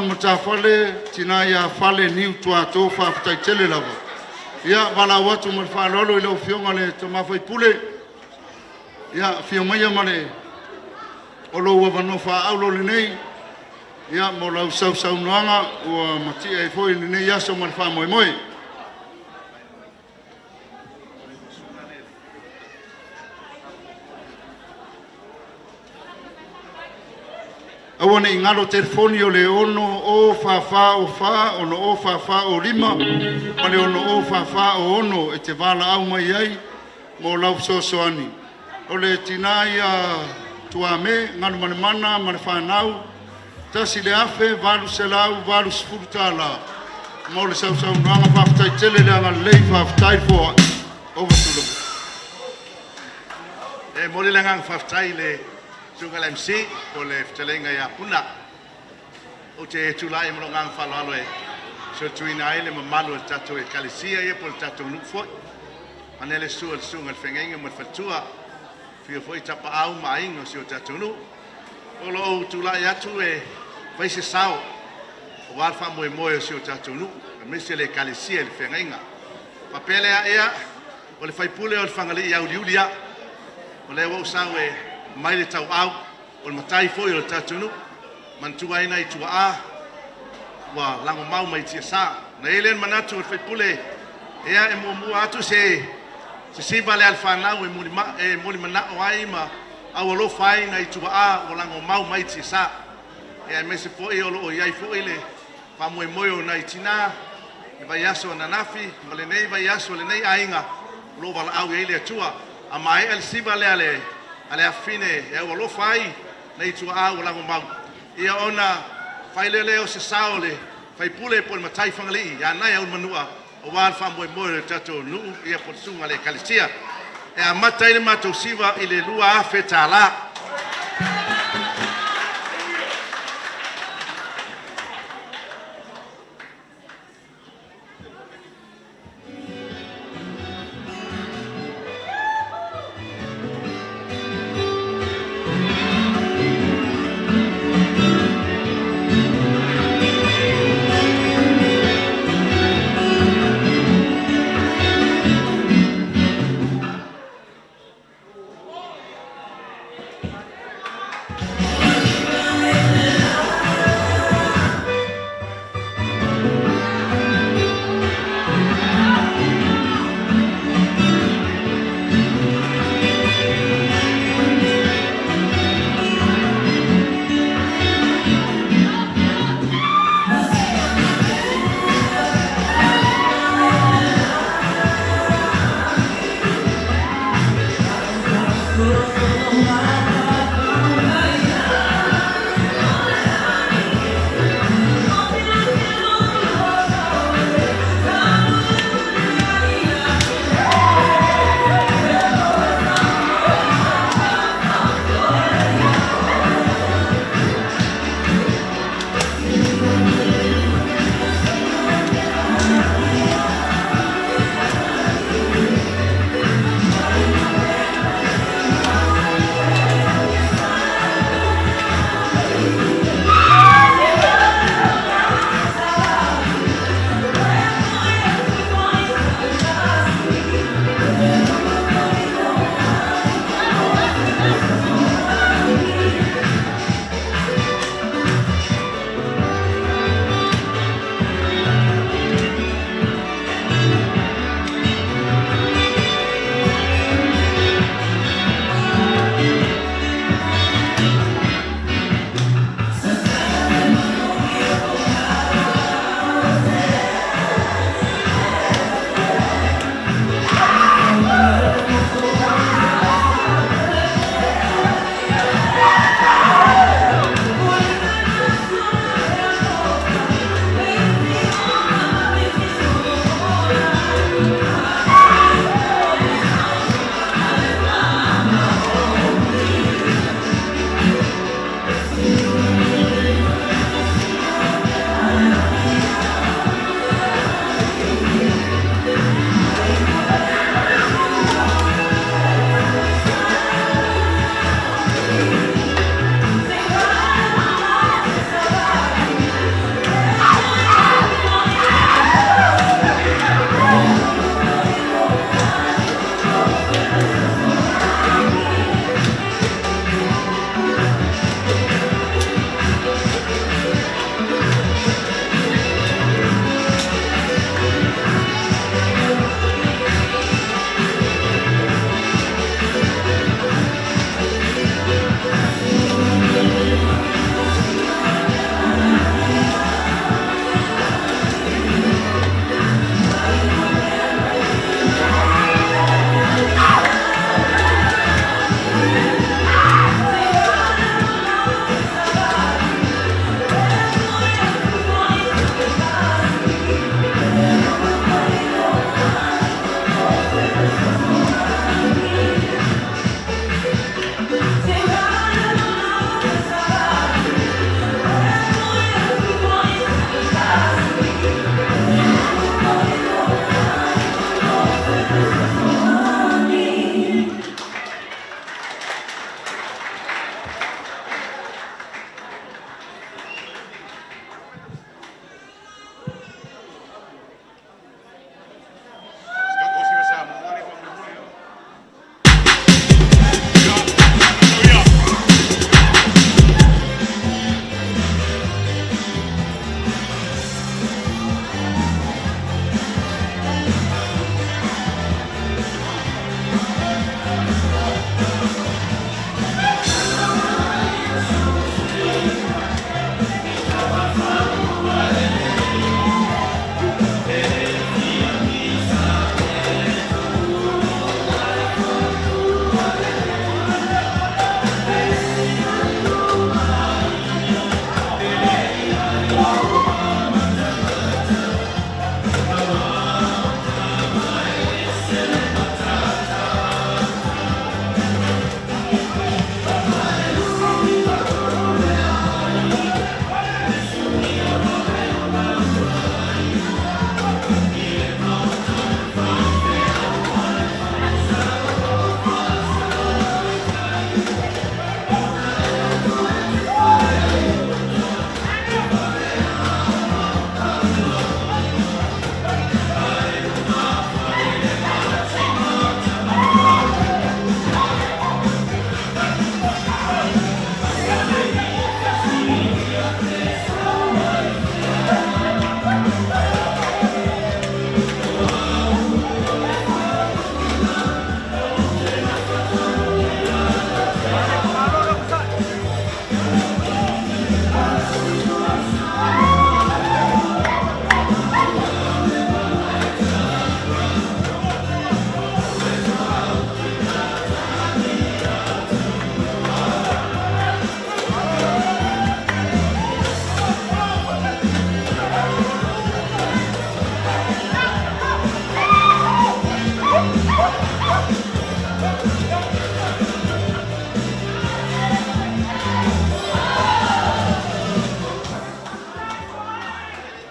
matafale tina ia Fale Niu Tuato. Faafetai tele lava. Ia, valaau atu ma le faaaloalo i lau Afioga i le Tama sui usufono, ia afio maia ma le… o lou avanoa faaauro lenei mo lau sausaunoaga ua matie ai foi lenei aso ma le faamoemoe. Aua ne i galo telefoni o le 60440, 60405 ma le 60406 e te valaau mai ai mo lau fesoasoani. O le tina ia Tuame Galumalemana ma le fanau, $1,880 mo le sausaunoaga. Faafetai tele le agalelei, faafetai for over to the E momoli le agaga faafetai i le susuga i le MC po o le fetalaiga ia Puna. Ou te tulai ma lou agaga faaaloalo e solituina ai le mamalu o le tatou Ekalesia ia po o le tatou nuu foi. Vaeane le susu o le susuga i le Feagaiga ma le Faletua, afifio foi Tapaau ma Aiga o si o tatou nuu. O lou tulai atu e fai se sao aua le faamoemoe o si o tatou nuu aemaise le Ekalesia i le Feagaiga. Ona faapea lea, ia, o le sui usufono o le Fagalii e auliuli lava, o lea ua ou sau e aumai le tauau, o le matai foi o le tatou nuu, e manatua ai nai tuaa ua lagomau mai tiasa. Ona i ai lea o le manatu o le sui usufono, ia e muamua atu se siva lea a le fanau e mulimanao ai ma aualofa ai nai tuaa ua lagomau mai tiasa, aemaise foi o lo o i ai foi le faamoemoe o nai tina i le vaiaso ananafi ma lenei vaiaso i lenei aiga o lo o valaau i ai le Atua. A maea le siva lea a le afafine e aualofa ai nai tuaa ua lagomau, ia ona fai lea o se sao o le sui usufono po o le matai Fagalii ia Naea Ulumanua aua le faamoemoe o le tatou nuu po o le susuga i le Ekalesia. E amata ai le matou siva i le $2,000.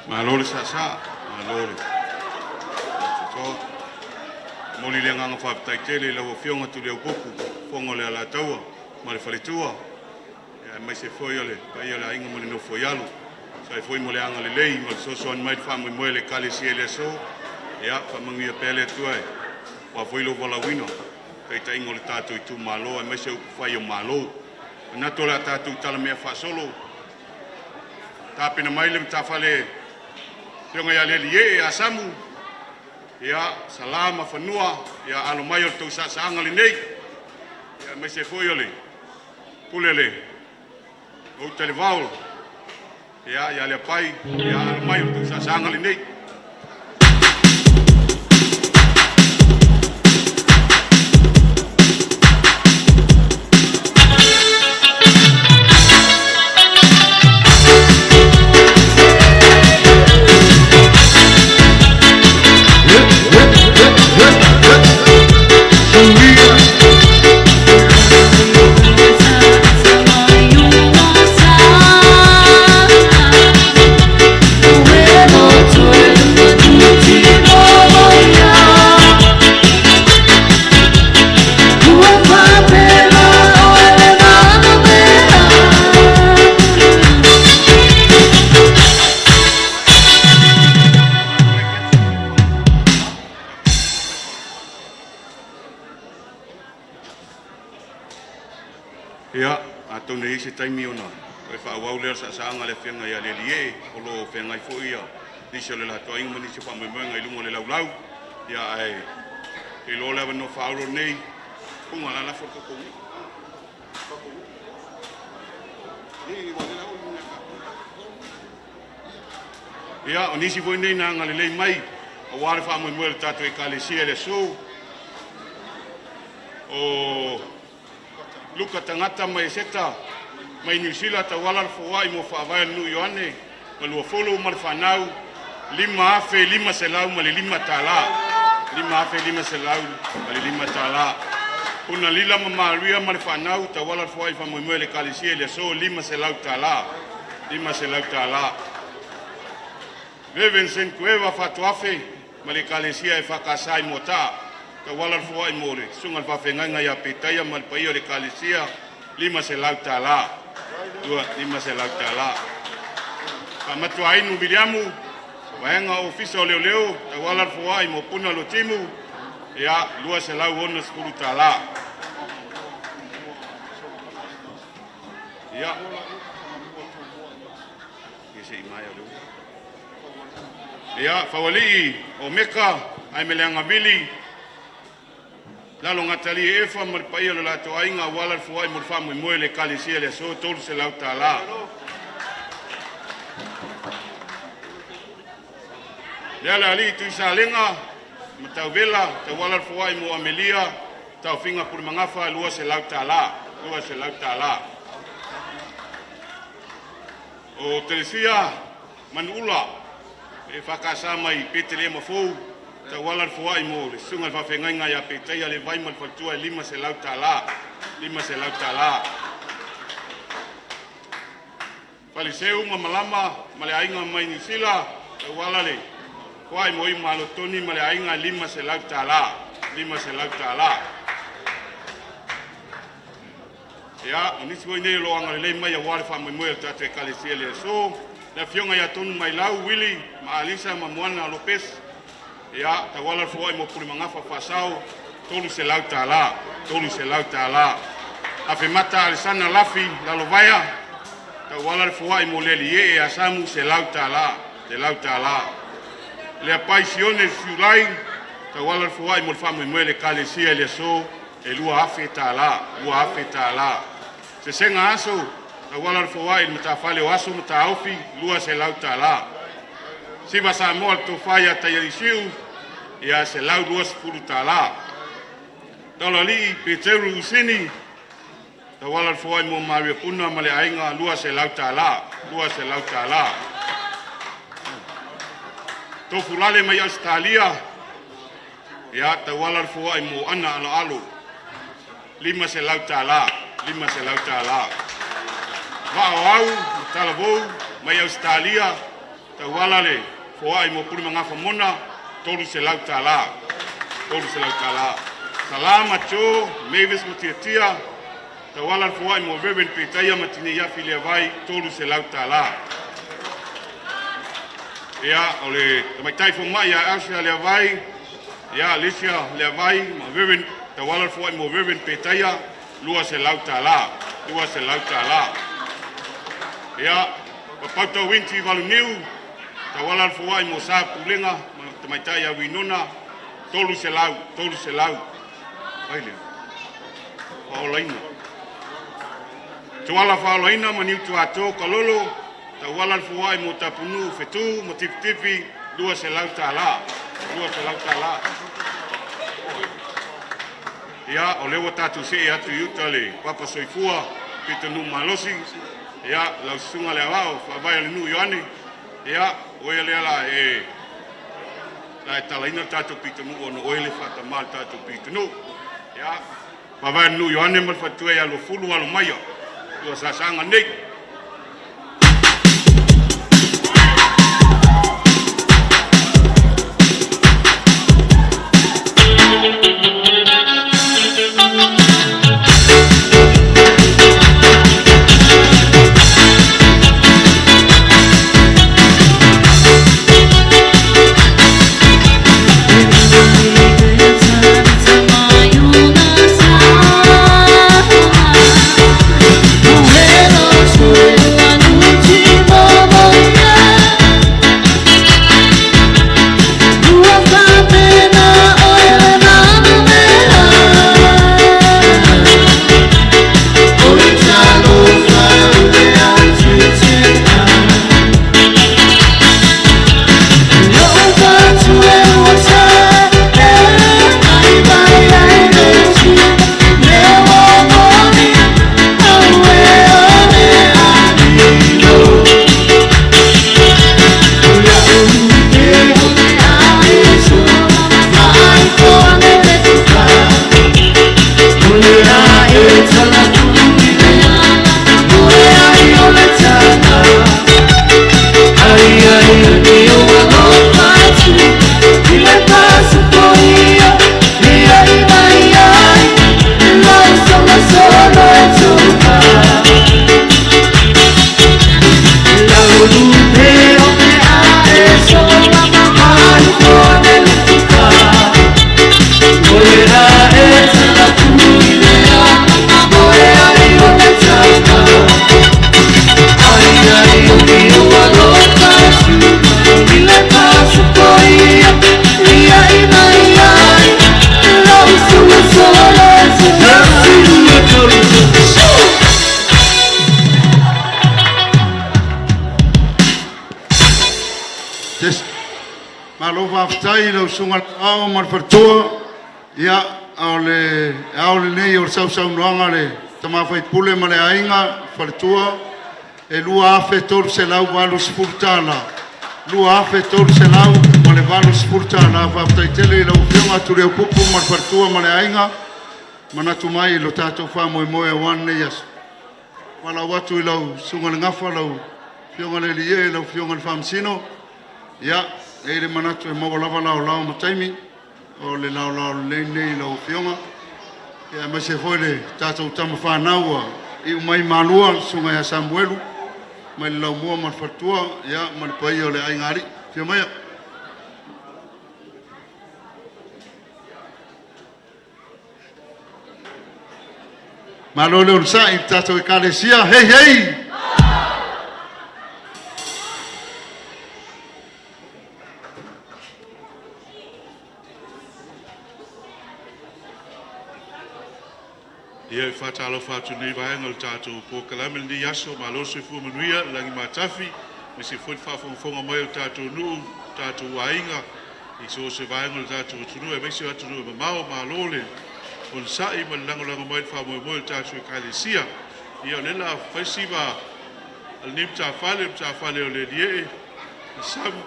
Malo le saasaa, malo le totoa. Momoli le agaga faafetai tele i lau Afioga Tuliaupupu, Fofoga o le Alataua ma le Faletua, aemaise foi o le paia o le aiga ma le nofo i alo. Tusa ai foi mo le agalelei ma le fesoasoani mai i le faamoemoe o le Ekalesia i le aso. Ia, faamanuia pea le Atua aua foi lou valaauina, taitaiga o le tatou itumalo aemaise upufai o Malo. Manatu o le a tatou talamea faasolo, tapena mai le matafale Afioga ia Lealiiee Asamu, ia Sala ma Fanua, ia alo mai o le tou saasaaga lenei, ia aemaise foi o le pule le Gauta i le Vao, ia ia Leapai, ia alo mai o le tou saasaaga lenei. Ia, atonu e i ai se taimi ona toe faaauau lea o le saasaaga a le Afioga ia Lelie, o lo o feagai foi ia nisi o le latou aiga ma nisi o faamoemoega i luga o le laulau. Ia, ae te iloa le avanoa faaauuro lenei, puga la lafo le koko nei. Ia, o nisi foi nei na agalelei mai aua le faamoemoe o le tatou Ekalesia i le aso. O Luka Tagata mai Eseta mai Niu Sila tauala le foai mo faavae o le nuu Ioane ma Luafolo ma le fanau $5,505. $5,505. Puna Lila ma Maria ma le fanau tauala le foai faamoemoe le Ekalesia i le aso $500. $500. Reverend Sen Kueva Fatuafe ma le Ekalesia e Whakasai Moata'a. Tauala le foai mo le susuga i le faafeagaiga ia Petaia ma le paia o le Ekalesia, $500. $500. Faamatuainu Viliamu, Vaega Ofisa o Leoleo, tauala le foai mo Puna Lotimu, ia $260. Ia, ia Faualii o Meka ae Meleagavili Lalogatali Efa ma le paia o le latou aiga auala le foai mo le faamoemoe o le Ekalesia i le aso $300. Le Alealii Tuisalega Matauvela tauala le foai mo Amelia Taofiga Pulemagafa $200. $200. O Telesia Manuula e faakasa mai Petelema Fou tauala le foai mo le susuga i le faafeagaiga ia Petaia Le Vai ma le faletua e $500. $500. Faleseu ma Malama ma le aiga mai Niu Sila tauala le foai mo Iumalo Toni ma le aiga e $500. $500. Ia, o nisi foi nei o lo o agalelei mai aua le faamoemoe o le tatou Ekalesia i le aso, le afioga ia Tonu Mailau Uili ma Alisa ma Moana Lopes, ia, tauala le foai mo Pulemagafa Faasao, $300, $300. Afemata Alesana Lafi Lalovaea, tauala le foai mo le Alii ia Samu, $100, $100. Le Apai Sione Siulai, tauala le foai mo le faamoemoe o le Ekalesia i le aso, e $2,000, $2,000. Sesega Aso, tauala le foai i le matafale o Aso Mataofi, $200. Siva Samoa le tofa ia Taialisiu, ia $120. Taulaalii Peteru Usini, tauala le foai mo Maria Puna ma le aiga $200, $200. Tofulale mai Ausetalia, ia tauala le foai mo Ana Aloalo, $500, $500. Vaa o Au ma Talavou mai Ausetalia, tauala le foai mo Pulemagafa Mona, $300, $300. Salama Joe, Mavis ma Tiatia, tauala le foai mo Reverend Petaia ma Tineiafi Leavai, $300. Ia, o le tamaitai fomai ia Asia Leavai, ia Alicia Leavai ma Reverend, tauala le foai mo Reverend Petaia, $200, $200. Ia, Papauta Winti Valuniu, tauala le foai mo Sa Pulega ma tamaitai ia Winona, 300, 300. Ai lea, faaolaina. Tuala faaolaina ma Niu Tuato Kalolo, tauala le foai mo Tapunuu Fetu ma Tifitifi, $200, $200. Ia, o lea ua tatou see atu i uta le Papa Soifua, Pitonuu Malosi, ia, lau susuga le Aoao Faavae o le nuu Ioane, ia, o ia lea la e la e talaina le tatou pitonuu ona o oe le faatamā le tatou pitonuu. Ia, Faavae o le nuu Ioane ma le faletua ia Luafulu Alomaia, ua saasaga nei. Yes. Malo faafetai i lau susuga i le Aoao ma le faletua. Ia, o le ao lenei o le sausaunoaga a le tama sui usufono ma le aiga, faletua, e $2,380. $2,380. Faafetai tele i lau Afioga Tuliaupupu ma le faletua ma le aiga, manatu mai i lo tatou faamoemoe aua lenei aso. Valaau atu i lau Susuga i le Gafa, lau Afioga i le Alii Ee, lau Afioga i le Faamasino, ia, e i ai le manatu e maua lava laolao ma taimi, o le laolao lelei lenei i lau Afioga, aemaise foi le tatou tama fanau ua iu mai i Malua, le Susuga ia Samuelu mai le Laumua ma le Faletua, ia ma le paia o le aigaalii. Afio maia. Malo le onosai i le tatou Ekalesia. Hei hei! Ia, e faatalofa atu i lenei vaega o le tatou polokalame i lenei aso. Malo le soifua manuia i le lagi matafi, aemaise foi le faafogafoga mai o le tatou nuu, tatou aiga i so o se vaega o le tatou atunuu, aemaise o atunuu e mamao. Malo le onosai ma le lagolago mai i le faamoemoe o le tatou Ekalesia. Ia o lea o le a fai siva a lenei matafale, le matafale o le Aliiee, le Samu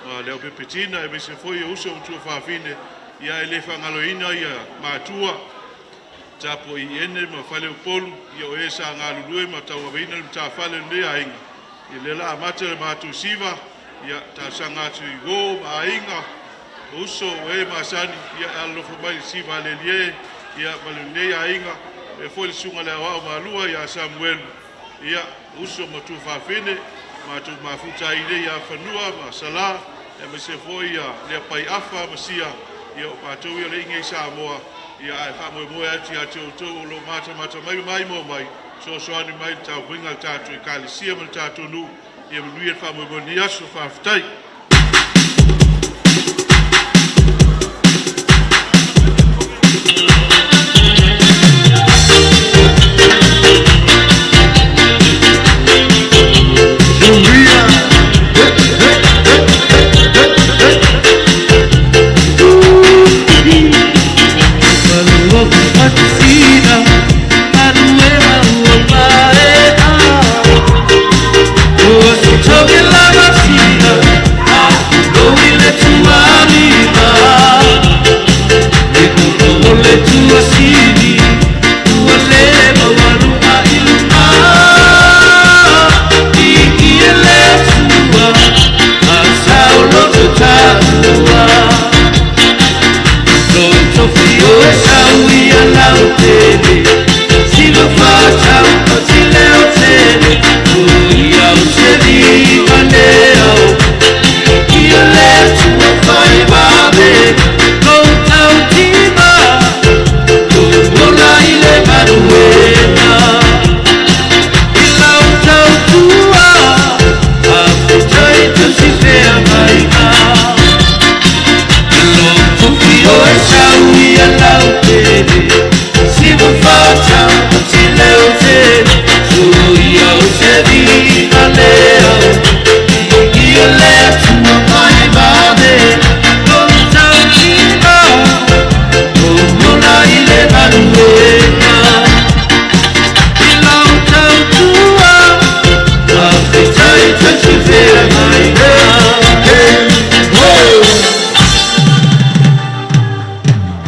ma le Aupepetina, aemaise foi o uso ma tuafafine, ia ae le faagaloina matua tapuai Ene ma Faleupolu, ia o e sa galulue ma tauaveina le matafale o lenei aiga. Ia lea o le a amata le matou siva, ia talosaga atu i uo ma aiga, o uso, o e masani, ia e alolofa mai i le siva a le Aliiee ia ma lenei aiga, faapea foi le susuga i le Aoao Malua ia Samuelu, ia, uso ma tuafafine, matou mafuta ai nei ia Fanua ma Sala, aemaise foi ia Leapaiafa ma Sia, ia o matou ia o le ige i Samoa, ia ae faamoemoe atu ia te outou o lo o matamata mai ma maimoa mai, fesoasoani mai i le tapuaiga a le tatou Ekalesia ma le tatou nuu, ia manuia le faamoemoe i lenei aso. Faafetai.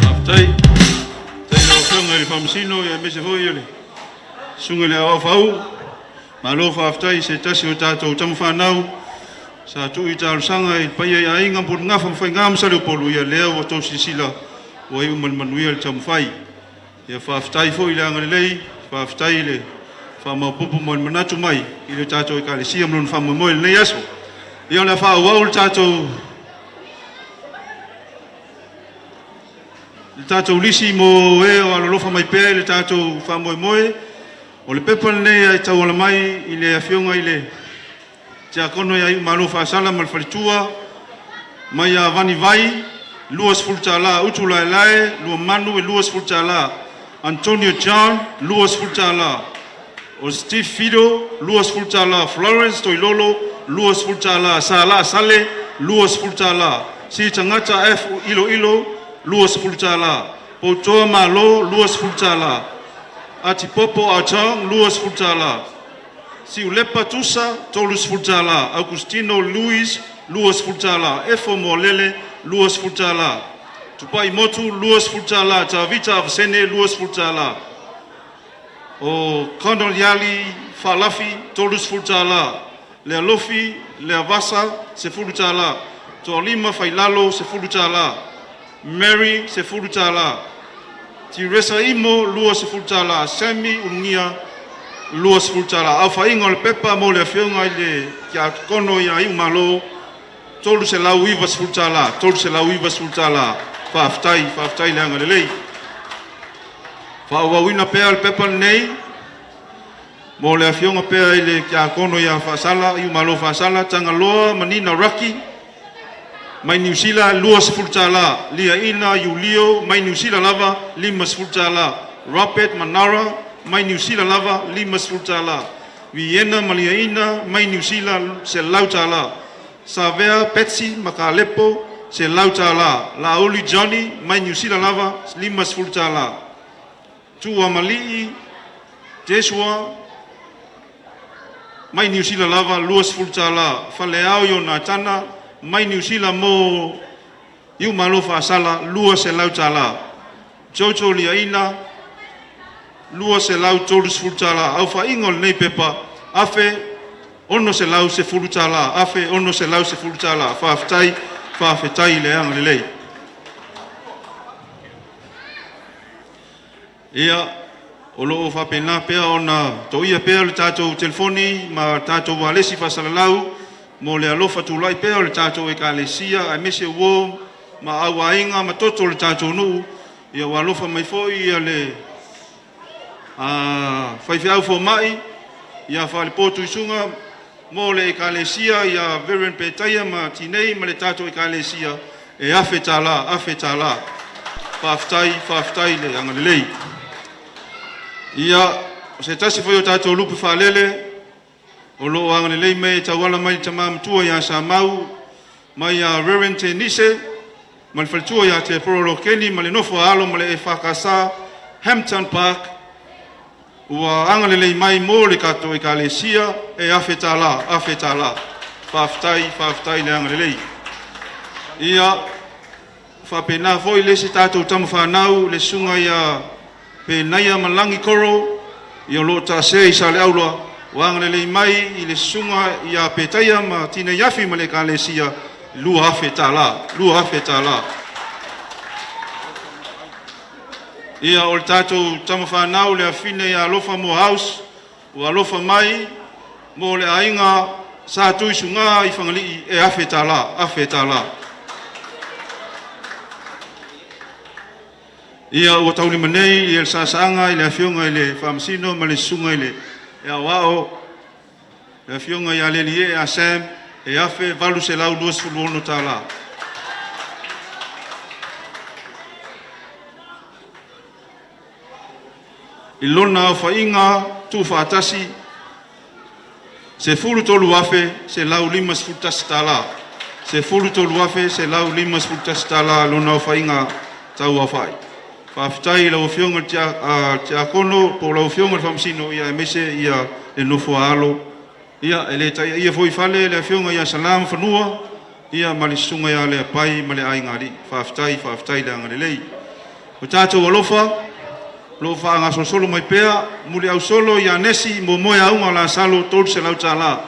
Faafetai. Faafetai i lau Afioga i le Faamasino aemaise foi o le Susuga i le Aoao Faauu. Malo faafetai i se tasi o tatou tama fanau sa tuu i talosaga i le paia i aiga ma Potugafa ma Faiga ma Saleupolu, ia lea ua outou silasila ua iu ma le manuia le taumafai. Ia faafetai foi i le agalelei, faafetai i le faamaopoopo ma le manatu mai i le tatou Ekalesia ma lona faamoemoe i lenei aso. Ia o le a faaauau le tatou tatou lisi mo e o alolofa mai pea i le tatou faamoemoe. O le pepa lenei e tauala mai i le Afioga i le Tiakono ia Iumalo Faasala ma le faletua, mai ia Vani Vai, $20, Utulaelae, Luamanu e $20, Antonio John, $20, o Steve Fido, $20, Florence Toilolo, $20, Salaa Sale, $20, Sitagata F Iloilo, $20, Poutoa Malo, $20, Atipopo Achong, $20, Siulepa Tusa, $30, Augustino Louis, $20, Efo Moalele, $20, Tupai Motu, $20, Tavita Avasene, $20, o Condon Yali Faalafi, $30, Lealofi Leavasa, $10, Toalima Failalo, $10, Mary, $10, Tiresa Imo, $20, Sammy Ulugia, $20. Aofaiga o le pepa mo le Afioga i le Tiakono ia Iumalo, $390, $390. Faafetai, faafetai le agalelei. Faaauauina pea le pepa lenei mo le Afioga pea i le Tiakono ia Faasala, Iumalo Faasala, Tagaloa Manina Raki, mai Niu Sila, $20. Liaina Iulio, mai Niu Sila lava, $50. Robert Manara, mai Niu Sila lava, $50. Viena Maliaina, mai Niu Sila, $100. Savea Betsy Makalepo, $100. Lauli Johnny, mai Niu Sila lava, $50. Tuamalii Jesua, mai Niu Sila lava, $20. Faleao Ionatana, mai Niu Sila mo Iumalo Faasala, $200. Jojo Liaina, $230. Aofaiga o lenei pepa, $1,610, $1,610. Faafetai, faafetai i le agalelei. Ia, o lo o faapena pea ona toia pea le tatou telefoni ma tatou ualesi faasalalau mo le alofa tulai pea o le tatou Ekalesia aemaise uo ma auaiga ma toto o le tatou nuu. Ia ua alofa mai foi le faifeau fomai ia Faalepo Tuisuga mo le Ekalesia ia Reverend Petaia ma Tinei ma le tatou Ekalesia e $1,000, $1,000. Faafetai, faafetai le agalelei. Ia, o se tasi foi o tatou lupe faalele o lo o agalelei mai e tauala mai i le tama matua ia Samau, mai ia Reverend Tenise ma le faletua ia Teporo Lokeni ma le nofo a alo ma le EFKS Hampton Park, ua agalelei mai mo le tatou Ekalesia e $1,000, $1,000. Faafetai, faafetai le agalelei. Ia, faapena foi le isi tatou tama fanau, le susuga ia Penaia Malagi Koro, ia o lo o taasea i Saleaula, ua agalelei mai i le susuga ia Petaia ma Tineiafi ma le Ekalesia, $2,000, $2,000. Ia, o le tatou tama fanau le afine ia Alofa Morehouse, ua alofa mai mo le aiga Sa Tuisuga i Fagalii e $1,000, $1,000. Ia, ua taulima nei le saasaaga i le Afioga i le Faamasino ma le susuga i le Aoao, le Afioga ia Lelie a Sam e $1,826. I lona aofaiga tuufaatasi, $13,151, $13,151 lona aofaiga tauaofai. Faafetai i lau Afioga i le Tiakono po o lau Afioga i le Faamasino, aemaise ia le nofo a alo. Ia, e le taiaia foi i fale le Afioga ia Sala ma Fanua, ia ma le susuga ia Leapai ma le aiga alii. Faafetai, faafetai le agalelei. O tatou alofa o lo o faagasolosolo mai pea muliausolo ia Nesi mo moe auga o Lasalo $300,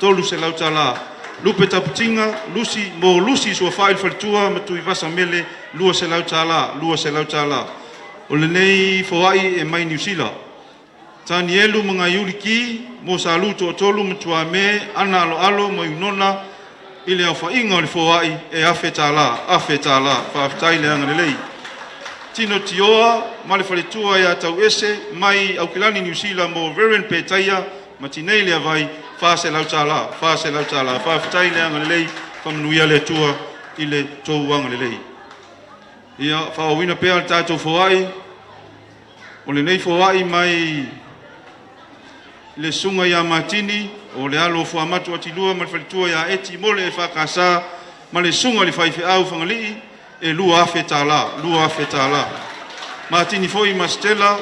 $300. Lupe Taputiga Lusi mo Lusi Suafai le faletua ma Tuivasa Mele $200, $200. O lenei foai e mai Niu Sila. Tanielu Magaiuli Ki mo Salu Toatolu ma Tuame Ana Aloalo ma Iunona i le aofaiga o le foai e $1,000, $1,000. Faafetai le agalelei. Tino Tioa ma le faletua ia Tauese mai Aukilani Niu Sila mo Reverend Petaia ma Tinei Leavai, $400, $400. Faafetai le agalelei, faamanuia le Atua i le tou agalelei. Ia faaauauina pea le tatou foai, o lenei foai mai le susuga ia Matini, o le alo o Fuamatu Atilua ma le faletua ia Eti mo le EFKS ma le susuga i le faifeau Fagalii e $2,000, $2,000. Matini foi ma Stella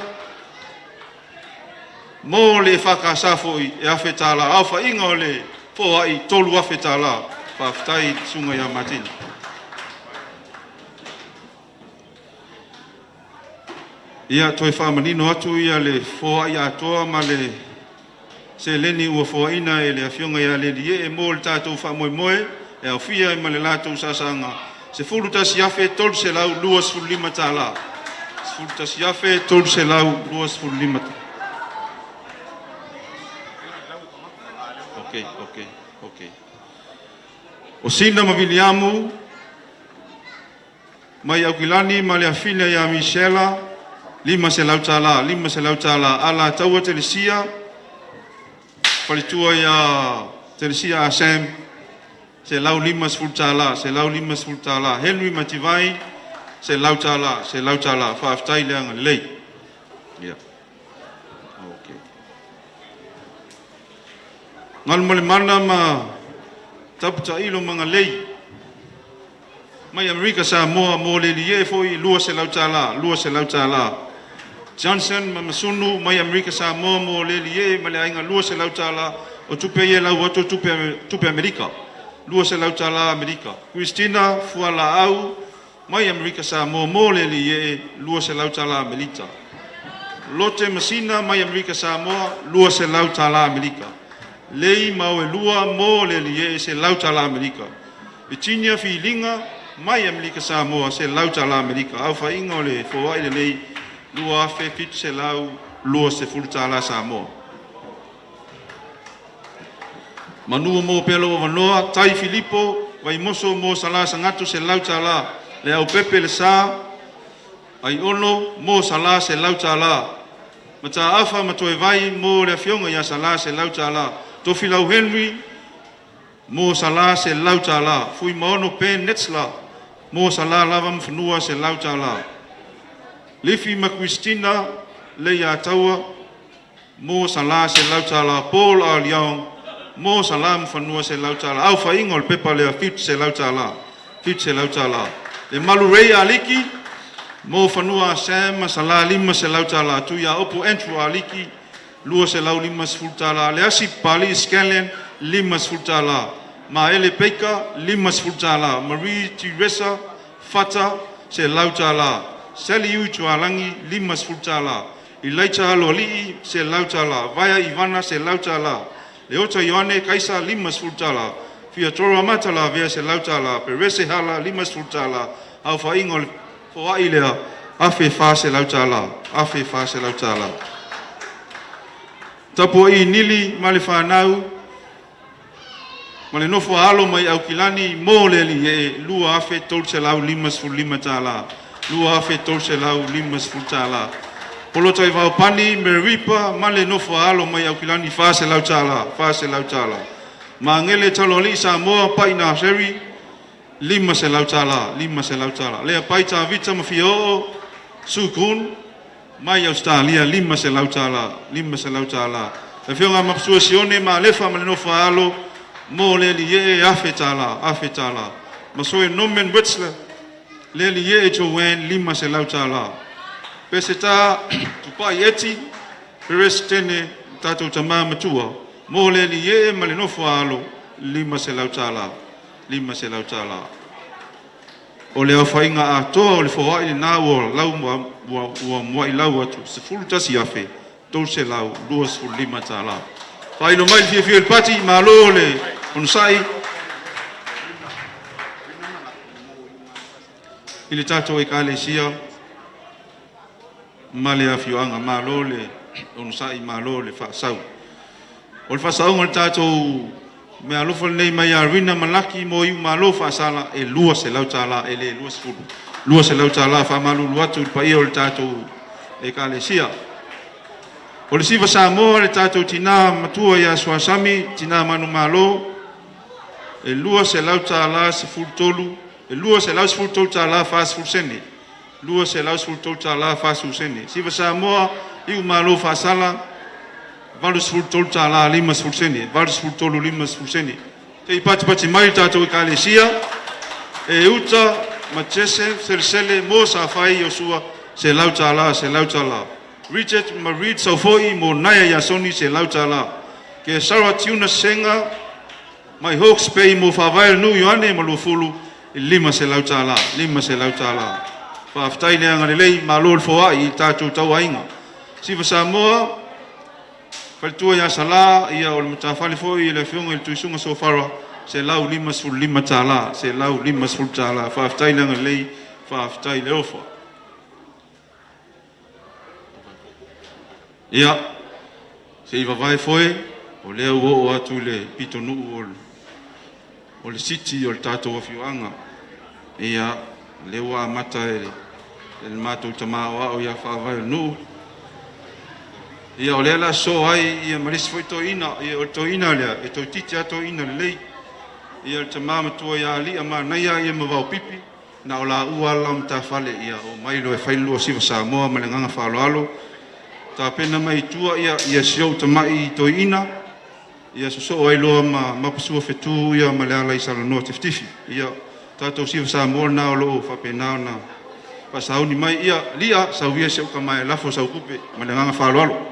mo le EFKS foi e $1,000. Aofaiga o le foai $3,000. Faafetai i le susuga ia Matini. Ia, toe faamanino atu ia le foai atoa ma le seleni ua foaina e le afioga ia Leliee mo le tatou faamoemoe e aofia ai ma le latou saasaga $11,325, $11,325. Ok, ok, ok. O Sina ma Viliamu mai Aukilani ma le afine ia Misela, $500, $500. Alataua Telesia, faletua ia Telesia Asam, $150, $150. Henry Mativai, $100, $100. Faafetai le agalelei. Ia, ok. Galumalemana ma Taputailo Magalei mai Amerika Samoa mo le lie foi $200, $200. Johnson ma Masunu mai Amerika Samoa mo le lie ma le aiga $200 o tupe ia e lau atu o tupe, tupe Amerika. $200 Amerika. Christina Fualaau mai Amerika Samoa mo le lie $200 Amerika. Lote Masina mai Amerika Samoa $200 Amerika. Lei Mauelua mo le lie $100 Amerika. Virginia Filiga mai Amerika Samoa $100 Amerika. Aofaiga o le foai lenei $2,720 Samoa. Manu o maua pea lou avanoa, Tai Filipo, Vaimoso mo Sala Sagatto $100, Le Aupepe Le Sa, Aiono mo Sala $100, Mataafa ma Toevai mo le afioga ia Sala $100, Tofilau Henry mo Sala $100, Fuimaono Ben Netzler mo Sala Lava ma Fanua $100, Lifi ma Christina Leiataua mo Sala $100, Paul A Leong mo Sala ma Fanua $100, aofaiga o le pepa lea $700, $700. Le Malu Ray Aliki mo Fanua Sam ma Sala $500, Tuiaopo Andrew Aliki $250, Le Asi Papali'i Scanlan $50, Maele Baker $50, Marie Teresa Fata $100, Sally Ui Tualagi $50, Elaita Aloalii $100, Vaea Ivana $100, Leota Ioane Kaisa $50, Fiatoro Amata Lavea $100, Perese Hala $50, aofaiga o le foai lea $1,400, $1,400. Tapuai Nili ma le fanau ma le nofo a alo mai Aukilani mo le alii e $2,355, $2,350. Polo Vaopani, Meripa ma le nofo a alo mai Aukilani $400, $400. Magele Taloalii Samoa Pai Naseri $500, $500. Lea Pai Tavita ma Fioo Sukun mai Australia $500, $500. Le afioga Mapusua Sione ma Alefa ma le nofo a alo mo le alii e $1,000, $1,000. Masoe Norman Witzler le alii e Joanne $500. Peseta Tupai Eti Peresetene tatou tama matua mo le alii e ma le nofo a alo $500, $500. O le aofaiga atoa o le foai lena ua lau ua, ua muai lau atu $11,325. Faailoa mai le fiafia o le pati, malo le onosai i le tatou ekalesia ma le afioaga, malo le onosai, malo le faasau. O le faasaoga o le tatou meaalofa lenei mai ia Rina Malaki mo iu malo faasala e $200 e le 20. $200 faamalulu atu i le paia o le tatou Ekalesia. O le Siva Samoa le tatou tinā matua ia Suasami, tinā manumalo, e $200 13, e $213 40 sene, $213 40 sene. Siva Samoa, Iu Malo Faasala, $83 50 sene, 83 50 sene. Se i patipati mai le tatou Ekalesia, e uta ma Jese Selesele mo Safai Iosua, $100, $100. Richard ma Reid Saufoi mo Naea Iasoni, $100. Ke Sarah Tiuna Senga mai Hawke's Bay mo Faavae le Nuu Ioane ma Luafulu, $500, $500. Faafetai le agalelei, malo le foai i tatou tauaiga. Siva Samoa, faletua ia Sala, ia o le matafale foi i le afioga i le Tuisuga Sofara, $155, $150. Faafetai le agalelei, faafetai le ofa. Ia, se i vavae foe, o lea ua oo atu i le pitonuu o le siti o le tatou afioaga. Ia, lea ua amata e le matou tama aoao ia Faavae o le nuu. Ia, o lea la sosoo ai ia ma le isi foi toeaina. Ia, o le toeaina lea, e toeitiiti lava toeaina lelei. Ia, le tama matua ia Aliia Manaia ia ma Vaopipi, na o laua lava la matafale, ia omai loa e fai le lua Siva Samoa ma le agaga faaaloalo. Tapena mai i tua ia si ou tama'i toeaina, ia sosoo ai loa ma Mapasua Fetu ia ma le ala i Salanoa Tifitifi. Ia, tatou Siva Samoa lena o lo o faapena ona faasauni mai. Ia, lia, sauia si ou tama e lafo sau tupe ma le agaga faaaloalo.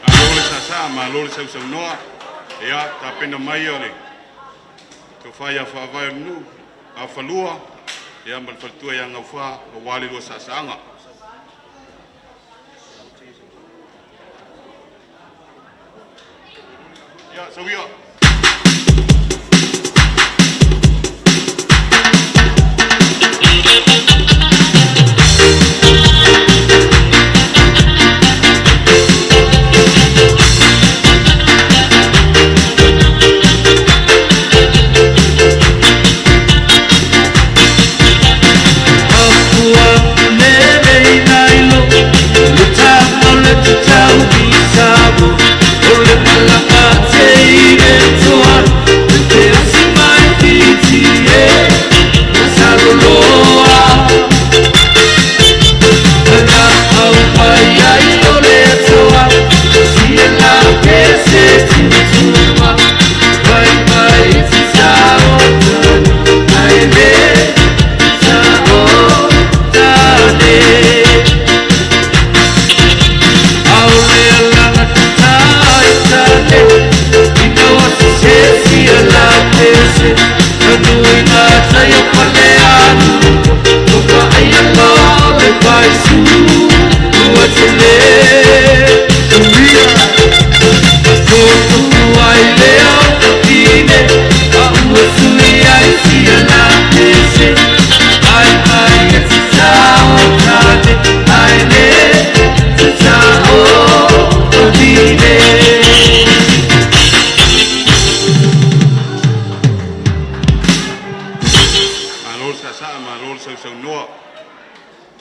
Malo le sāsā, malo le sausaunoa. Ia, tapena mai o le tofa ia Faavae o le nuu, Afalua, ia ma le faletua ia Gaufā, aua le lua saasaaga. Ia, sauia.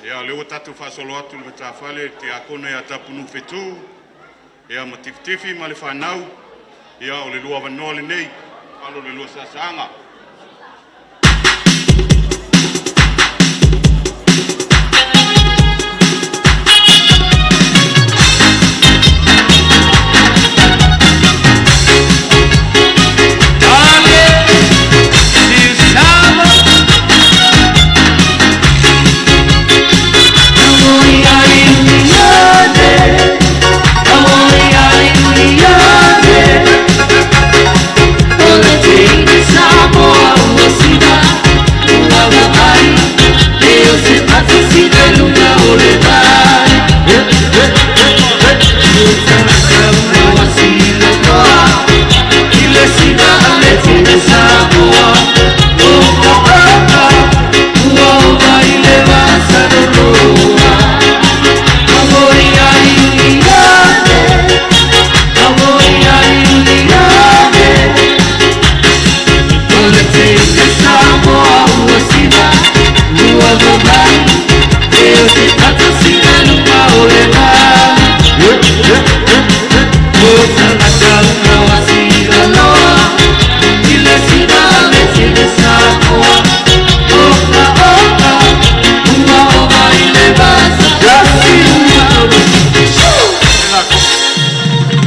Ia, o lea ua tatou faasolo atu i le matafale i le tiakono ia Tapunuu Fetu, ia ma Tifitifi ma le fanau. Ia, o le lua avanoa lenei, alo i le lua saasaaga.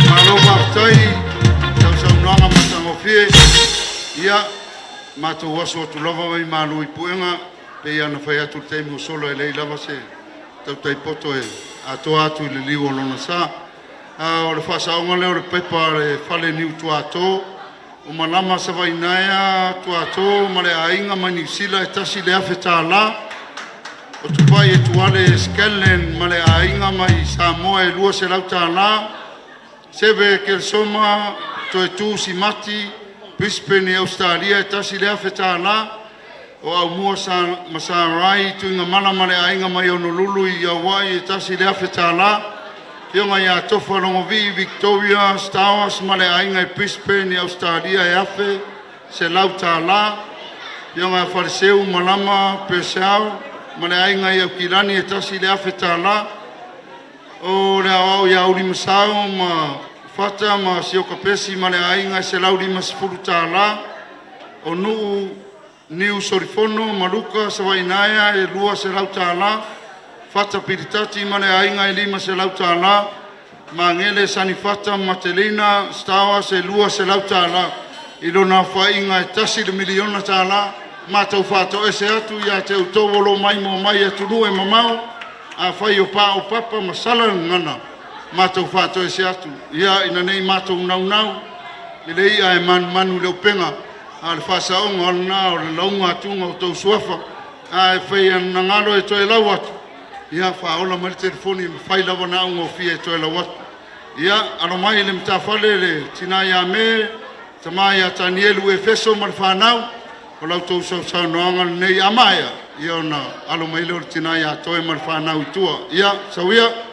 Malo faafetai i lau saunoaga matagofie. Ia, matou aso atu lava ma malu i puega, pei ona fai atu i le taimi ua sola, e leai lava se tautai poto e atoa atu i le liu o lona sa. A o le faasaoga lea o le pepa a le Faleniu Tuato o Malama Savaiinaea Tuato ma le aiga mai Niu Sila e $1,000. O Tupai Etuale Scanlan ma le aiga mai Samoa e $200. Seve Keresoma Toetu Simati, Brisbane, Ausetalia e $1,000. O Aumua Masarai Tuigamala ma le aiga mai Honolulu i Hawaii e $1,000. Afioga ia Tofa Logovii Victoria Stowers ma le aiga i Brisbane, Ausetalia e $1,100. Afioga ia Faleseu Malama Purcell ma le aiga i Aukilani e $1,000. O le aoao ia Ulimasao ma Fata ma Siokapesi ma le aiga e $150. O Nuu Niu Solifono ma Luka Savaiinaea e $200. Fata Pilitati ma le aiga e $500. Magele Sanifata ma Matelina Stowers e $200. I lona aofaiga e $1 miliona. Matou faatoese atu ia te outou o lo o maimoa mai i atunuu e mamao. Afai o paopapa ma sala le gagana, matou faatoese atu ia ina ne i matou naunau i le i'a e manumanu i le upega, a o le faasaoga lena o le lauga atuga o outou suafa. Ae fai e galo e toe lau atu, ia faaola mai le telefoni e mafai lava ona augofie e toe lau atu. Ia, alo mai i le matafale le tina ia Me, tama ia Tanielu Efeso ma le fanau, o la outou sausaunoaga lenei. A maea ia ona alo mai lea o le tina ia Toe ma le fanau i tua. Ia, sau ia.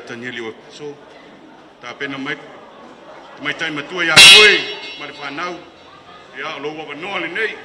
Tanieli Oepaso, tapena mai tamaitai matua ia Toi ma le fanau. Ia, o lou avanoa lenei.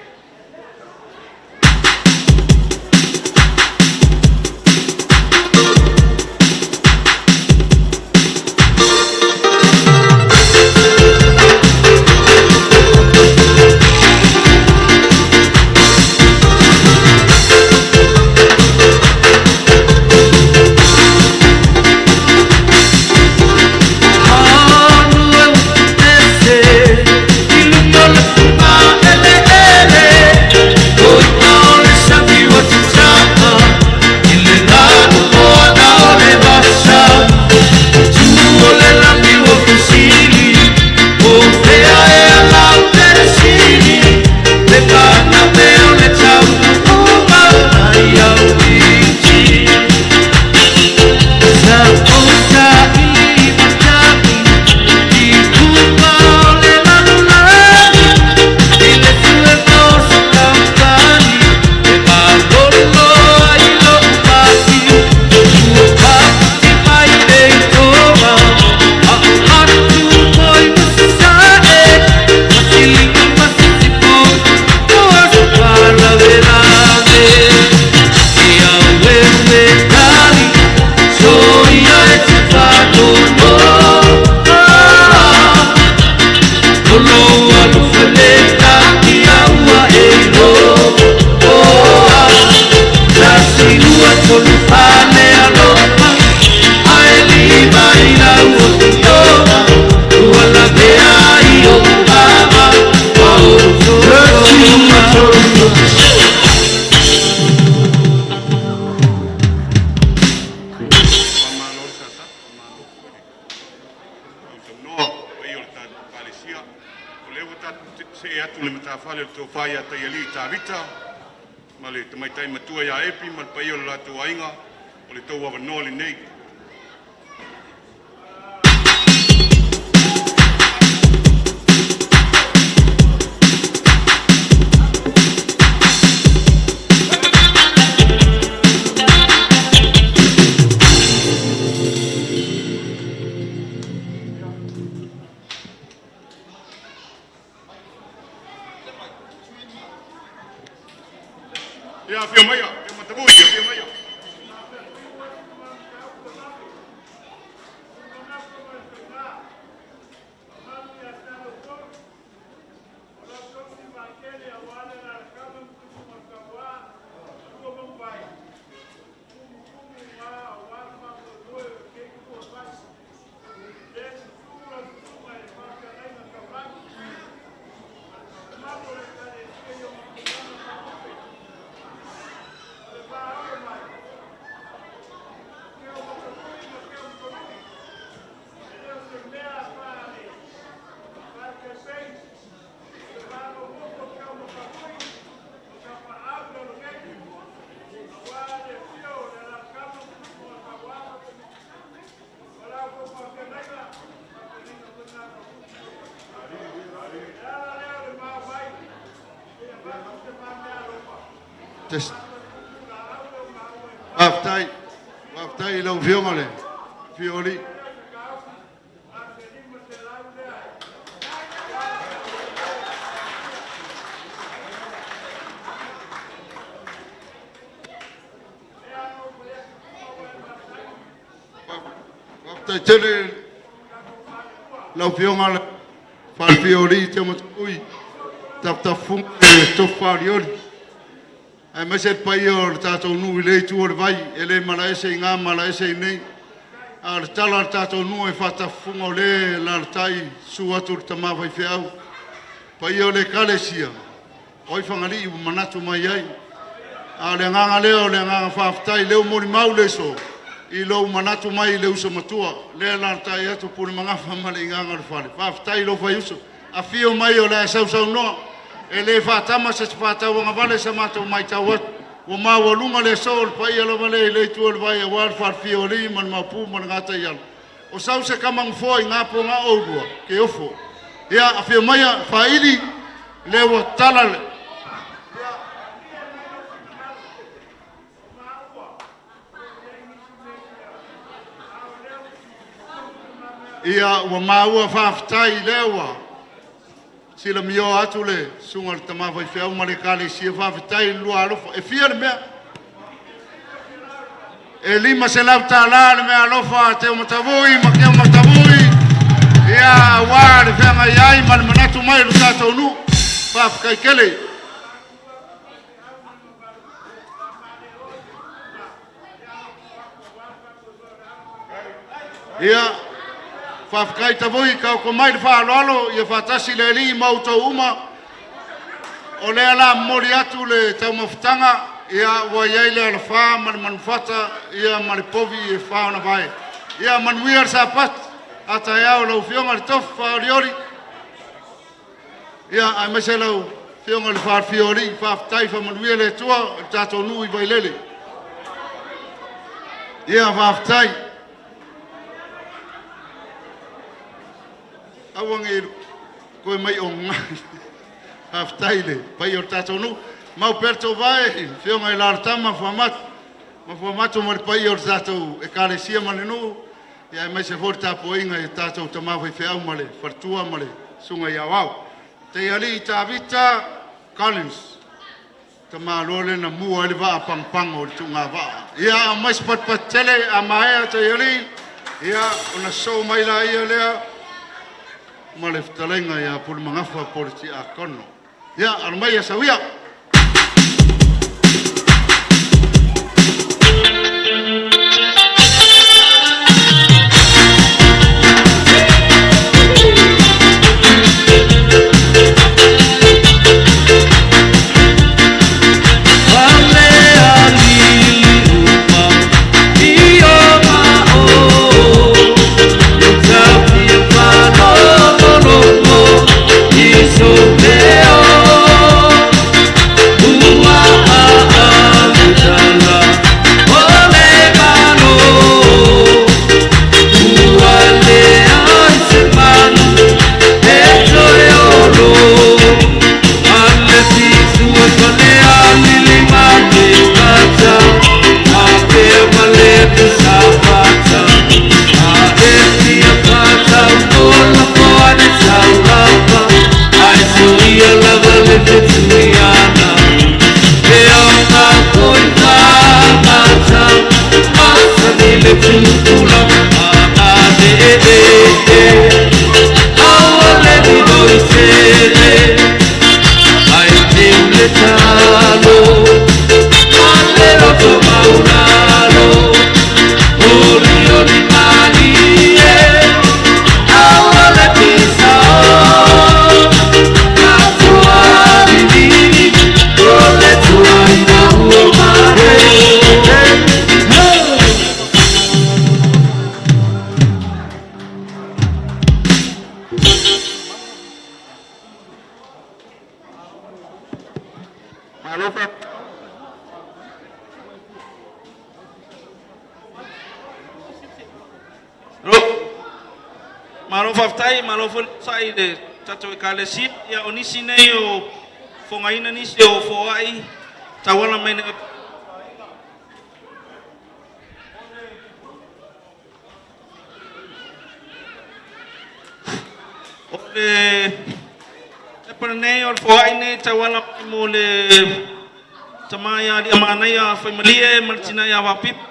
Faamalo le tata, faamalo foi le sausaunoa paia o le tatou Ekalesia. O lea ua tatou see atu i le matafale o le tofa ia Taialii Tavita ma le tamaitai matua ia Epi ma le paia o le latou aiga, o le tou avanoa lenei. Ia, afio maia, Teomatavui, afio maia. Test. Faafetai, faafetai i lau Afioga le Fioli. Faafetai tele lau Afioga le Falefioli Teomatui Tafutafufuga le Tofu Falioli aemaise le paia o le tatou nuu i lea itu o le vai e le malaese i gā malaese i nei. A o le tala a le tatou nuu e faatafufuga o lea e alaalatai susu atu le tama faifeau. Paia o le Ekalesia, o ai Fagalii ua manatu mai ai. A o le agaga lea o le agaga faafetai, lea ua molimau le aso i lou manatu mai i le uso matua, lea e alaalatai atu Pulemagafa ma le igaga o le fale. Faafetai i lou faiuso, afio mai o le a e sausaunoa, e le faatama se faatauagavale sa matou matau atu, ua maualuga le aso, o le paia lava lea i lea itu o le vai aua le falefia o alii ma le maopu ma le gataiala. O sau se kama gafoa i gā po gā oulua, ke ofo. Ia, afio maia, faaili, lea ua tala le... Ia, ua maua faafetai lea ua silamioa atu le susuga i le tama faifeau ma le ekalesia. Faafetai i le lua alofa. E fia le mea? E $500 le meaalofa a Teumatavui ma Teumatavui, ia aua le feagai ai ma le manatu mai o le tatou nuu. Faafetai tele. Ia, faafetai Tavui, taoto mai le faaaloalo, ia faatasi le Alii ma outou uma. O lea la momoli atu le taumafataga, ia ua i ai le alafa ma le manufata, ia ma le povi e fa ona vae. Ia manuia le Sapati, a taeao lau Afioga i le Tofi faaolioli, ia aemaise lau Afioga i le Faalafia o Alii, faafetai faamanuia le Atua i le tatou nuu i Vailele. Ia faafetai. Aua ne i toe mai o faafetai i le paia o le tatou nuu. Mau pea le toovae i le Afioga i Alalatama Fuamatu ma Fuamatu ma le paia o le tatou Ekalesia ma le nuu, ia aemaise foi le tapuaiga i tatou tama faifeau ma le faletua ma le susuga i Aoao. Teialii Tavita Collins. Tamaloa lea na mua ai le vaa pagopago o le tuugavaa. Ia aumai se patupatu tele a maea Taialii, ia ona sosoo mai laia lea ma le fetalaiga ia Pulemagafa po o le Tiakono. Ia, alo mai ia Sauia. Malo faafetai, malo foi le onosai i le tatou Ekalesia. Ia, o nisi nei o fogaina nisi o foai tauala mai le O le pepa lenei o le foai nei tauala mai mo le tama ia Aliiamanaia Faimalie ma le tina ia Vapipi.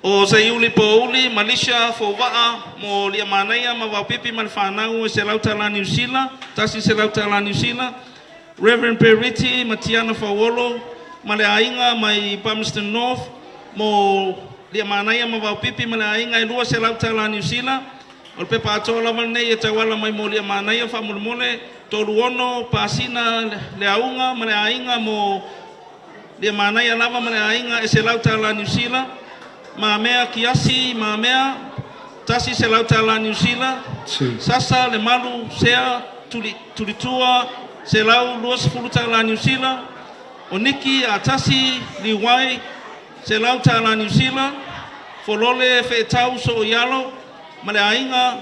O Seiuli Pouli, Malisha Fouvaa mo Liamanaia ma Vaopipi ma le fanau e $100 Niu Sila, $100 Niu Sila. Rev. Periti ma Tiana Fauolo ma le aiga mai Palmerston North mo Liamanaia ma Vaopipi ma le aiga e $200 Niu Sila. O le pepa atoa lava lenei e tauala mai mo Liamanaia faamolemole, 36 pasina le auga ma le aiga mo Liamanaia lava ma le aiga e $100 Niu Sila, Mamea Kiasi Mamea $100 Niu Sila, Sasa Lemalu Sea Tulitua $120 Niu Sila, O Niki Atasi Liuwai $100 Niu Sila, Folole Feetau Sooialo ma le aiga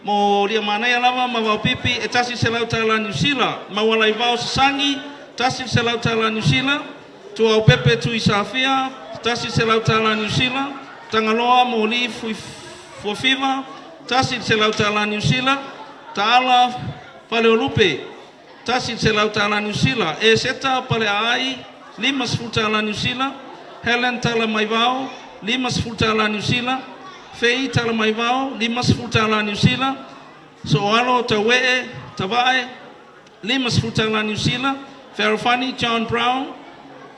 Mo Liamanaia lava ma Vaopipi e $100 Niu Sila. Maualaivao Sasagi, $100 Niu Sila. Tuaupepe Tuisafia, $100 Niu Sila. Tagaloa Moli Fuafiva, $100 Niu Sila. Taala Faleolupe, $100 Niu Sila. Eseta Paleaai, $50 Niu Sila. Helen Talamaivao, $50 Niu Sila. Fei Talamaivao, $50 Niu Sila. Soalo Tauee Tavae, $50 Niu Sila. Fealofani John Brown,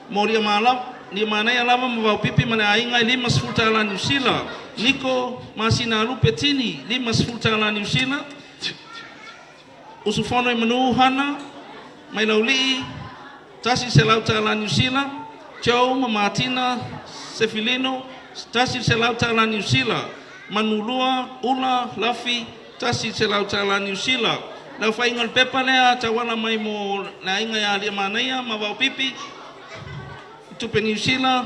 mo Aliimaanaia lava ma Vaupipi ma le aiga, e $50 Niu Sila. Niko Masinalupe Tini, $50 Niu Sila. Usufono i Manu Hana mai Laulii, $100 Niu Sila. Joe ma Matina Sefilino, $100 Niu Sila. Manulua Ula Lafi, $100 Niu Sila. Le aofaiga o le pepa lea tauala mai mo le aiga ia Aliimaanaia ma Vaupipi i tupe Niu Sila.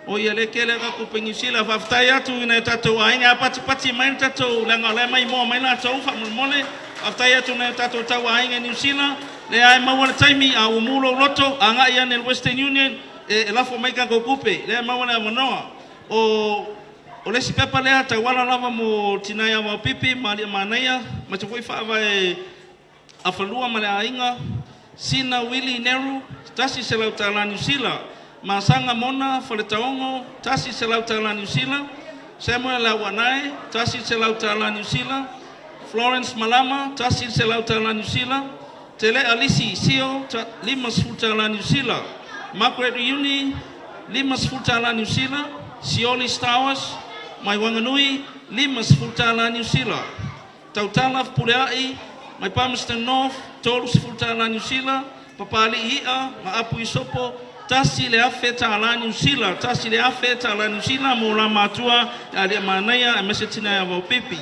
O ia lea e tele lava tupe Niu Sila. Faafetai atu i nai o tatou aiga, a patipati mai le tatou, leaga o la e maimoa mai latou faamolemole. Faafetai atu i nai o tatou tauaiga i Niu Sila, lea e maua le taimi, a ua mu lou loto, agai ane i le Western Union e lafo mai tatou tupe, lea e maua le avanoa. O o le isi pepa lea tauala lava mo tina ia Vaopipi ma Aliimaanaia, aemaise foi faavae Afalua ma le aiga, Sina Willie Neru, $100 Niu Sila. Masaga Mona Faletaogo, $100 Niu Sila. Samuel Lauanae, $100 Niu Sila. Florence Malama, $100 Niu Sila. Telea Lisi Sio, $50 Niu Sila. Margaret Iuni, $50 Niu Sila. Sioli Stowers, mai Wanganui, $50 Niu Sila. Tautala Fepuleai, mai Palmerston North, $30 Niu Sila. Papali'i I'a ma Apu Isopo, $1,000 Niu Sila. $1,000 Niu Sila mo la matua e Aliimaanaia aemaise tina ia Vaupipi.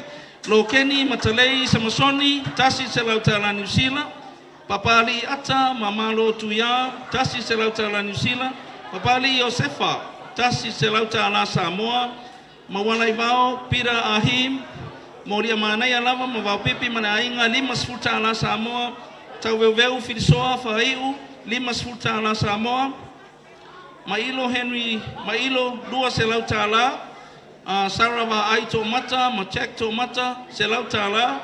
Lokeni Matalei Samasoni, $100 Niu Sila. Papali'i Ata ma Malo Tuiā, $100 Niu Sila. Papali'i Iosefa, $100 Samoa. Maualaivao Peter Ahim, mo Aliimaanaia lava ma Vaopipi ma le aiga, $50 Samoa. Tauveuveu Filisoa Faaiu, $50 Samoa. Mailo Henry Mailo, $200. Sarah Vaai Toomata ma Jack Toomata, $100.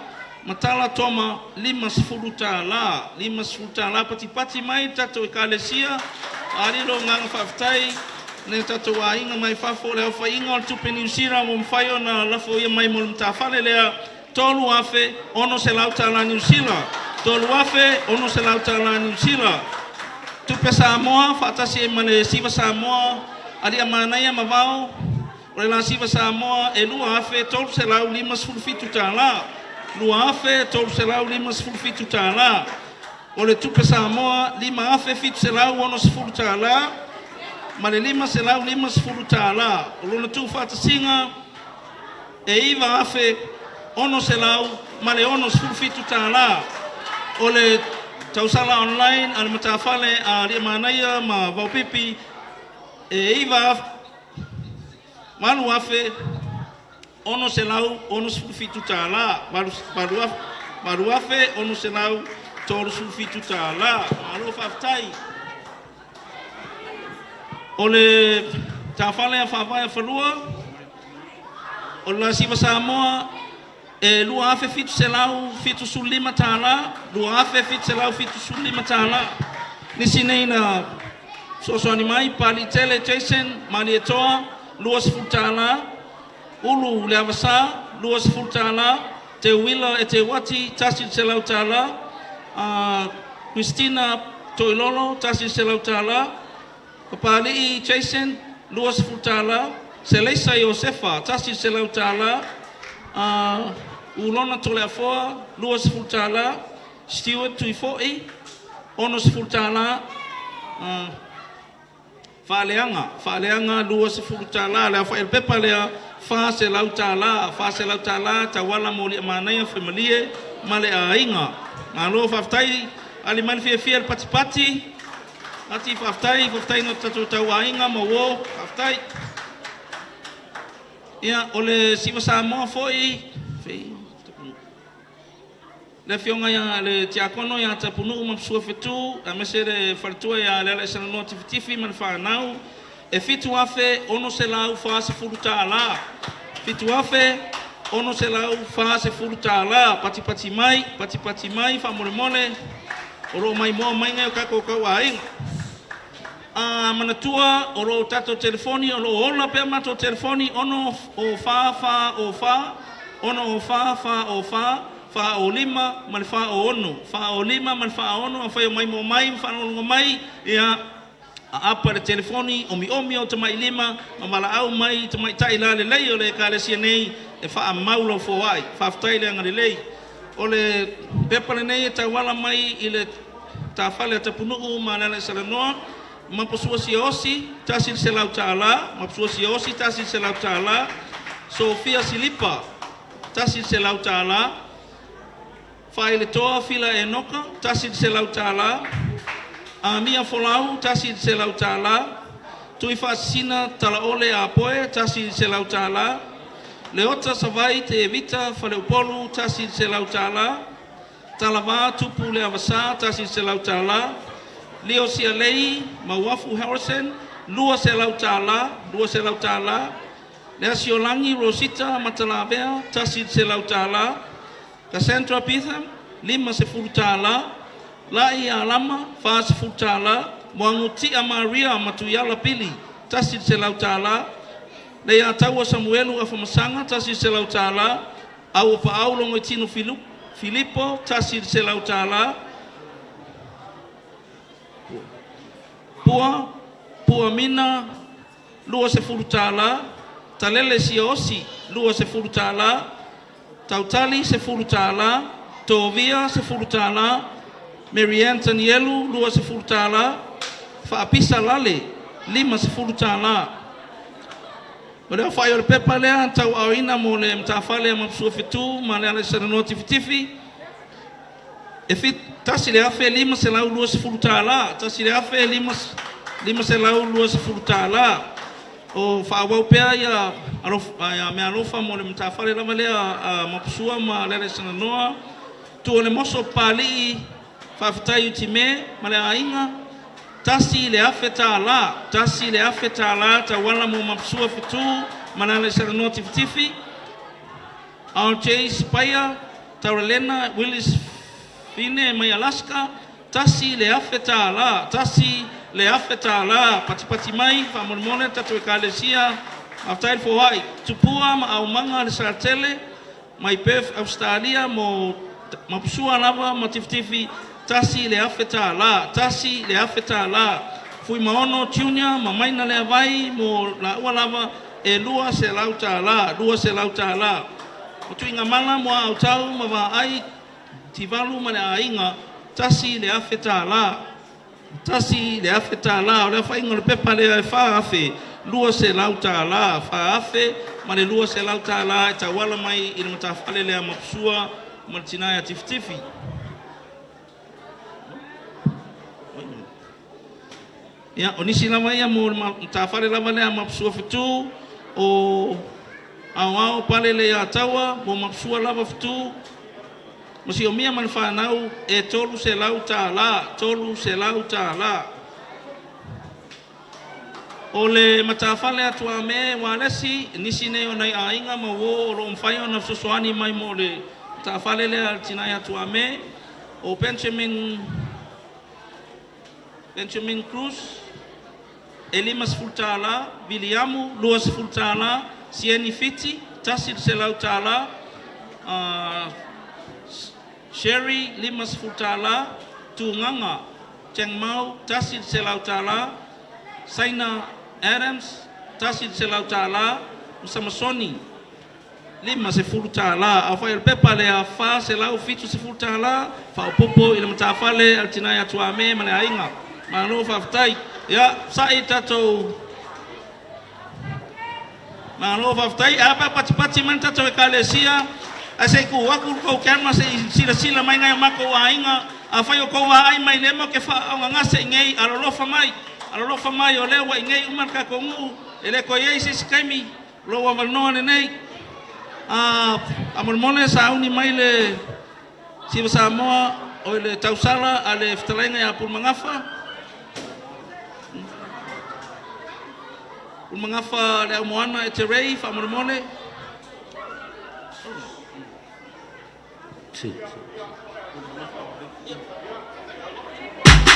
Matala Toma, $50. $50 patipati mai le tatou ekalesia. Faaali lou agaga faafetai i nai o tatou aiga mai fafo. O le aofaiga o le tupe Niu Sila ua mafai ona lafoia mai mo le matafale lea, $3,600 Niu Sila. $3,600 Niu Sila. Tupe Samoa faatasi ai ma le Siva Samoa, Aliimaanaia ma Vao, o le la Siva Samoa e $2,357. $2,357. O le tupe Samoa $5,760 ma le $550. O lona tuufaatasiga e $9,667. O le tausala online a le matafale a Aliimaanaia ma Vaupipi e $8,667. $8,637. Malo faafetai. O le tafale a Faavae a Falua, o le Lasiva Samoa e $2,775, $2,775. Nisi nei na fesoasoani mai, Paliitele Jason Malietoa, $20. Ulu Leavasa, $20. Teuila Eteuati, $100. Christina Toilolo, $100. Papali'i Jason, $20. Seleisa Iosefa, $100. Ulona Toleafoa, $20. Stewart Tuifoi, $60. Faaleaga, faaleaga $20. Le aofai o le pepa lea, $400, $400 tauala mo Aliimaanaia, Faimaliē ma le aiga. Malo faafetai, ali mai le fiafia i le patipati. Ati faafetai, faafetai i tatou tauaiga ma uo, faafetai. Ia, o le Siva Samoa foi, Le Afioga ia le Tiakono ia Tapunuu ma Masua Fetu aemaise le faletua ia Lealaisalanoa Tifitifi ma le fanau, e $7,640. $7,640. Patipati mai, patipati mai faamolemole, o lo o maimoa mai nai o tatou tauaiga. A manatua o lo o tatou telefoni o lo o ola pea matou telefoni 6 0 4 4 0 4 6 0 4 4 0 4 4 0 5 ma le 4 0 6 4 0 5 ma le 4 0 6. Afai o maimoa mai ma faalogologo mai, ia aapa le telefoni, omiomi o tamailima ma valaau mai i tamaitai lalelei o le Ekalesia nei e faamau lau foai. Faafetai le agalelei. O le pepa lenei e tauala mai i le tafale a Tapunuu ma Lealaisalanoa, Mapasua Siaosi, $100. Mapasua Siaosi, $100. Sofia Silipa, $100. Faailetoa Fila Enoka, $100. Amia Folau, $100. Tuifaasisina Talaole Apoe, $100. Leota Savai Tevita Faleupolu, $100. Talavā Tupu Leavasā, $100. Lio Sialei Mauafu Harrison, $200, $200. Leasiolagi Rosita Matalavea, $100. Cassandra Bitham, $50. La'i Alama, $40. Moagutia Maria Matuiala Pili, $100. Leiataua Samuelu Afamasaga, $100. Auapaau Logoitino Filipo, $100. Pua Puamina, $20. Talele Siaosi, $20. Tautali, $10. Tovia, $10. Marianne Tanielu, $20. Faapisa Lale, $50. O le aofai o le pepa lea tauaaoina mo le matafale a Mapusua Fetu ma Lealaisalanoa Tifitifi, e $1,520, $1,520. O faaauau pea ia meaalofa mo le matafale lava lea a Mapusua ma Lealaisalanoa. Tualemoso Papalii, faafetai Utume ma le aiga, $1,000, $1,000 tauala mo Mapusua Fetu ma Lealaisalanoa Tifitifi. RJ Spaia Tauralena Willis Fine mai Alaska, $1,000, $1,000. Patipati mai faamolemole le tatou Ekalesia, faafetai le foai. Tupua ma aumaga le Satele mai Perth Ausetalia mo Mapusua lava ma Tifitifi, $1,000, $1,000. Fuimaono Junior ma Maina Leavai mo laua lava e $200, $200. O Tuigamala mo Autau ma Vaai Tivalu ma le aiga, $1,000, $1,000. O le aofaiga o le pepa lea e $4,200, $4,200 e tauala mai i le matafale lea a Mapusua ma le tina ia Tifitifi. Ia, o nisi lava ia mo le matafale lava lea a Mapusua Fetu, o Aoao Pale Leiataua mo Mapusua lava Fetu, ma Siomia ma le fanau e $300, $300. O le matafale a Tuame Walesi, nisi nei o nai aiga ma uo o lo o mafai ona fesoasoani mai mo le matafale lea a le tina ia Tuame, o Benjamin Benjamin Cruz e $50, Viliamu $20, Sieni Fiti $100, Sherry $50, Tugaga Cheng Mau $100, Saina Adams $100, ma Samasoni $50. Aofai o le pepa lea $470 faaopoopo i le matafale a le tina ia Tuame ma le aiga. Malo faafetai. Ia, sa'i tatou Malo faafetai. Ae a pe a patipati mai le tatou Ekalesia, ae se i tuu atu le tou camera se i silasila mai nai o matou aiga. Afai o tou vaai mai lea matou te faaaaogagase i inei, alolofa mai, alolofa mai o lea ua i inei uma le tatou nuu, e le toe i ai se isi taimi, o lou avanoa lenei. Faamolemole sauni mai le Siva Samoa o le tausala a le fetalaiga ia Pulemagafa. Pulemagafa le Aumoana e te rei faamolemole.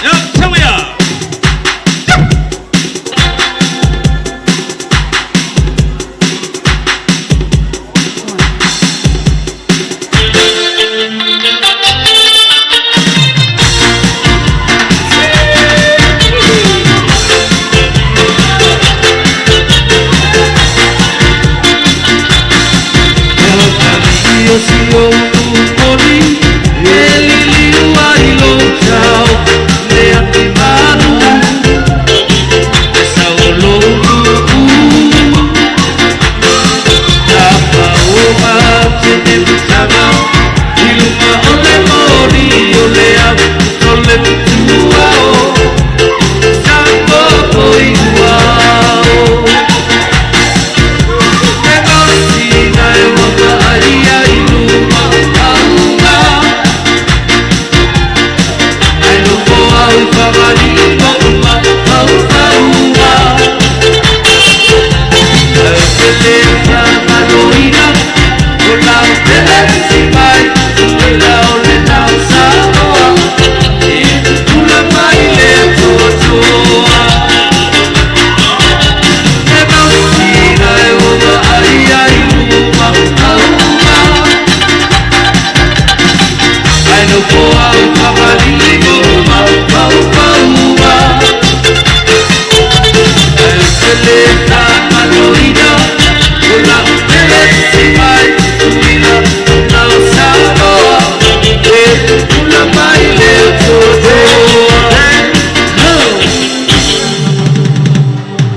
Ia, here we are.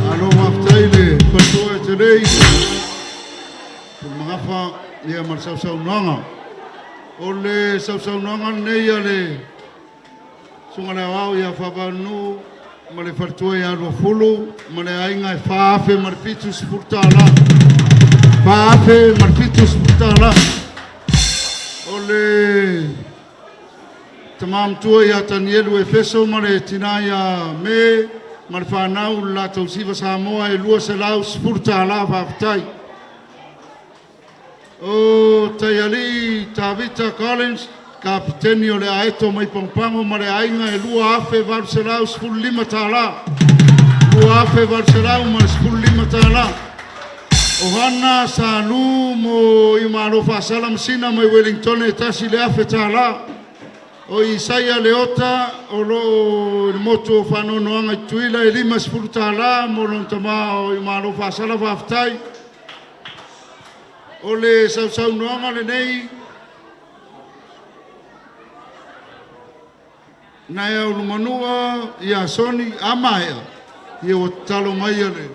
Malo faafetai i le faletua e telei Pulemagafa ia ma le sausaunoaga. O le sausaunoaga lenei a le Susuga i le Aoao ia Faavaenuu ma le faletua ia Luafulu ma le aiga e $4,070. $4,070. O le tama matua ia Tanielu Efeso ma le tina ia Me ma le fanau le latou siva Samoa e $210 faafetai. O Taialii Tavita Collins, kapiteni o le Aeto mai Pagopago ma le aiga e $2,815. $2,815. Ohana Salu mo Iumalo Faasala Masina mai Wellington e $1,000. O Isaia Leota o loo i le motu o Faanoanoaga i Tutuila e $50 mo lona tama o Iumalo Faasala faafetai. O le sausaunoaga lenei nai Ulumanua ia Soni a maea ia ua tatalo mai a le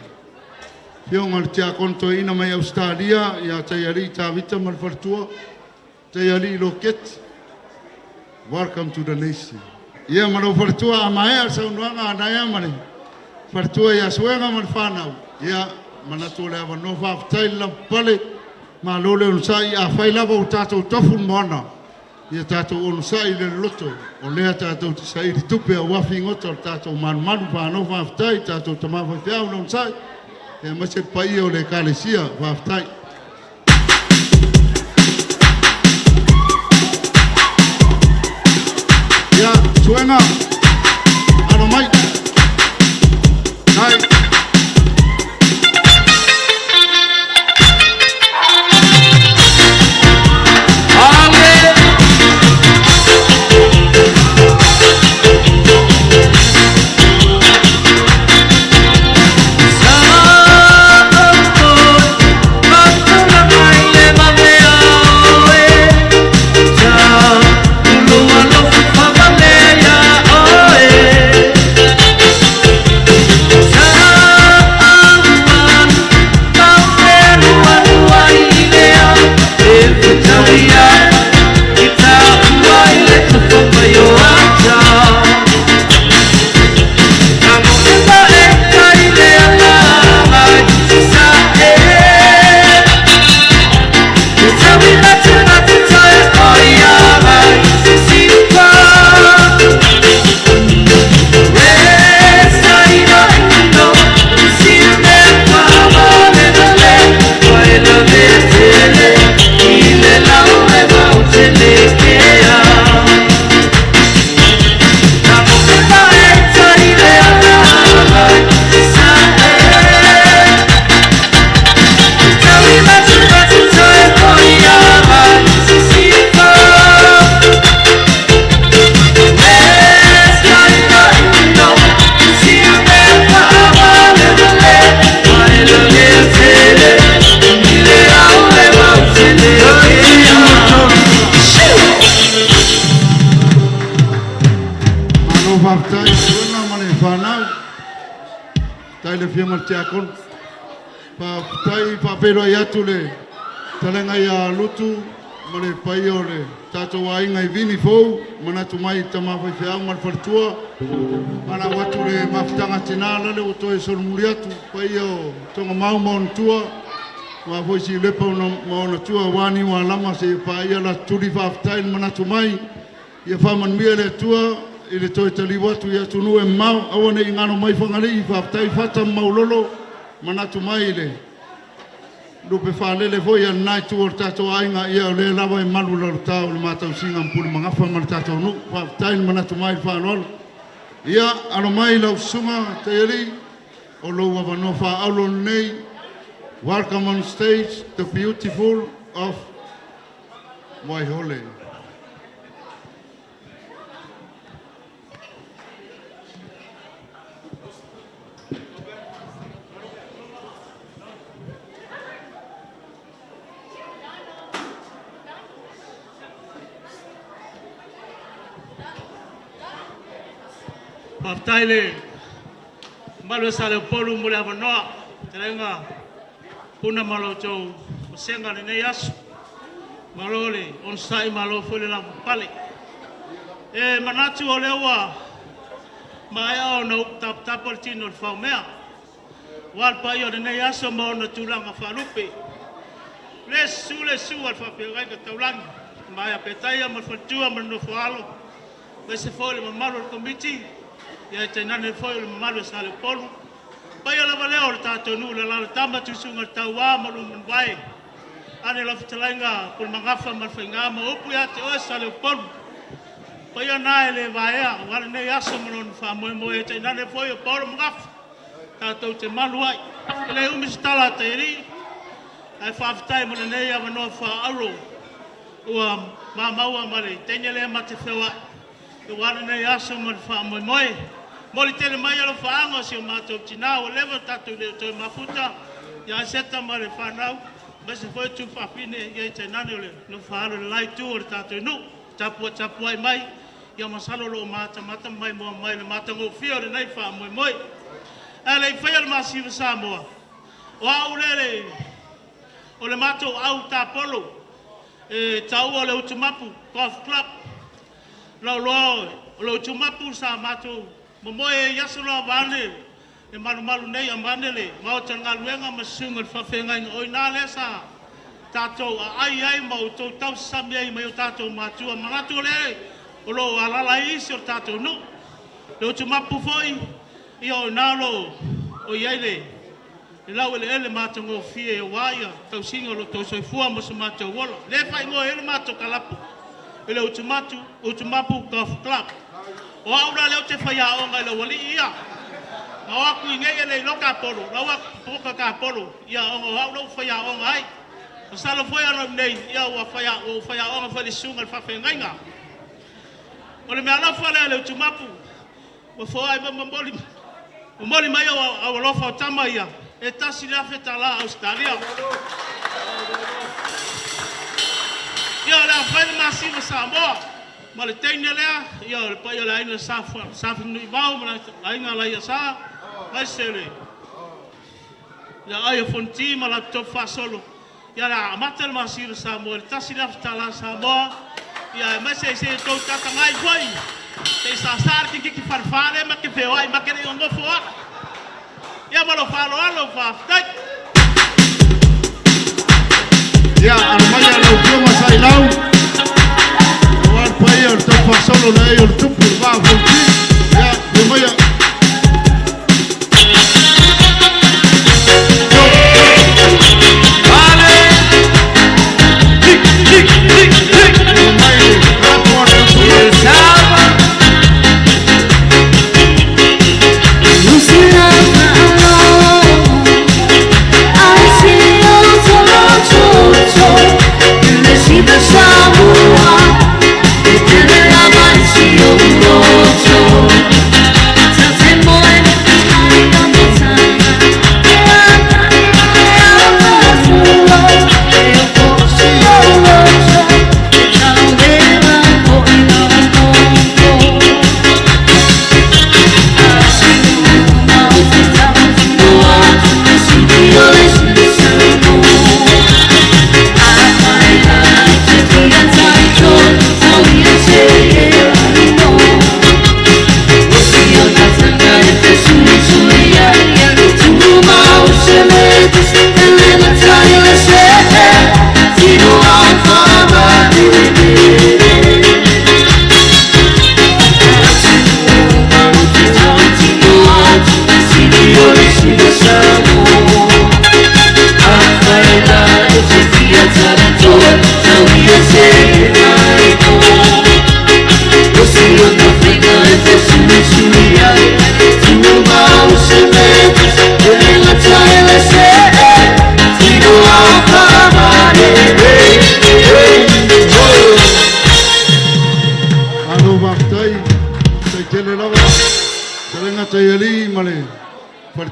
afioga i le Tiakono Toeaina mai Ausetalia ia Taialii Tavita ma le faletua Taialii Loketi. Welcome to the nation. Ia ma lou faletua a maea le saunoaga a Naea ma le faletua ia Suega ma le fanau. Ia manatu o le avanoa faafetai le lavapapale malo le onosai. Afai lava ua tatou tofu le moana, ia tatou onosai i le loloto o lea tatou te saili tupe aua figota o le tatou malumalu. Malo faafetai tatou tama faifeau le onosai ia aemaise le paia o le Ekalesia. Faafetai. Ia Suega alo mai. Dai. Afioga i le Tiakono. Faafetai, faafeiloai atu le fetalaiga ia Lutu ma le paia o le tatou aiga i Vini Fou, manatu mai i tama faifeau ma le faletua. Valaau atu le mafutaga tina lale ua toe solomuli atu, paia o Togamau ma ona tua, aua foi Siulepa ma ona tua, aua Niualama seia paia Latuli. Faafetai le manatu mai, ia faamanuia le Atua i le toe taliu atu i atunuu e mamao, aua ne i galo mai Fagalii. Faafetai Fata ma Maulolo, manatu mai i le lupe faalele foi a lena itu o le tatou aiga, ia o lea lava e malu lalota o le matausiga ma Pulemagafa ma le tatou nuu. Faafetai le manatu mai i le faaaloalo. Ia, alo mai lau susuga Taialii, o lou avanoa faaauro lenei. Welcome on stage the beautiful of Waihole. Faafetai le mamalu e Saleupolu mo le avanoa, fetalaiga Puna ma lo outou vasega i lenei aso. Malo le onosai, malo foi le lavapapale. E manatu o lea ua maea ona upu tapatapa le tino i le faumea, aua le paia o lenei aso ma ona tulaga faalupe. Le susu le susu a le faafeagaiga taulagi, Maea Petaia ma le faletua ma le nofo a alo, aemaise foi le mamalu o le Komiti, ia tainane foi o le mamalu o Saleupolu. Paia lava lea o le tatou nuu i le alalatama, Tuisuga o le Tauā ma Luamanuvae. Ane lau fetalaiga Pulemagafa ma le Faiga ma upu ia te oe Saleupolu. Paia na e le vaea aua lenei aso ma lona faamoemoe, tainane foi o Paolo Magafa tatou te malu ai. E le umi se tala a Taialii, ae faafetai mo lenei avanoa faaauro ua mamaua ma le teine lea ma te feoai aua lenei aso ma le faamoemoe. Momoli tele mai alofaaga o si o matou tinā ua leva tatou le toe mafuta ia Seta ma le fanau, aemaise foi o tuafafine ia tainane o le nofo a alo i le la itu o le tatou nuu. Tapuai tapuai mai, ia masalo o lo o matamata ma maimoa mai le matagofie o lenei faamoemoe. Ae le i faia le masiva Samoa, o au lele o le matou au tapolo e taua o le Utumapu Golf Club. Lauloa o le Utumapu sa matou momoe i aso loa vaane e malumalu nei amane le maota o le galuega ma susuga i le faafeagaiga o i ina lea sa tatou aai ai ma outou tausasami ai mai o tatou matua manatu o lea o lo o alaala ai isi o le tatou nuu. Le Utumapu foi, ia o ina o lo o i ai le laueleele matagofie aua ia tausiga o lo outou soifua ma so matou ola. Le faaigoa ai le matou kalapu i le Utumapu Golf Club. O au la lea ou te faiaoga i le aualii ia. Na o atu i nei e le iloa tapolo, na o atu poka tapolo, ia ona o au la ua faiaoga ai. Masalo foi ana nei, ia ua faiaoga foi le susuga i le faafeagaiga. O le meaalofa lea a le Utumapu, ua foai mai momoli, momoli mai au alofa o tama ia, e $1,000 Ausetalia. Ia o le a fai le masima Samoa ma le teine lea, ia o le paia o le aiga Safanuivao ma le aiga Laiasa, aemaise le aai o Fonoti ma latou faasolo. Ia o le a amata le masina Samoa i le $1,000 Samoa. Ia aemaise se i tou tatagai foi, se i sasa le kikiki falefa lea ma te feoai ma te le i nonofo a. Ia ma lou faaaloalo, faafetai. Ia, alo mai lau Afioga Sailau, aua le paia o le taufaasolo le ai o le tupu, le vaa o Fonoti. Ia, afio maia. Mai le kalapu a le Utumapu.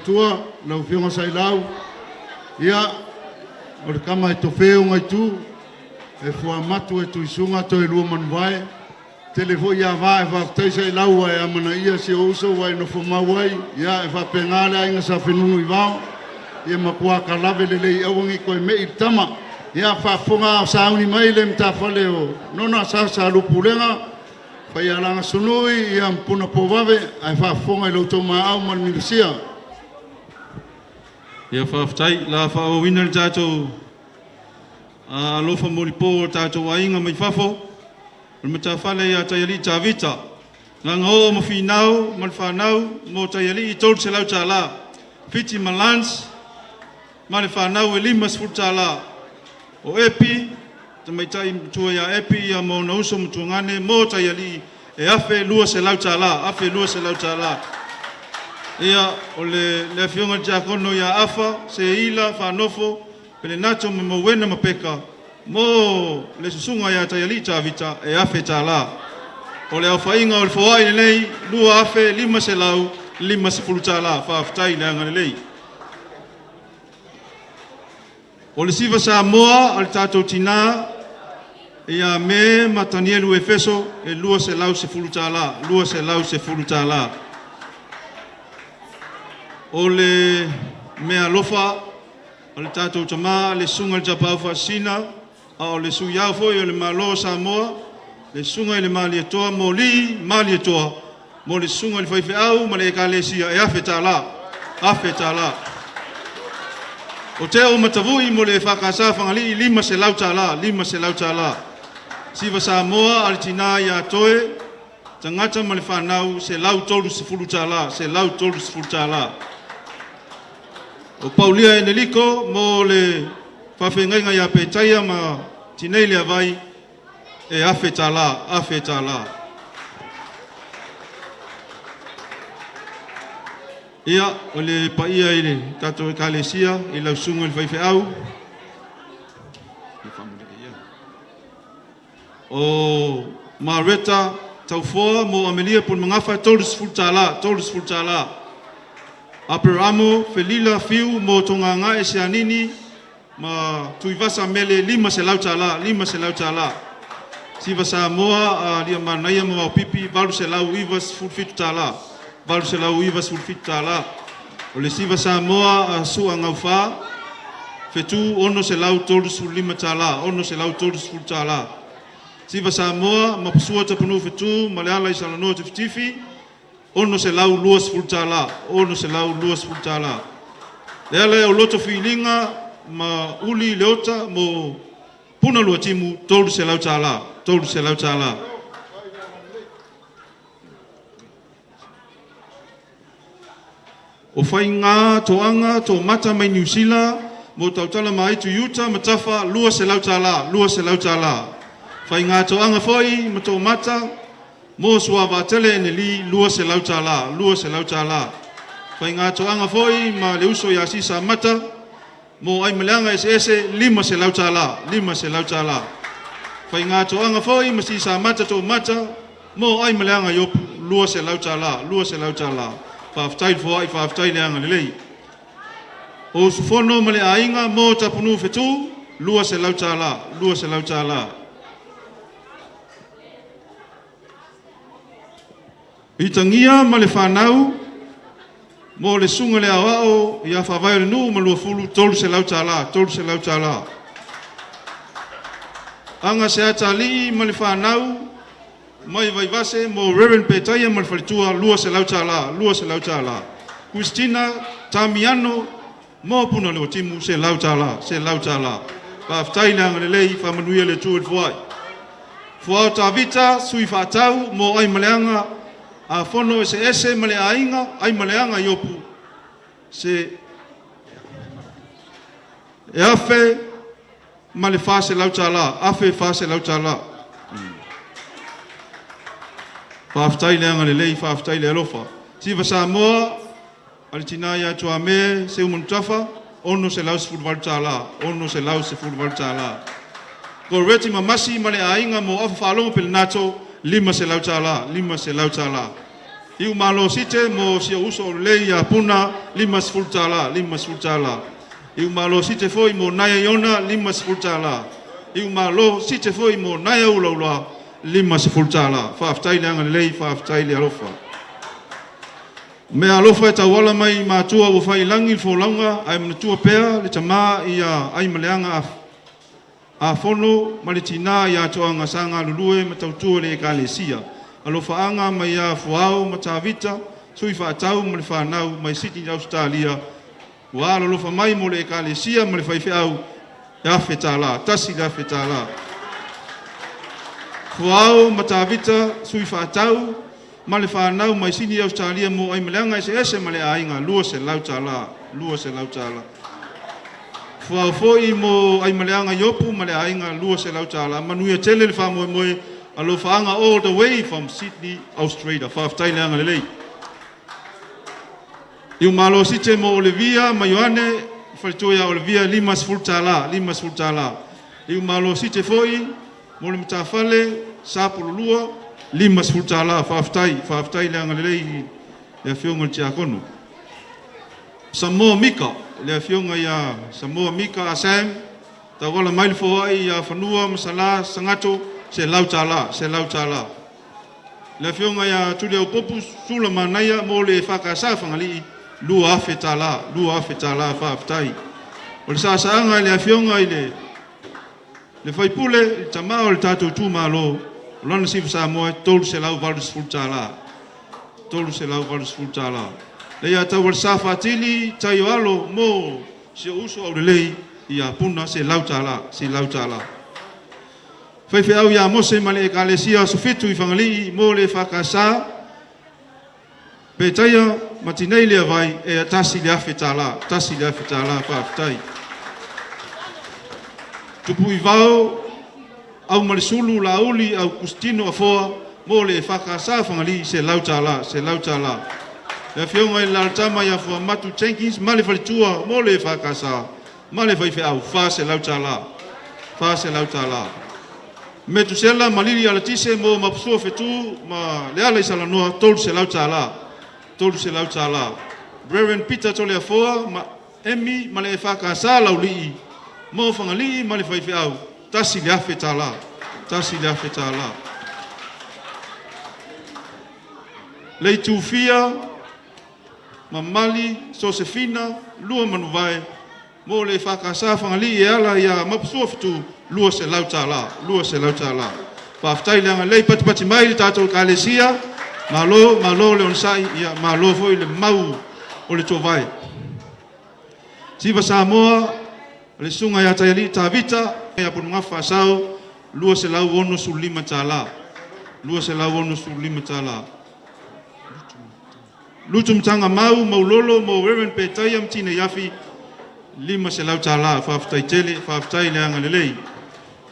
Matua lau Afioga Sailau, ia, o le tama e tofe ona itu, e fuamatu e Tuisuga toe lua manuvae, tele foi ava e faafetai Sailau ua e amanaia si ou uso ua e nofo mau ai, ia, e faapena le aiga Sa Fenunuivao, ia matua talave lelei aua ne i toe me'i le tama. Ia, faafofoga a o sauni mai le matafale o Nona Sasa Lupulega, Faialaga Sunui, ia ma Puna Pouvave, ae faafofoga i lo outou maau ma le milosia. Ia faafetai, o le a faaauauina le tatou alofa molipo o tatou aiga mai fafo. O le matafale ia Taialii Tavita, Gagaoo ma Finau ma le fanau mo Taialii $300, Fiti ma Lance ma le fanau e $50. O Epi, tamaitai matua ia Epi ia ma ona uso ma tuagane mo Taialii e $1,200, $1,200. Ia, o le, le afioga i le tiakono ia Afa, Seila, Faanofo, Pelenato ma Mauena ma Peka mo le susuga ia Taialii Tavita e $1,000. O le aofaiga o le foai lenei $2,550. Faafetai le agalelei. O le siva Samoa a le tatou tinā ia Me ma Tanielu Efeso e $210, $210. O le meaalofa a le tatou tamā le Susuga i le Tapaau Faasisina, a o le Sui Ao foi o le Malo o Samoa, le Susuga i le Malietoa Moli Malietoa, mo le Susuga i le Faifeau ma le Ekalesia e $1,000, $1,000. O Teo ma Tavui mo le EFKS Fagalii $500, $500. Siva Samoa a le Tina ia Toe, Tagata ma le Fanau $130, $130. O Paulia Eneliko mo le faafeagaiga ia Petaia ma Tinei Leavai e $1,000, $1,000. Ia, o le paia i le tatou Ekalesia i lau susuga i le faifeau, o Mareta Taufoa mo Amelia Pulemagafa e $30, $30. Aperamo Felila Fiu mo Togagae Seanini ma Tuivasa Mele $500, $500. Siva Samoa a Aliamanaia ma Vaopipi $897, $897. O le Siva Samoa a Sua Gaufa Fetu $635, $635. Siva Samoa ma Pasua Tapunuu Fetu ma Leala i Salanoa Tifitifi $620, $620. Le ala e o Loto Filiga ma Uli Leota mo Puna Luatimu $300, $300. O Faiga Toaga Tomata mai Niu Sila mo Tautala Maaitu i uta ma Tafa $200, $200. Faiga Toaga foi ma Tomata mo Suavaatele Eneli $200, $200. Faiga Toaga foi ma le uso ia Sisa Mata mo Aimaleaga Eseese $500, $500. Faiga Toaga foi ma Sisa Mata Tomata mo Aimaleaga Iopu $200, $200. Faafetai le foai, faafetai le agalelei. O usufono ma le aiga mo Tapunuu Fetu $200, $200. Itagia ma le fanau mo le susuga i le aoao ia Faavae o le nuu ma Luafulu $300, $300. Aga Seatalii ma le fanau mai Vaivase mo Reverend Petaia ma le faletua $200, $200. Christina Tamiano mo Punaleotimu $100, $100. Faafetai le agalelei, faamanuia le Atua i le foai. Fuao Tavita, sui faatau mo Aimaleaga a Fono Eseese ma le Aiga, Aimaleaga Iopu, se e $1,400, $1,400. Faafetai le agalelei, faafetai le alofa. Siva Samoa, a le tina ia Tuame Seumanutafa, $618, $618. Goreti Mamasi ma le aiga mo Afa Faalogo Pelenato, $500, $500. Iumalo Site mo si ou uso aulelei ia Puna, $50, $50. Iumalo Site foi mo Naia Iona, $50. Iumalo Site foi mo Naia Ulauloa, $50. Faafetai le agalelei, faafetai le alofa. Meaalofa e tauala mai i matua ua fai i lagi le folauga ae manatua pea le tama ia Aimaleaga Afono ma le tinā ia Toaga sa galulue ma tautua i le Ekalesia. Alofaaga mai ia Fuao ma Tavita, Sui Faatau ma le fanau mai Sydney Ausetalia ua alolofa mai mo le Ekalesia ma le faifeau e $1,000, $1,000. Fuao ma Tavita, Sui Faatau ma le fanau mai Sydney Ausetalia mo Aimaleaga eseese ma le aiga $200, $200. Fuao foi mo Aimaleaga Iopu ma le aiga $200. Manuia tele le faamoemoe alofaaga all the way from Sydney, Australia. Faafetai le agalelei. Iumalo Site mo Olevia ma Ioane, faletua ia Olevia $50, $50. Iumalo Site foi mo le matafale Sapululua $50. Faafetai, faafetai le agalelei i le afioga i le Tiakono. Samoa Mika, le afioga ia Samoa Mika Asam, tauala mai le foai ia Fanua ma Sala Sagato, $100, $100. Le afioga ia Tuliaupupu Sulamanaia mo le EFKS Fagalii, $2,000, $2,000 faafetai. O le saasaaga i le afioga i le le sui usufono, le tama o le tatou itumalo, o lana sifa Samoa e $380. $380. Le ia Taualesa Faatili tai o alo mo si ou uso aulelei ia Puna $100, $100. Faifeau ia Mose ma le Ekalesia Aso Fitu i Fagalii mo le EFKS, Petaia ma Tinei Leavai e $1,000, $1,000 faafetai. Tupuivao Aumalesulu Laauli Aukustino Afoa mo le EFKS Fagalii $100, $100. Le afioga i le Alalatama ia Fuamatu Jenkins ma le faletua mo le EFKS ma le faifeau $400, $400. Metusela ma Lili Alatise mo Mapusua Fetu ma Leala i Salanoa $300, $300. Reverend Peter Toleafoa ma Emmy ma le EFKS Laulii mo Fagalii ma le faifeau $1,000, $1,000. Leitufia ma Mali Sosefina Lua Manuvae mo le EFKS Fagalii e ala ia Mapusua Fetu $200, $200. Faafetai le agalelei, patipati mai le tatou Ekalesia, malo, malo le onosai, ia malo foi le mau o le tuavae. Siva Samoa, le susuga ia Taialii Tavita, ia Pulugafa Faasao, $265. $265. Lutu Mataga Mau Maulolo mo Reverend Petaia ma Tinei Afi, $500. Faafetai tele, faafetai le agalelei.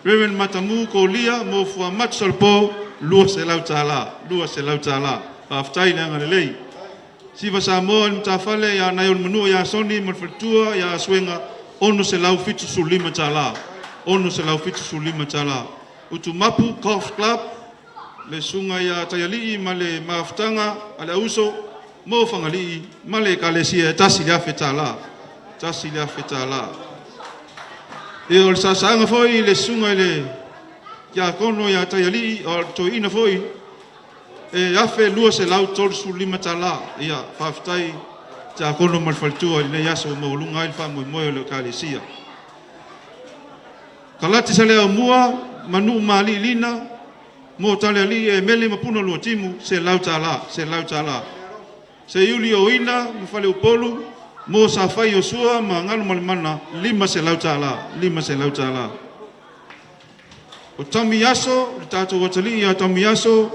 Reverend Matamu Kolia mo Fuamatu Salapo, $200. $200. Faafetai le agalelei. Siva Samoa i le matafale ia Naiolomanua ia Soni ma le faletua ia Asuega, $675. $675. Utumapu Golf Club, le susuga ia Taialii ma le mafutaga a le auso mo Fagalii ma le Ekalesia e $1,000. $1,000. Ia o le saasaaga foi i le susuga i le Tiakono ia Taialii, o le toeaina foi e $1,235. Ia faafetai Tiakono ma le faletua i lenei aso ua maualuga ai le faamoemoe o le Ekalesia. Kalati Saleaaumua ma Nuu ma Lina mo Talealii e Mele ma Puna Luatimu $100, $100. Seiuli Oina ma Faleupolu mo Safai Iosua ma Galumalemana $500, $500. O Tamiaso, le tatou atalii ia Tamiaso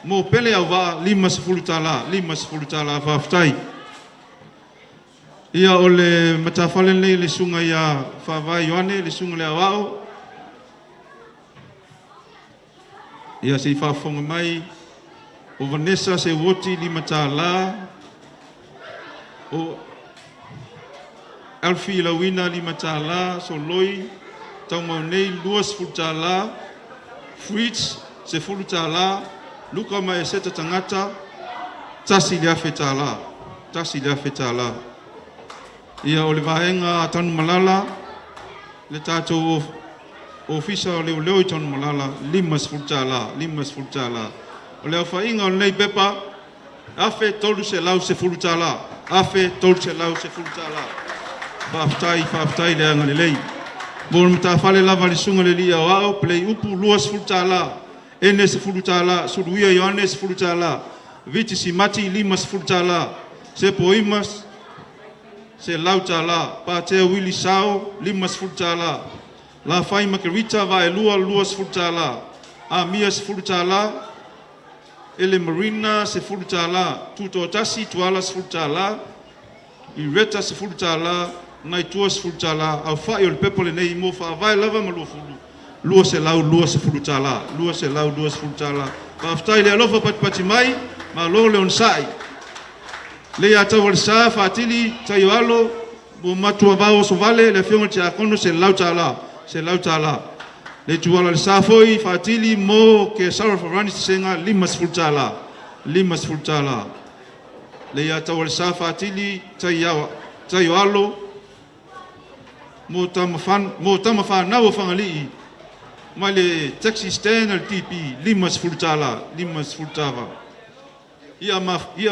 mo Pele Auvaa $50, $50 faafetai. Ia o le matafale lenei le susuga ia Faavae Ioane, le susuga i le Aoao. Ia se i faafofoga mai o Vanessa Seuoti $5, o Alfie Lauina $5, Soloi Taumau nei $20, Fritz $10, Luka ma Eseta Tagata. $1,000. $1,000. Ia, o le vaega a Tanumalala, le tatou Ofisa o Leoleo i Tanumalala, $50, $50. O le aofaiga o lenei pepa, $1,310, $1,310. Faafetai, faafetai le agalelei. Mo le matafale lava a le Susuga i le Alii Aoao, Paleiupu, $20, Ene $10, Suluia Ioane $10, Viti Simati $50, Sepoima $100, Patea Wili Sao $50, Lafai Makerita Vaelua $20, Amia $10, Ele Marina $10, Tutoatasi Tuala $10, Ireta $10, Naitua $10, aofai o le pepa lenei mo faavae lava ma 20, $220, $220. Faafetai i le alofa patipati mai, malo le onosai. Le ia Taualesa Faatili Taioalo mo Matuavao Osovale, le afioga i le Tiakono, $100, $100. Le ituala le sa foi Faatili mo Kesara Farani Sesega, $50, $50. Le ia Taualesa Faatili Taioalo mo tamafanau a Fagalii mai le taxi stand a le TP, $50, $50. Ia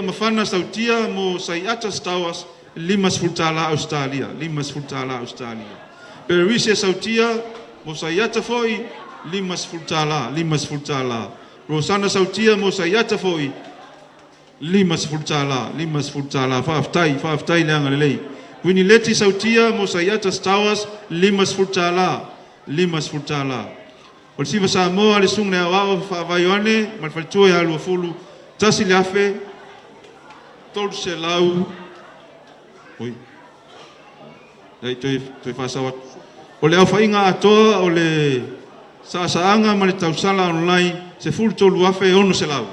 mafana sautia mo Saiata Stowers, $50 Ausetalia, $50 Ausetalia. Perise sautia mo Saiata foi, $50, $50. Rosana sautia mo Saiata foi, $50, $50. Faafetai, faafetai le agalelei. Uinileti sautia mo Saiata Stowers, $50, $50. O le Siva Samoa le susuga i le Aoao Faavaioane ma le faletua ia Luafulu, 1,300, oi, lai toe faasao atu. O le aofaiga atoa o le saasaaga ma le tausala online, 13,600.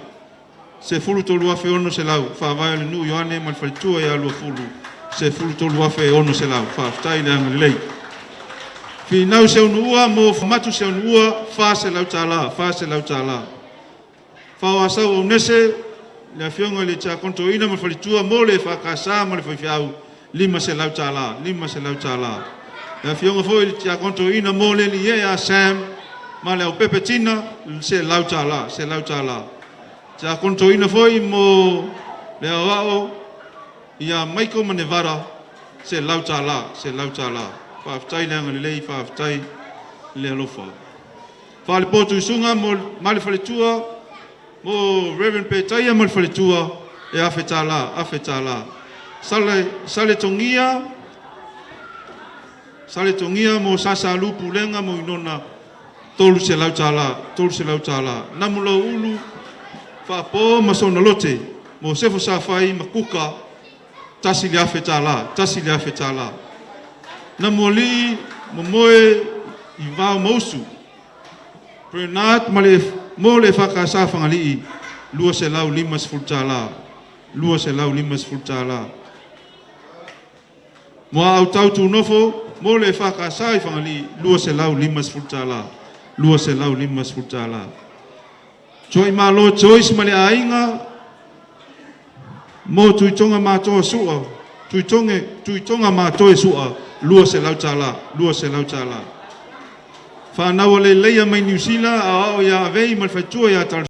13,600 faavae o le nuu Ioane ma le faletua ia Luafulu, 13,600. Faafetai le agalelei. Finau Seunuua mo Matu Seunuua, $400, $400. Faoasau Aunese, le afioga i le Tiakono Toeaina ma le faletua mo le EFKS ma le faifeau, $500, $500. Le afioga foi i le Tiakono Toeaina mo le Liea Sam ma le Aupepe Tina, $100, $100. Tiakono Toeaina foi mo le Aoao ia Michael ma Nevada, $100, $100. Faafetai le agalelei, faafetai le alofa. Faalepo Tuisuga ma le faletua mo Reverend Petaia ma le faletua, e $1,000, $1,000. Sale Togia, Sale Togia mo Sasalu Pulega mo Inona, $300, $300. Namulau Ulu Faapo ma Sonalote mo Sefo Safai ma Kuka, $1,000, $1,000. Namualii Momoe i Vao Mausu, Bernard ma le, mo le EFKS Fagalii, $250, $250. Mo Autau Tunofo mo le EFKS i Fagalii, $250, $250. Tuaimalo Joyce ma le aiga mo Tuitoga Matoa Sua, Tuitoga Matoe Sua, $200, $200. Whanau a Leileia mai Niu Sila, a o ia Avei ma le faletua ia